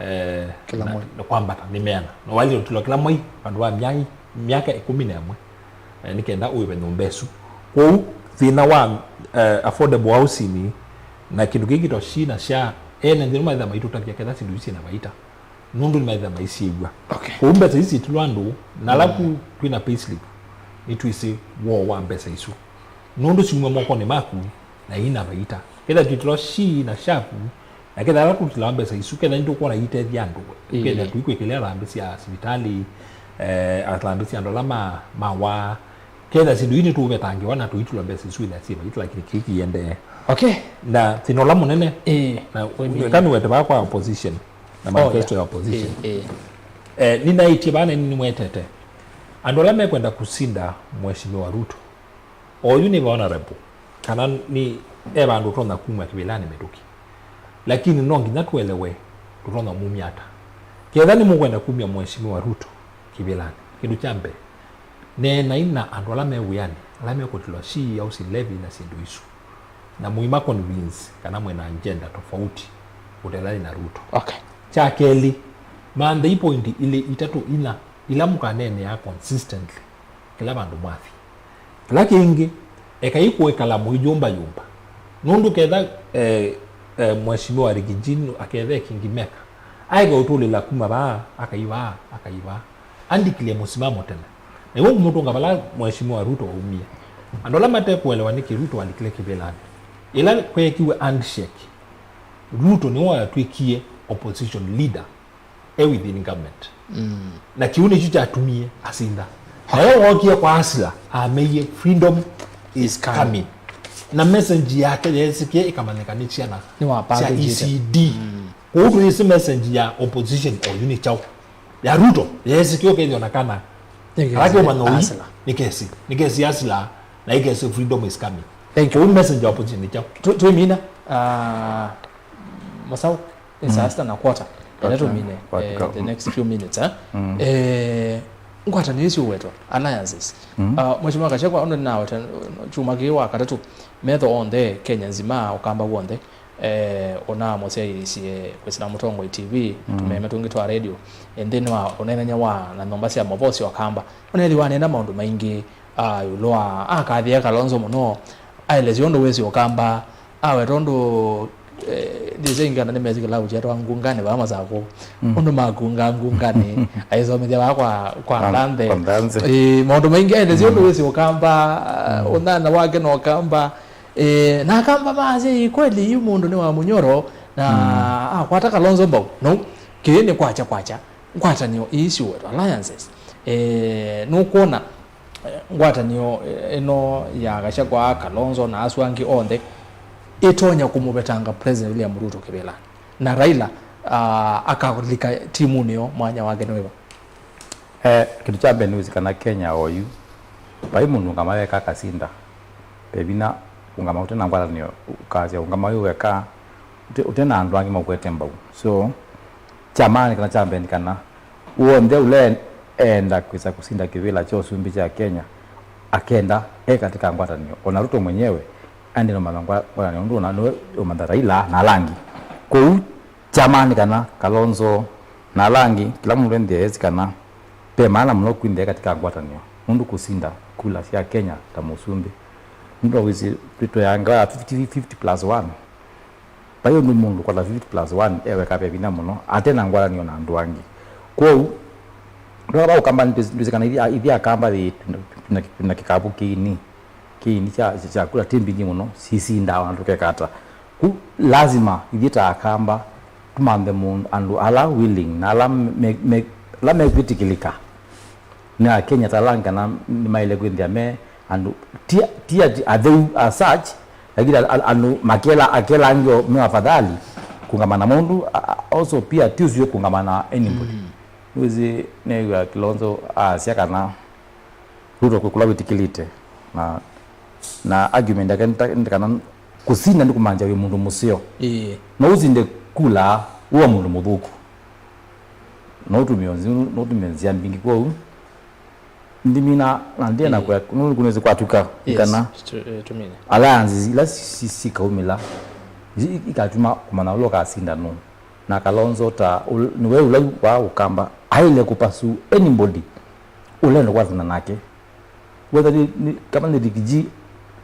eh, Kĩla na- mwai. na kwambata nĩ meana. Na waĩlĩte ũtilwa kĩla mwai vandũ va myai, myaka ĩkũmi na ĩmwe, eh, nĩ kenda ũĩve nyũmba ĩsu. Kwoou thĩna wa eh, affordable housing na kĩndũ kĩĩ kĩtwa SHI na SHA, ene nthĩ nĩmaetha maitũtavya ketha syĩndũ isu syĩna vaita. Nũndũ nĩmaetha maisyĩw'a. Okay. Kwoou mbesa isu syĩtilwa andũ, na ala ku twĩna payslip, nĩtwĩsĩ woo wa mbesa isu. Nũndũ syuma mokonĩ maku na ina vaita. Ketha twĩtĩlwa SHI na SHA ku, na ketha ala tũtilawa mbesa isu, ketha nĩtũkwona itethya andũ. Ĩĩ. Ketha tũikwĩkĩlĩa harambĩ sya sivitalĩ, eh, harambĩ sya andũ ala ma, mawaa. Ketha syĩndũ ii nĩtũũvetangĩwa na tũitulwa mbesa isu ila syĩ vaita, lakini kĩĩ kĩiendee. Okay. Na thĩna ũla mũnene, Ĩĩ. na Wĩmina. Eka nĩwete vaa kwa opposition, na Oh, manifesto yeah. ya opposition. Ĩĩ, ĩĩ. Eh, nĩnaĩtye vaa na nĩnĩmwetete. Andũ ala mekwenda kũsinda Mheshimiwa Ruto, oyu nĩ vulnerable, kana nĩ e vandũ ũtonya kumw'a kĩvĩlanĩ mĩtũkĩ. Lakini no nginya tũelewe tũtonya mumya ata. Ketha nĩmũkwenda kumya Mheshimiwa Ruto kĩvĩlanĩ, kĩndũ kya mbee, neenai na andũ ala me wĩanĩ, ala mekũtilwa SHI, housing levy na syĩndũ isu, na mũima convince kana mwĩna agenda tofauti ũtelani na Ruto. Okay. Kya kelĩ, manthei point ilĩ, itatũ, inya ila mũkaneeneaa consistently kĩla vandũ mwathi. Kĩla kĩngĩ, ekai kũĩkala mũiyũmbayũmba. Nũndũ ketha eh, eh, Mheshimiwa Rigiji aketha e kingmaker, aeka ũtũlĩla kuma vaa, akaivaa, akaivaa. Andikilye mũsimamo tene. Na iwe ngũmũtũnga vala Mheshimiwa Ruto waumie. Andũ ala mate kũelewa nĩkĩ Ruto walikile kĩvĩlanĩ. Ĩla kweekiwe handshake, Ruto nĩwe watw'ĩkie opposition leader e within government. Mm. Na kĩu nĩkyo kyatumie asinda. Na yo wookie kwa Asila, ameie freedom is coming. Na message yake yeesĩkĩe ĩkamanyĩka nĩ syana Nĩ wa sya package E C D. Mm. Kwoou tũyĩsĩ message ya opposition oyu nĩ kyaũ. Ya Ruto, yeesĩkĩe ũkethĩwa na kana. Nĩkesi Kala kĩũmanya ũi, Asila. Nĩkesi, nĩkesi Asila, na ĩkesi freedom is coming. Thank you. Kwoou message ya opposition nĩ kyaũ. Tu- Twĩmina, ah, Masau, it's Mm. Asta na quarter. Ene Quarter. Tũmine, Quarter eh, ka- the next few minutes, eh? Mm. Eh, ngwatanĩo isu wetwa, alliances. Mm. Ah, Mheshimiwa Gachagua, ũndũ nĩnaweta, chuma kĩĩ wa katatũ, metho onthe, Kenya nzima, Ũkamba w'onthe, eh, ũna mũsyaĩĩsye kwĩsĩla Mũtongoi T V, mm, tũmeme tũngĩ twa radio, eh, nthĩnĩ wa ũneenany'a wa na nyũmba sya maũvoo sya Ũkamba. Ũneethĩwa aneena maũndũ maingĩ, ah, ĩũlũ wa, akathĩa Kalonzo mũno, aelesya ũndũ wĩsĩ Ũkamba, aweta ũndũ, eh, ndĩsĩ ingana nĩmesĩ kĩlavu kyetwa Ngungani vaa Masakũ. Mm. Ũndũ makunga Ngungani, aisomethya vaa kwa, kwa, kwa Nthanze. Kwa Nthanze. Eh, maũndũ maingĩ aelesya ũndũ, mm, wĩsĩ Ũkamba, ah, mm, ũnyanya wake na Ũkamba. Eh, na Akamba maasya, "Ĩ kweli yu mũndũ nĩ wa Mũnyoro, na, mm, akwata Kalonzo mbau." No, kĩĩ nĩ kwakya kwakya ngwatanĩo ii syĩwetwa alliances. Eh, nũkwona, eh, ngwatanĩo, eh, ĩno ya Gachagua, Kalonzo na asu angĩ onthe ĩtonya kũmũvetanga President William Ruto kĩvĩla, na Raila, ah, akalika timunĩ yo, mwanya wake nĩ wĩva? Eh, kĩndũ kya mbee nĩwĩsĩ kana Kenya oyu, vai mũndũ ũngama weka akasinda. Ve vinya ũngama ũte na ngwatanĩo, ũkasya ũngama wĩ weka, ũte, ũte na andũ angĩ makwete mbau. So, kya maana nĩ kana kya mbee nĩ kana w'onthe ũla eenda kwĩsa kũsinda kĩvĩla kya ũsumbĩ kya Kenya, akenda e katika ngwatanĩo. Ona Ruto mwenyewe aendee na ũmantha ngwa-, ngwatanĩo, nũndũ ona nĩwe ũmantha Raila na ala angĩ. Kwoou, kya maana nĩ kana Kalonzo na ala angĩ, kĩla mũndũ e nthĩ eesĩ kana ve maana mũno kwĩ nthĩ katika ngwatanĩo, nũndũ kũsinda kula sya Kenya ta mũsumbĩ, nũndũ wĩsĩ twĩtweangawa fifty, fifty plus one. Vai ũndũ mũndũ kwata fifty plus one e weka ve vinya mũno, ate na ngwatanĩo na andũ angĩ. Kwoou, ndwaka va Ũkamba, ndwĩsĩ kana ithyĩ, ithyĩ Akamba thĩ, twĩna, twĩna kĩkavũ kĩini, kĩini kya, kya kula ti mbingĩ mũno, sisindaa ona tũkeka ata. Ku lazima ithyĩ ta Akamba tũmanthe mũndũ, andũ ala willing na ala me, me, ala mekwĩtĩkĩlĩka nĩ Akenya ta ala angĩ kana nĩmaĩle kwĩthĩa me andũ ti, ti ati atheu as such, lakini a-, a-, andũ makela, akela angĩ o me afadhali kũngama na mũndũ, a-, a-, also pia ti ũsio kũngama na anybody. Mm. Nĩwĩsĩ nĩw'a Kilonzo aasya kana Ruto kwĩ kũla wĩtĩkĩlĩte, na, na argument yake nĩ ta, nĩ kana kũsinda nĩ kũmantha wĩ mũndũ mũseo. Ĩĩ. No ũsinde kula wĩ mũndũ mũthũku. No ũtũmĩe nzi-, no ũtũmĩe nzĩa mbingĩ kwoou. Ndimina, na ndie na, yes, kũya, nũndũ kũnĩsĩ kwatuka, yes, kana tu-, eh, tumine. Alliances ila si-, si-, sikaumĩla, i-, ikatuma kũmanya ũla ũkasinda nũũ. Na Kalonzo ta, ul-, nĩwe ũla wa Ũkamba, aile kũpasu anybody ũla enda kwatana nake. Whether nĩ, nĩ, kama nĩ Rigiji,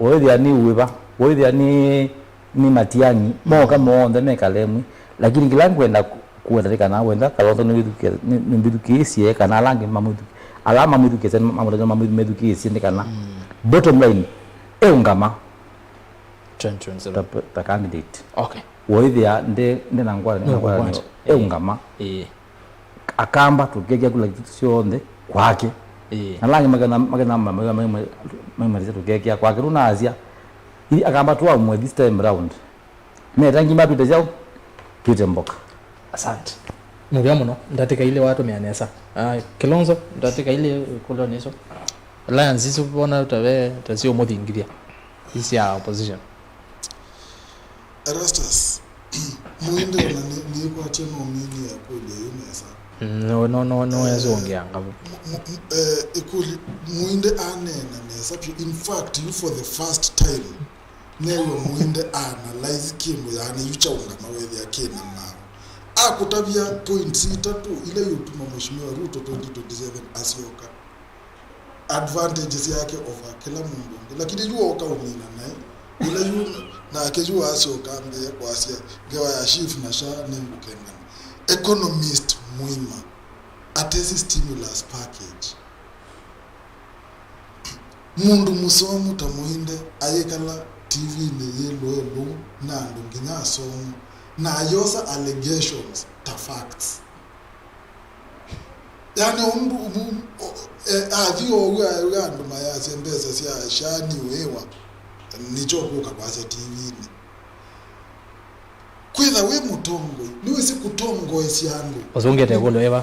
wethĩa nĩ Wĩva, wethĩa nĩ, nĩ Matiang'i, moka monthe mekale ĩmwe. Lakini kĩla ngwenda ku-, kuweta nĩ kana wenda Kalonzo nĩwĩthukĩe-, nĩ, nĩmbĩthukĩĩsye, kana ala angĩ mamwĩthu-, ala mamwĩthukĩĩsye, mamwĩtha mamwĩ-, methukĩĩsye nĩ kana, mm, bottom line, eũngama. Twenty twenty-seven. Ta, ta candidate. Okay. Wethĩa nde, nde na ngwata, nĩ na ngwata, eũngama. Ĩĩ. Akamba tũkekĩa kula syonthe kwake. Ĩĩ. Na langi makena, makena ma-, ma-, ma-, ma-, maimarĩsya tũkekĩa kwake. Rĩu naasya, i-, Akamba tũamũe this time round. Meta ngima twĩte kyaũ? Twĩte mboka. Asante. Mũvea mũno. Ndatĩka ilĩ watũmĩa nesa. Ah, Kilonzo, ndatĩka ilĩ kũlwa nĩso. Alliance isu vona tawe, ta sio mũthingithia. Isi ya opposition. Erastus, Muinde ona nĩ-, nĩkwatya no mini ya kweli yu nesa. Mm, no, no, no, no, eh, yazongeanga. Mu-, mu-, mu-, eh, ikuli, Muinde anena nesa pyu. In fact, you for the first time, neyo Muinde analyze kindu yani yu chaungama wethia kina mawe. Akutavya points itatu ila yutuma Mheshimiwa Ruto twenty twenty-seven asioka. Advantages yake over kĩla mũndũ ũngĩ, lakini yu oka ũmina naĩ. Ĩla yu nake yu asyoka ambĩĩa kwasya, "Ngewa ya SHIF na SHA nĩngũkengana." Economist mũima atesi stimulus package. Mũndũ mũsomu ta Mũinde ayĩkala T V-inĩ yĩ lũelũ na andũ nginya asomu, na ayosa allegations ta facts. Yani, ũndũ, mu-, o-, e, athi oou aew'a andũ mayasya mbesa sya SHA nĩ ũĩwa, nĩkyo kũka kwasya T V-inĩ. Kwĩtha wĩ mũtongoi, nĩwĩsĩ kũtongoesya andũ. Ũsũngĩte ĩkũlũ ĩva?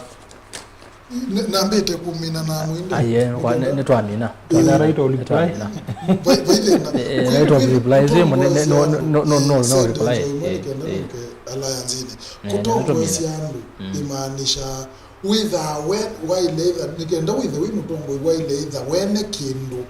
N-, nambĩte kũmina na Mũinde. Aye, kwa, nĩ, nĩtwamina. Ĩĩ. Nĩtwamina. Nĩtwamina. Vai-, vai thĩna. Eh, eh, right of reply, no, no, no, no, no reply. Sentence ĩmwe nĩkenda nũke alliance-inĩ. Eh, kũtongoesya andũ, mm, imaanisha wĩthaa we waile ĩtha, nĩkenda wĩthe wĩ mũtongoi waile ĩtha wene kĩndũ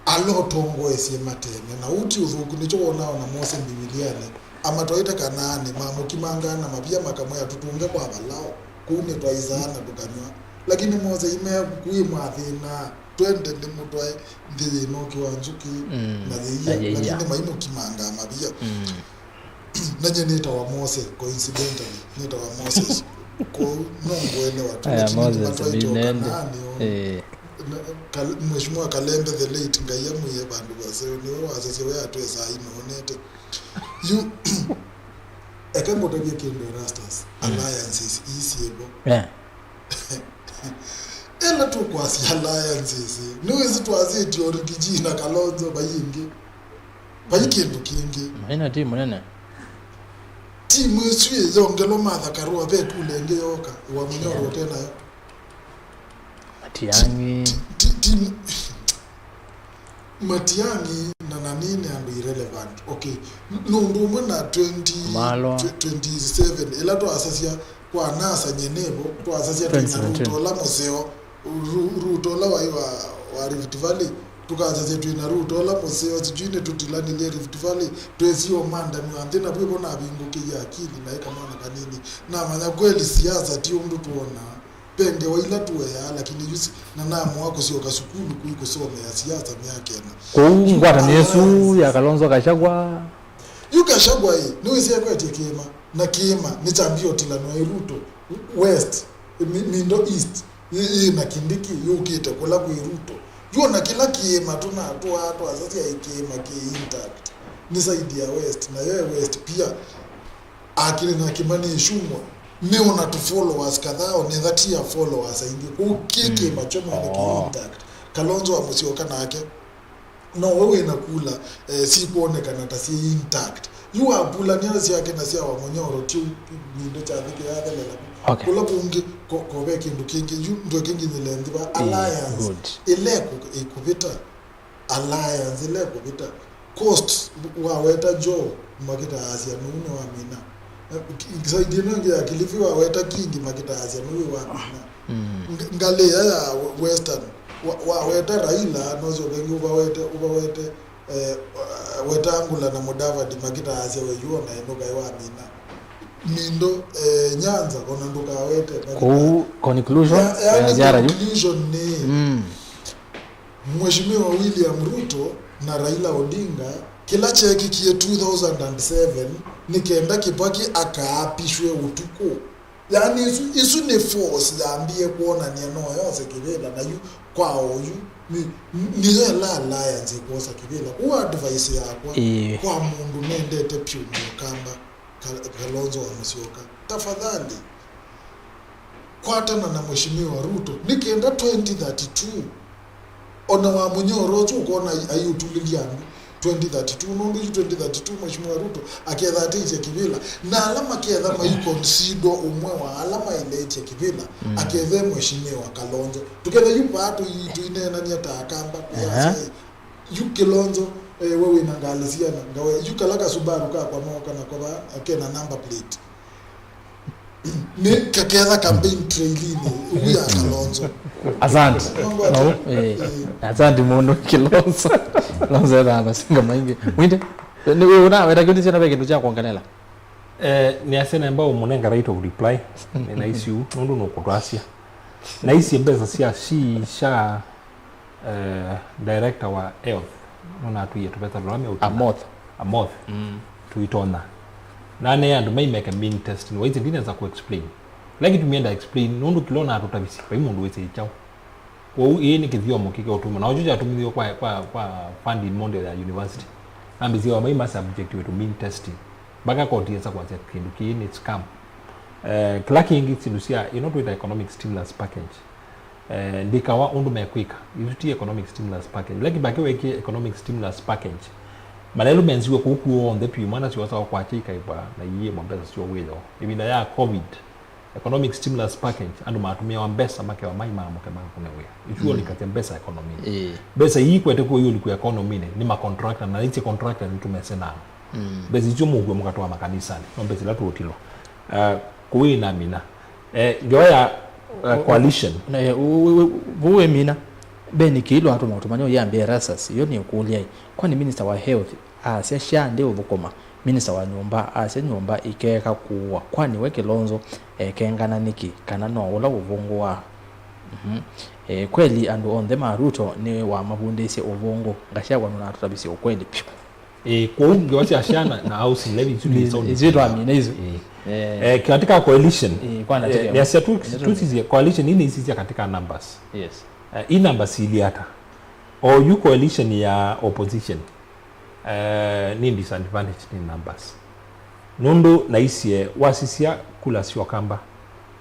ala ũtongoesye matene, na ũu ti ũthũku, nĩkyo wonaa ona Mose Mbivilianĩ Amatwaĩte Kanaanĩ, mamũkimangaa na mavia makamwĩa, "Tũtũnge kwa Valao, kũu nĩtwaisaa na tũkanyw'a." Lakini Mose, "Ime kũkũĩ mwathĩna, twende ndĩmũtwae nthĩ yĩ na ũkĩ wa nzũkĩ Mm. na yĩia." Na yĩia. Lakini maimũkimangaa mavia. Mm. Na nyie nĩtawa Mose, coincidentally, nĩtawa Moses. Kwoou no ngũelewa tu, Aya, lakini Moses, nĩmatwaĩte o Binende. Kanaanĩ o. Eh. Na, Kal-, Mheshimiwa Kalembe the late, Ngai amwĩe vandũ vaseo, nĩwe wasasya we atwesa inoonete. Yu, eka ngũtavye kĩndũ, Erastus, Mm. alliances ii syĩvo. Yeah. Ĩla tũkwasya alliances, nĩwĩsĩ twasĩtye Rigiji na Kalonzo vai ĩngĩ. Vai kĩndũ kĩngĩ. Maina timu nene. Timu ĩsu ĩyongelwa Martha Karua, ve kula ĩngĩ yoka, wa Mũnyoro ũte nayo. Matiang'i. Ti-, ti-, timu, Matiang'i na nani nĩ andũ irrelevant. Okay. N-, nĩ ũndũ ũmwe na twenty, Malwa. Tw-, twenty-seven, ĩla twasasya kwa NASA nyenevo, twasasya twĩna Twenty seventeen. Ruto ũla mũseo, Ru-, Ruto ũla waĩ wa, wa Rift Valley, tũkasasya twĩna Ruto ũla mũseo, sijui nĩtũtilanĩlye Rift Valley, twĩsie ũmandani wa nthĩ, na vwĩvo navingũkĩie akili, naĩ kamwana kanini. Namanya kweli siasa ti ũndũ twonaa. Ve ngewa ila tũeaa, lakini yu si-, na namũa kũsyoka sukulu kũi kũsomea siasa myaka ĩna. Kũu ngwatanĩo ĩsu ya Kalonzo Gachagua. Yu Gachagua ĩ, nĩwĩsĩ ekwetye kĩĩma, na kĩĩma nĩkyambie ũtilanwa ĩ Ruto West, mi-, Middle East, yĩ, yĩ na Kindiki yũkĩte kũla kwĩ Ruto. Yu ona kĩla kĩĩma tũna-, tũaa twasasya ĩ kĩĩma kĩ intact, nĩ side ya West, nayo ĩ West pia. Akĩlĩ na kĩma nĩ ĩcungwa, nĩ ona tũ followers kadhaa, onetha ti ya followers aingĩ. Kũu kĩ Mm. kĩĩma kyo mwene kĩ Oh. intact. Kalonzo wa Musyoka nake, no we wĩna kula, eh, sikwonekana ta syĩ intact. Yu wapulania syake na sya wa Mũnyoro, ti ũ, nĩndo kyathĩ kĩyathelela. Okay. Kũla kũngĩ, ko, ko ve kĩndũ kĩngĩ, yu ndweke nginyĩle nthĩ va Mm, alliance. Good. Ĩla ĩkũ-, ĩkũvĩta. Alliance ĩla ĩkũvĩta. Coast, waweta Joe, makĩtaasya nũu nĩwamina. Eh, ki-, side ĩno ĩngĩ ya Kilifi, waweta Kingi, makĩtaasya nũu wamina. Mm. Ng-, ngalĩ ya, ya Western, wa-, waweta Raila, nosyoke ĩngĩ ũvawete, ũvawete, eh, Wetangula na Mudavadi, makĩtaasya we yu ona ĩndũ kaĩ wamina. Mindo, eh, Nyanza, ona ndũkawete, makĩta-, Kũu conclusion ya, ya, ya nĩ ziara yu. Conclusion nĩ, Mm. Mheshimiwa William Ruto na Raila Odinga, kĩla kyeekĩkie two thousand and seven nĩ kenda Kibaki akaapishwe ũtukũ. Yaani, isu, isu nĩ force yambie kwonania no yose kĩvĩla, na yu kwa oyu nĩ, nĩyo ĩla alliance ĩkwosa kĩvĩla. Kũu advice yakwa Ĩĩ. kwa mũndũ nendete pyũ Mũkamba, Ka-, Kalonzo wa Musyoka, tafadhali, kwatana na Mheshimiwa Ruto, nĩ kenda twenty thirty-two, ona wa Mũnyoro ũsu ũkona ai-, aiũtulĩlya andũ twenty thirty-two, nũndũ yu twenty thirty-two Mheshimiwa Ruto aketha atĩtye kĩvĩla, na ala maketha mai concede ũmwe wa ala mailetye kĩvĩla, Mm. akethe Mheshimiwa Kalonzo. Tũketha yu vaa tũi-, tũineenany'a ta Akamba, Aha. kũyasya, ĩ, yu Kilonzo, eh, we wĩna ngalĩ siana, ngawe, yu kala kasubaru kakwa nooka nako vaa, kena number plate. Nĩ kaketha campaign trail-inĩ, ũu ya Kalonzo. Asante. Mambo No, ati- eh, eh. Asante mũno Kilonzo. Kilonzo ena masinga maingĩ. Mwinde, nĩ wewe una weta kĩndũ kyana ve kĩndũ kya kuongelela. Eh, nĩ asya nemba ũmũnenga right of reply. Nĩ na issue, nũndũ nũkũtwasya. Na ici mbesa sya shi sha eh, director wa health, nũnatwĩie tũvesa tũla meũtũla. Amoth. Amoth. Mm. Tũitonya. Nanee andũ maimeke mean testing. Waisye ndinesa kũ explain. Lakini tumienda explain, nũndũ kĩla ũnatũtavisye, vai mũndũ wĩsĩ kyaũ. Kwoou ĩĩ nĩ kĩthyomo kĩkeũtũmĩwa. Na ũkyo kyatũmĩthiwe kwa, kwa, kwa funding model ya university. Nambĩsye wa maima subject wĩtũ mean testing. Mpaka koti yesa kwasya kĩndũ kĩĩ nĩ scam. Eh, kĩla kĩngĩ syĩndũ sya, ĩno twĩta economic stimulus package. Eh, ndĩkawa ũndũ mekwĩka. Isu ti economic stimulus package. Ĩla Kibaki weekie economic stimulus package, malelũ menziwe kũu kuo onthe twĩ mwana syosa kwakya ikaĩva na iĩmwa mbesa syo wĩoo. Ĩvinda ya covid, economic stimulus package, andũ matũmĩawa mbesa makewa mai maamũke makakũne wĩa. Isu Mm. olikasya mbesa economy. Ĩĩ. Mbesa ii kwete kũu iũlikwa economy-nĩ, nĩ macontractor, na isi contractor nĩtũmese nao. Mm. Mbesa isu mũkue mũkatwaa makanisanĩ. No mbesa ila tũũtilwa. Uh, kũu ĩnamina. Eh, ngewa ya, uh, coalition. Na, eh, u-, u-, u-, vu wĩmina, Ben Kiilu atũma ũtũmanya ũyambĩa Erastus, yo nĩ ũkũlya, kwani minister wa health asya SHA ndĩũthũkũma? Minista wa nyũmba asya nyũmba ikeeka kũũa, kwani we Kilonzo ekengana nĩkĩ, kana no ũla ũvũngũ wa? Mhm. E, kweli andũ onthe ma Ruto nĩ wamavundĩsye ũvũngũ. Gachagua nũnatũtavisye ũkweli vyũ. E, kwoou ngewa sya syana na housing levy isu nĩ sound. Isu twamina isu. E. E. E, katika coalition. E, kwana e, tũkeo. Nĩasya tu, nĩtũ- tusisye coalition ii nĩisisya katika numbers. Yes. E, ii numbers ili ata? O yu coalition ya opposition. Eh, nĩ disadvantage nĩ numbers. Nũndũ naisye wasisya kula sya Ũkamba,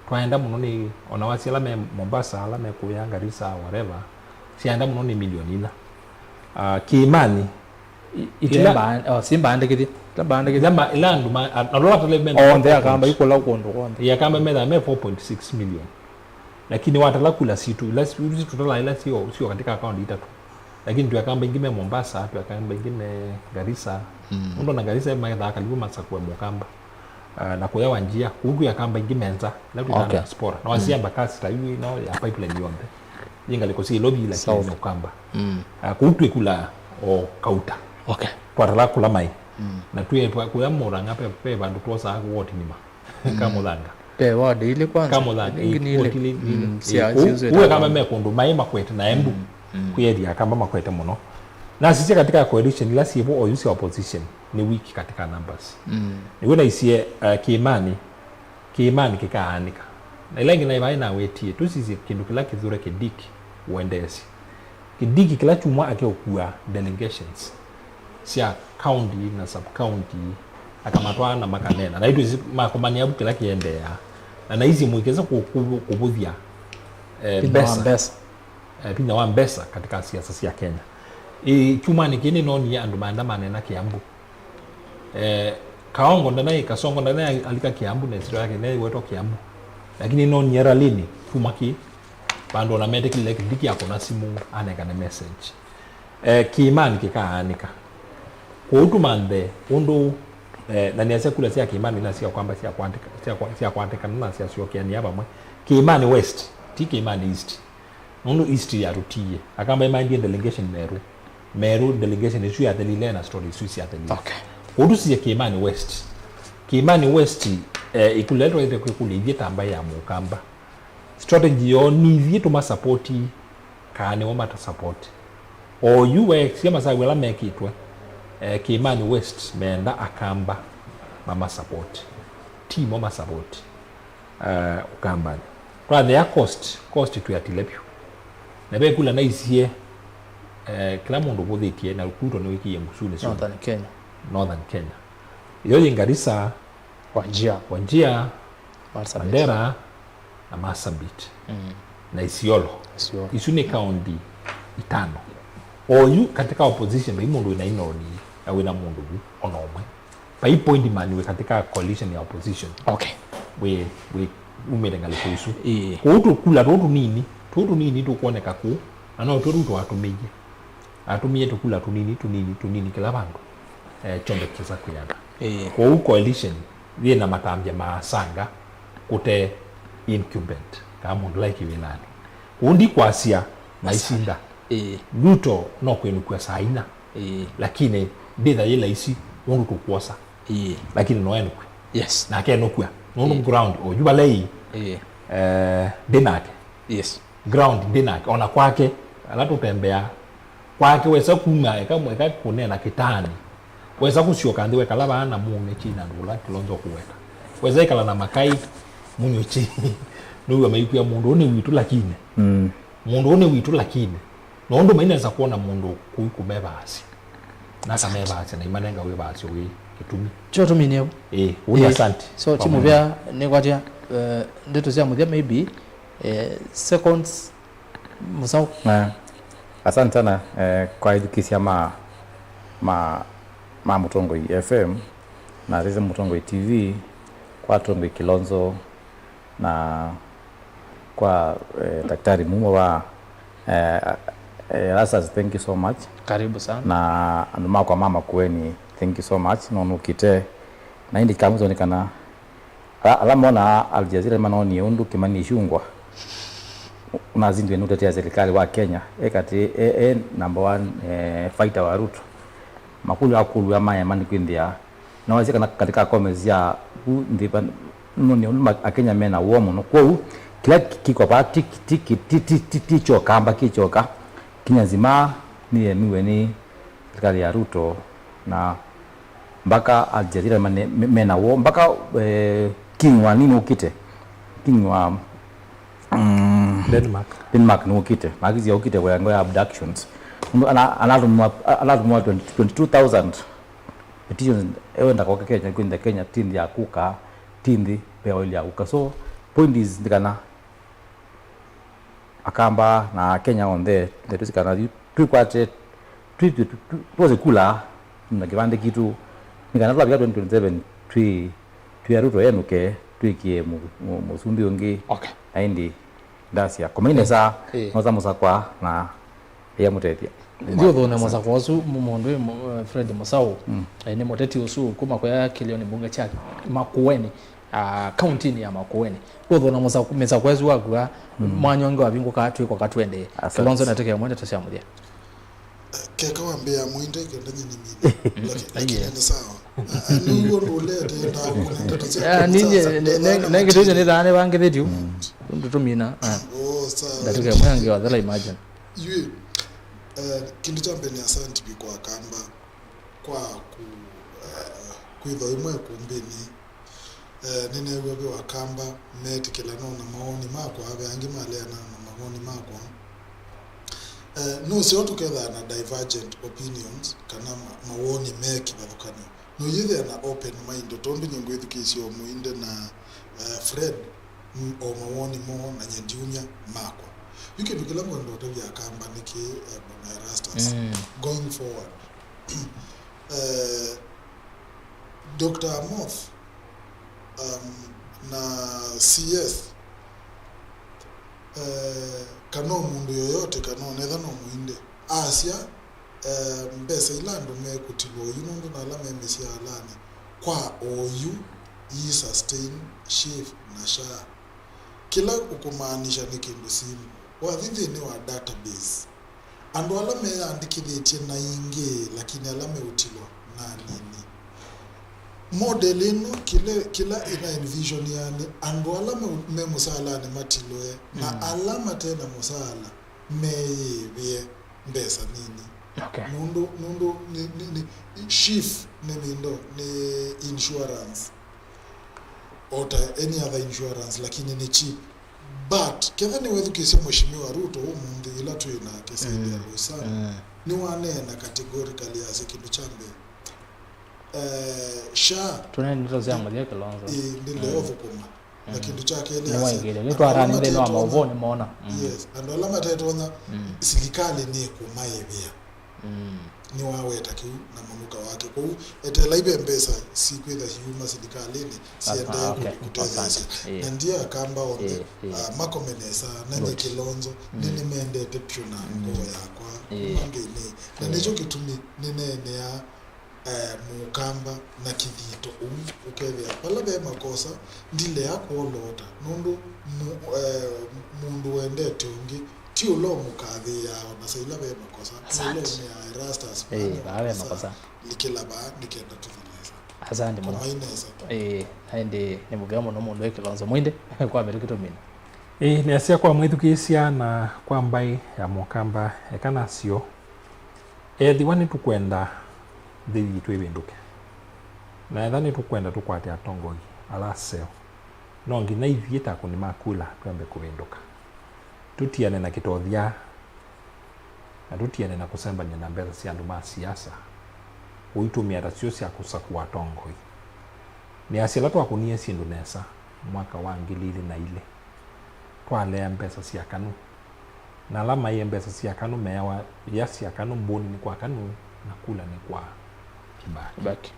twaenda mũno nĩ, ona wasya ala me Mombasa, ala me kũya Garissa, whatever, syaenda mũno nĩ milioni ina. Ah, Kĩĩmanĩ, i-, ila- Ite mba-, oh, si mbaandĩkĩthye. Ila mbaandĩkĩthye. Ila ma-, ila andũ ma-, a-, na lola tale me- Onthe Akamba ikũla kũndũ kw'onthe. Ĩ, Akamba methaa me four point six million. Lakini watala kula situ, ila situ, situ tala ila sio, sio katika akaunti itatu. Lakini twĩ Akamba ingĩ me Mombasa, twĩ Akamba ingĩ me Garissa. Mm. Mũndũ na Garissa maethaa kalivu masakue Mũkamba. Ah, na kũya Wanjia, kũu kwĩ Akamba ingĩ me nza, ila twĩtaa Okay. diaspora. Na wasia Mm. mbakasi ta yu ino ya pipeline yonthe. Yĩ ngalĩko sya Ilovi, lakini South. Nĩ Ũkamba. Mm. Ah, kũu twĩ kula o kauta. Okay. Twatala kula mai. Mm. Na twĩ twa-, kũya Mũrang'a pe, pe vandũ twosaa woti nima. Ka Mũthanga. Pe ward ilĩ kwanza? Ka Mũthanga, ĩngĩ nĩ eh, ilĩ. Ward ilĩ, mm, ilĩ. Sya, eh, sya kũu, kũu Akamba me kũndũ maĩ makwete na Embu. Mm, mm. Kwĩ area Akamba makwete mũno. Nasisya katika coalition ila syĩvo oyu sya opposition nĩ weak katika numbers. Mm. Nĩw'o naisye, uh, Kĩĩmanĩ, Kĩĩmanĩ kĩkaanĩka. Na ila ingĩ naĩ vaĩ nawetie, tũsisye kĩndũ kĩla kĩthure Kĩdiki ũendeesye. Kĩdiki kĩla kyumwa akeũkua delegations sya county na sub county, akamatwaa na makanena. Na itwĩsĩ makomania vu kĩla kĩendeea. Na naisye mũikĩsa kũ-, kũ-, kũvũthya, eh, vinya wa mbesa. Mbesa. Eh, vinya wa mbesa katika siasa sya Kenya. Ĩ, kyumwanĩ kĩĩ nĩnoonie andũ maenda manena Kiambu. Eh, Kaongo ndanaĩ, Kasongo ndanaĩ alika Kiambu na ĩsyĩtwa yake nĩyĩwetwa Kiambu. Lakini nĩnoonie ralini kuma kĩ, vandũ ona metĩkĩlile Kĩdiki akũna simũ anengane message. Eh, Kĩĩmanĩ kĩkaanĩka. Kwoou tũmanthe ũndũ, eh, na nĩasya kula sya Kĩĩmanĩ na sya Ũkamba syakwatĩka-, syakwa-, syakwatĩkana na syasyokeanĩa vamwe. Kĩĩmanĩ West, ti Kĩĩmanĩ East. Nũndũ East yatũtiie. Akamba maendie delegation Meru. Meru delegation ĩsu yathelile na story isu syathelile. Okay. Kwoou tũsisye Kĩĩmanĩ West. Kĩĩmanĩ West, eh, ĩkũlya ĩla twaĩte kwĩkũlya ithyĩ ta mbaĩ ya Mũkamba. Strategy yoo nĩ ithyĩ tũmasapoti, kana nĩmo matasapoti. Oyu we, sya masavu ala mekĩtwe, eh, Kĩĩmanĩ West meenda Akamba mamasapoti. Ti mo masapoti, eh, Ũkambanĩ. Twathea coast, coast twĩatile vyũ. Na ve kula naisie, eh, kĩla mũndũ ũvũthĩtie na Ruto nĩwĩkĩie ngusunĩ syonthe. Northern Kenya. Northern Kenya. Yo yĩ Garissa, Wajir. Wajir, Marsabit. Mandera, na Marsabit, mm, na Isiolo. Isiolo. Isu nĩ kaunti itano. Oyu katika opposition, vai mũndũ wĩna inoni, na wĩna mũndũ vu, ona ũmwe. Vai point man wĩ katika coalition ya opposition. Okay. Wĩ, wĩ, umĩte ngalĩko isu. Ĩĩ. Kwoou tũkula tũtũ tũnini, tũtũ tũnini tũkwoneka kũu, na no tũtũ twatũmĩie. Atũmie tũkula tũnini, tũnini, tũnini kĩla vandũ, eh, kyonthe kĩsa kwĩana. Ĩĩ. Kwoou coalition yĩ na matambya ma asanga kũte incumbent, kana mũndũ ũla wĩ kĩwĩlanĩ. Kwoou ndikwasya maisinda. Ĩĩ. Ruto no kwĩnũkw'a saa ina. Ĩĩ. Lakini ndĩtha yĩ laisi ũndũ tũkwosa. Ĩĩ. Lakini no enũkw'e. Yes. Nake enũkw'a. Nũndũ, ĩĩ, ground oyu vala ĩĩ. Ĩĩ. Eh, ndĩ nake. Yes. Ground ndĩ nake, ona kwake, ala tũtembeaa. Kwake wesa kuma, eka, eka kũneena kĩtaanĩ. Wesa kũsyoka nthĩ wekala vaa na mũnwe kyĩ na andũ ũla Kilonzo kũweta. Wesa ĩkala na makai, mũnywe kyĩ. Nĩw'a maikwĩa mũndũ ũũ nĩ witũ lakini. Mm. Mũndũ ũũ nĩ witũ lakini. Na ũndũ mainesa kwona mũndũ kũu kũmevaasya. Naka mevaasya na imanenga wĩvaasyo wĩ kĩtumi. Kyo tũminie. Ĩĩ, ũu nĩ asante. So, ti mũvea nĩkwatya, eh, ndeto sya mũthya maybe, eh, seconds mũsao. Na, asante sana, eh, kwa ethukĩsya ma, ma, ma Mũtongoi F M, na sisi Mũtongoi T V, kwa Tongoi Kilonzo, na kwa, eh, Daktari Mumo wa, eh, eh, Erastus, thank you so much. Karibu sana. Na andũ makwa ma Makueni, thank you so much. No nũkĩte. Na indi kamũsoni kana ala, ala mona Al Jazeera nĩmanonie ũndũ Kimani Ichung'wah ũnazindie nĩ ũtetea serikali wa Kenya, e katĩ, e, e number one, eh, fighter wa Ruto. Makũlyo akũlw'a maema nĩ kwĩnthĩa Na wasya kana katika comments ya u nthĩ pa nũnĩ ũndũ ma- Akenya mena woo mũno. Kwoou kĩla kĩkwa vaa ti ti- ti- ti- ti- ti- ti kyoka amba kĩ kyoka kinya nzima nĩyemiwe nĩ serikali ya Ruto na mpaka Al Jazeera mane- me- mena woo mpaka eh, king wa nini ũkĩte king wa mm, Denmark. Denmark nĩwũkĩte na akĩsya ũkĩte kwa ngo ya abductions. Mũndũ ana- anatũmwa anatũmwa twenty twenty-two thousand petitions ewenda koka Kenya kwĩnda Kenya ti nthĩ ya kũka ti nthĩ ve oil ya kũka. So point is nĩ kana Akamba na Akenya onthe ndeto sikana twĩkwate twose kula na kĩvandĩ kitũ nĩ kana twavika twenty twenty-seven twĩ twĩ Ruto enũke twĩkie mu- mu- mũsumbĩ ũngĩ. Okay. Na ĩndĩ ndasya komainesa Eh. Nosa mũsakwa na ĩamũtethya. Ithyĩ ũthũne mũsakwa ũsu mũndũ wĩ mũ- eh, Fred Mũsaũ. Mm. Eh, nĩ mũteti ũsu kuma kwa kĩlĩonĩ mbunge kya Makueni, ah, kauntinĩ ya Makueni. Ũthũna mũsakwa mĩsakwa ĩsu wakua mwanya ũngĩ wavingũka twĩkoka twendee. Asante. Kĩlonzo na tũkĩa mwe ndeto sya mũthya. Keka wambĩa mwinde kenda nyini mine. Lakini lakini ni sawa. Ah, ni huo ndo ulete nda kuna ndeto sya Ah, ninye sasa, nĩ- nĩ- nĩ- nĩ kĩtu nĩ thane vangĩthĩtyu. Ndũtũmina. Ah. Oh, sawa. Ndatũkĩa mwe angĩ wathela imagine. Yue, eh, kĩndũ kya mbere nĩ asante bi kwa Akamba kwa ku, eh, kwĩthwa imwe kumbĩnĩ. Eh, nĩneew'a ve Akamba meetĩkĩlana na mawoni makwa, ve angĩ maleana na mawoni makwa. Eh, nũseo tũkethana na divergent opinions kana ma, mawoni me kĩvathũkany'o. Nũyĩthĩa na open mind, tondũ nyie ngwĩthukĩĩsya o Mũinde na, eh, Fred, mm, o mawoni moo na nyie ndiumya makwa. Yu kĩndũ kĩla ngwenda ũtavya Akamba nĩ kĩĩ, eh, Bwana Erastus, mm, going forward. Eh, Doctor Amoth, um, na C S, eh, kana o mũndũ yoyote, kana onetha no Mũinde, asya, eh, mbesa ila andũ mekũtilwa oyu nũndũ na ala me mĩsyaalanĩ kwa oyu ii sustain SHIF na SHA. Kĩla ũkũmaanisha nĩ kĩndũ simple. Wathi nthĩnĩ wa database, andũ ala meyandĩkĩthĩtye na ingĩ, lakini ala meũtilwa na anini. Model ĩno kĩla, kĩla ĩna envision yani andũ ala me, me mũsaalanĩ matilwe na ala mate na mũsaala meyĩĩvĩe mbesa nini. Okay. Nũndũ, nũndũ nĩ, nĩ, nĩ, SHIF nĩ mindo, nĩ insurance. O ta any other insurance, lakini nĩ cheap. But ketha nĩwethukĩĩsya Mheshimiwa Ruto ũmũnthĩ ĩla twĩ nake Saidi Arusani, nĩwaneena categorically asya kĩndũ kya mbee, eh, SHA tũnene ndeto sya mũthya Kĩlonzo. Ĩĩ, ndĩle ũthũkũma. Na kĩndũ kya kelĩ asya, nĩwaingĩle andũ ala nĩtwataa nthĩnĩ wa maũvoo nĩmona. Yes, andũ ala matetonya, silikalĩ nĩkũmaĩvĩa. Nĩwaweta kĩu na mũnuka wake. Kwoou eteelai ve mbesa sikwĩtha siuma silikalĩnĩ siendee kũtetheesya. Na ndiye Akamba onthe, ah, makome nesa, na nye Kĩlonzo, nĩnĩmendete pyũ na ngoo yakwa kuma nthĩnĩ. Na nĩkyo kĩtumi nĩneeneaa, eh, Mũkamba na kĩthito ũu ũkethĩa vala ve makosa ndilea kwoloota, nũndũ mu-, eh, mũndũ wendete ũngĩ ti ũla ũmũkathĩĩaa o na saila ve makosa, ti ũla ũmĩaa Erastus vaa ve makosa, likĩla vaa nĩ kenda tũthi nesa. Asante mũno. Komai nesa. Ĩĩ, na ĩndĩ nĩ mũvea mũno mũndũ wĩ Kĩlonzo Mwinde kwa mbere kĩtũmina. Ĩĩ, nĩasya kwa mwĩthukĩĩsya na kwa mbaĩ ya Mũkamba eka nasyo. Ethĩwa nĩtũkwenda nthĩ yitũ ĩvĩndũke, na ethĩwa nĩtũkwenda tũkwate atongoi ala aseo, no nginya ithyĩ ta akũni ma kula twambe kũvĩndũka. Tũtiane na kĩtothya, na tũtiane na kũsembany'a na mbesa sya andũ ma siasa, kũitũmĩa ta syo sya kũsakũa atongoi. Nĩasya ĩla twakũnie syĩndũ nesa mwaka wa ngili ilĩ na ilĩ, twalea mbesa sya Kanu. Na ala maĩe mbesa sya Kanu meawa ia sya Kanu mbũni nĩ kwa Kanu na kula nĩ kwa Kibaki. Kibaki.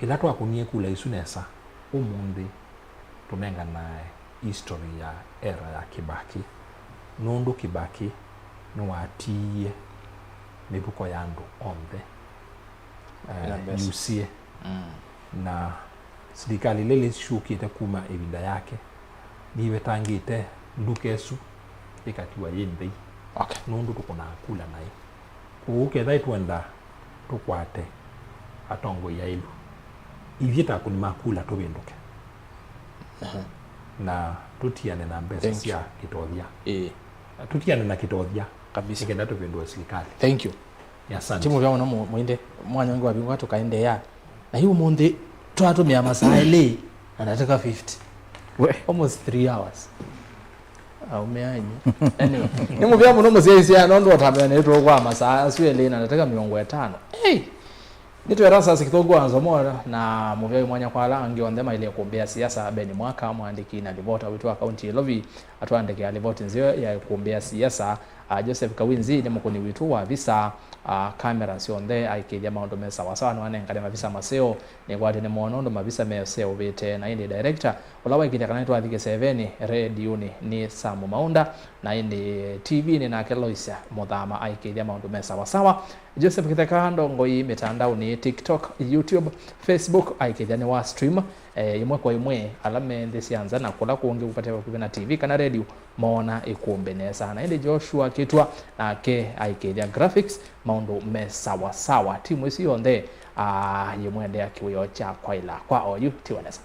Ĩla twakũnie kula isu nesa, ũmũnthĩ tũnenganae history ya era ya Kibaki, nũndũ Kibaki nĩwatiie mĩvuko ya andũ onthe, eh, yusie. Na silikalĩ ĩla ĩlĩ syũkĩte kuma ĩvinda yake, nĩvetangĩte nduka ĩsu ĩkatiwa yĩ nthei. Okay. Nũndũ tũkũnaa kula naĩ. Kwoou ketha ĩtwenda tũkwate atongoi aĩlu, Ithyĩ ta akũni ma kula tũvĩndũke. Aha. Na tũtiane na mbesa Thank you. sya kĩtothya. Ĩĩ. Tũtiane na kĩtothya. Kabisa. Nĩkenda tũvĩndũe silikalĩ. Thank you. Asante. Ti mũvea mũno mũ-, Mwende. Mwanya ũngĩ wavingũka tũkaendeea. Na yu ũmũnthĩ twatũmĩa masaa elĩ na ndatĩka fifty. We. Almost three hours. Aume anyu. Anyway, nĩ mũvea mũno mũsyaisya nondũ ũtamea nĩtũkwa masaa asu elĩ na ndatĩka mĩongo ĩtano. Hey! Nĩtwĩra sasa kĩthũngũ wa nzomo na mũvea wĩ mwanya kwa ala angĩ onthe maĩle kũmbĩa siasa. Ben Mwaka, mwandĩki na livota witũ wa kaunti ya Ilovi, atwandĩkĩa livoti nzeo ya kũmbĩa siasa. A, Joseph Kawinzi nĩ mũkũni witũ wa visa. A, kamera syonthe aikĩthya maũndũ me sawasawa nĩwanengane mavisa maseo. Nĩkwatĩ nĩ mona ũndũ mavisa meseũvĩte na ĩndĩ director ũla waikĩthya kana nĩtwathi kĩsevenĩ rediũnĩ nĩ Samu Maunda, na ĩndĩ T V-nĩ nake Loisia Mũthama aikĩthya maũndũ me sawasawa. Joseph Kĩtheka ndongoi mĩtandaũnĩ, TikTok, YouTube, Facebook aikĩthya nĩ wa stream, eh, ĩmwe kwa ĩmwe ala me nthĩ sya nza na kũla kũngĩ kũkate vakuvĩ na T V kana redio moona ĩkũmbĩ nesa. Na ĩndĩ Joshua Kĩtwa nake aikĩthya graphics, maũndũ me sawasawa. Timu ĩsu yonthe, ah, yĩmwendea kĩwĩoo kya kwaĩla kwa oyu ti wa nesa.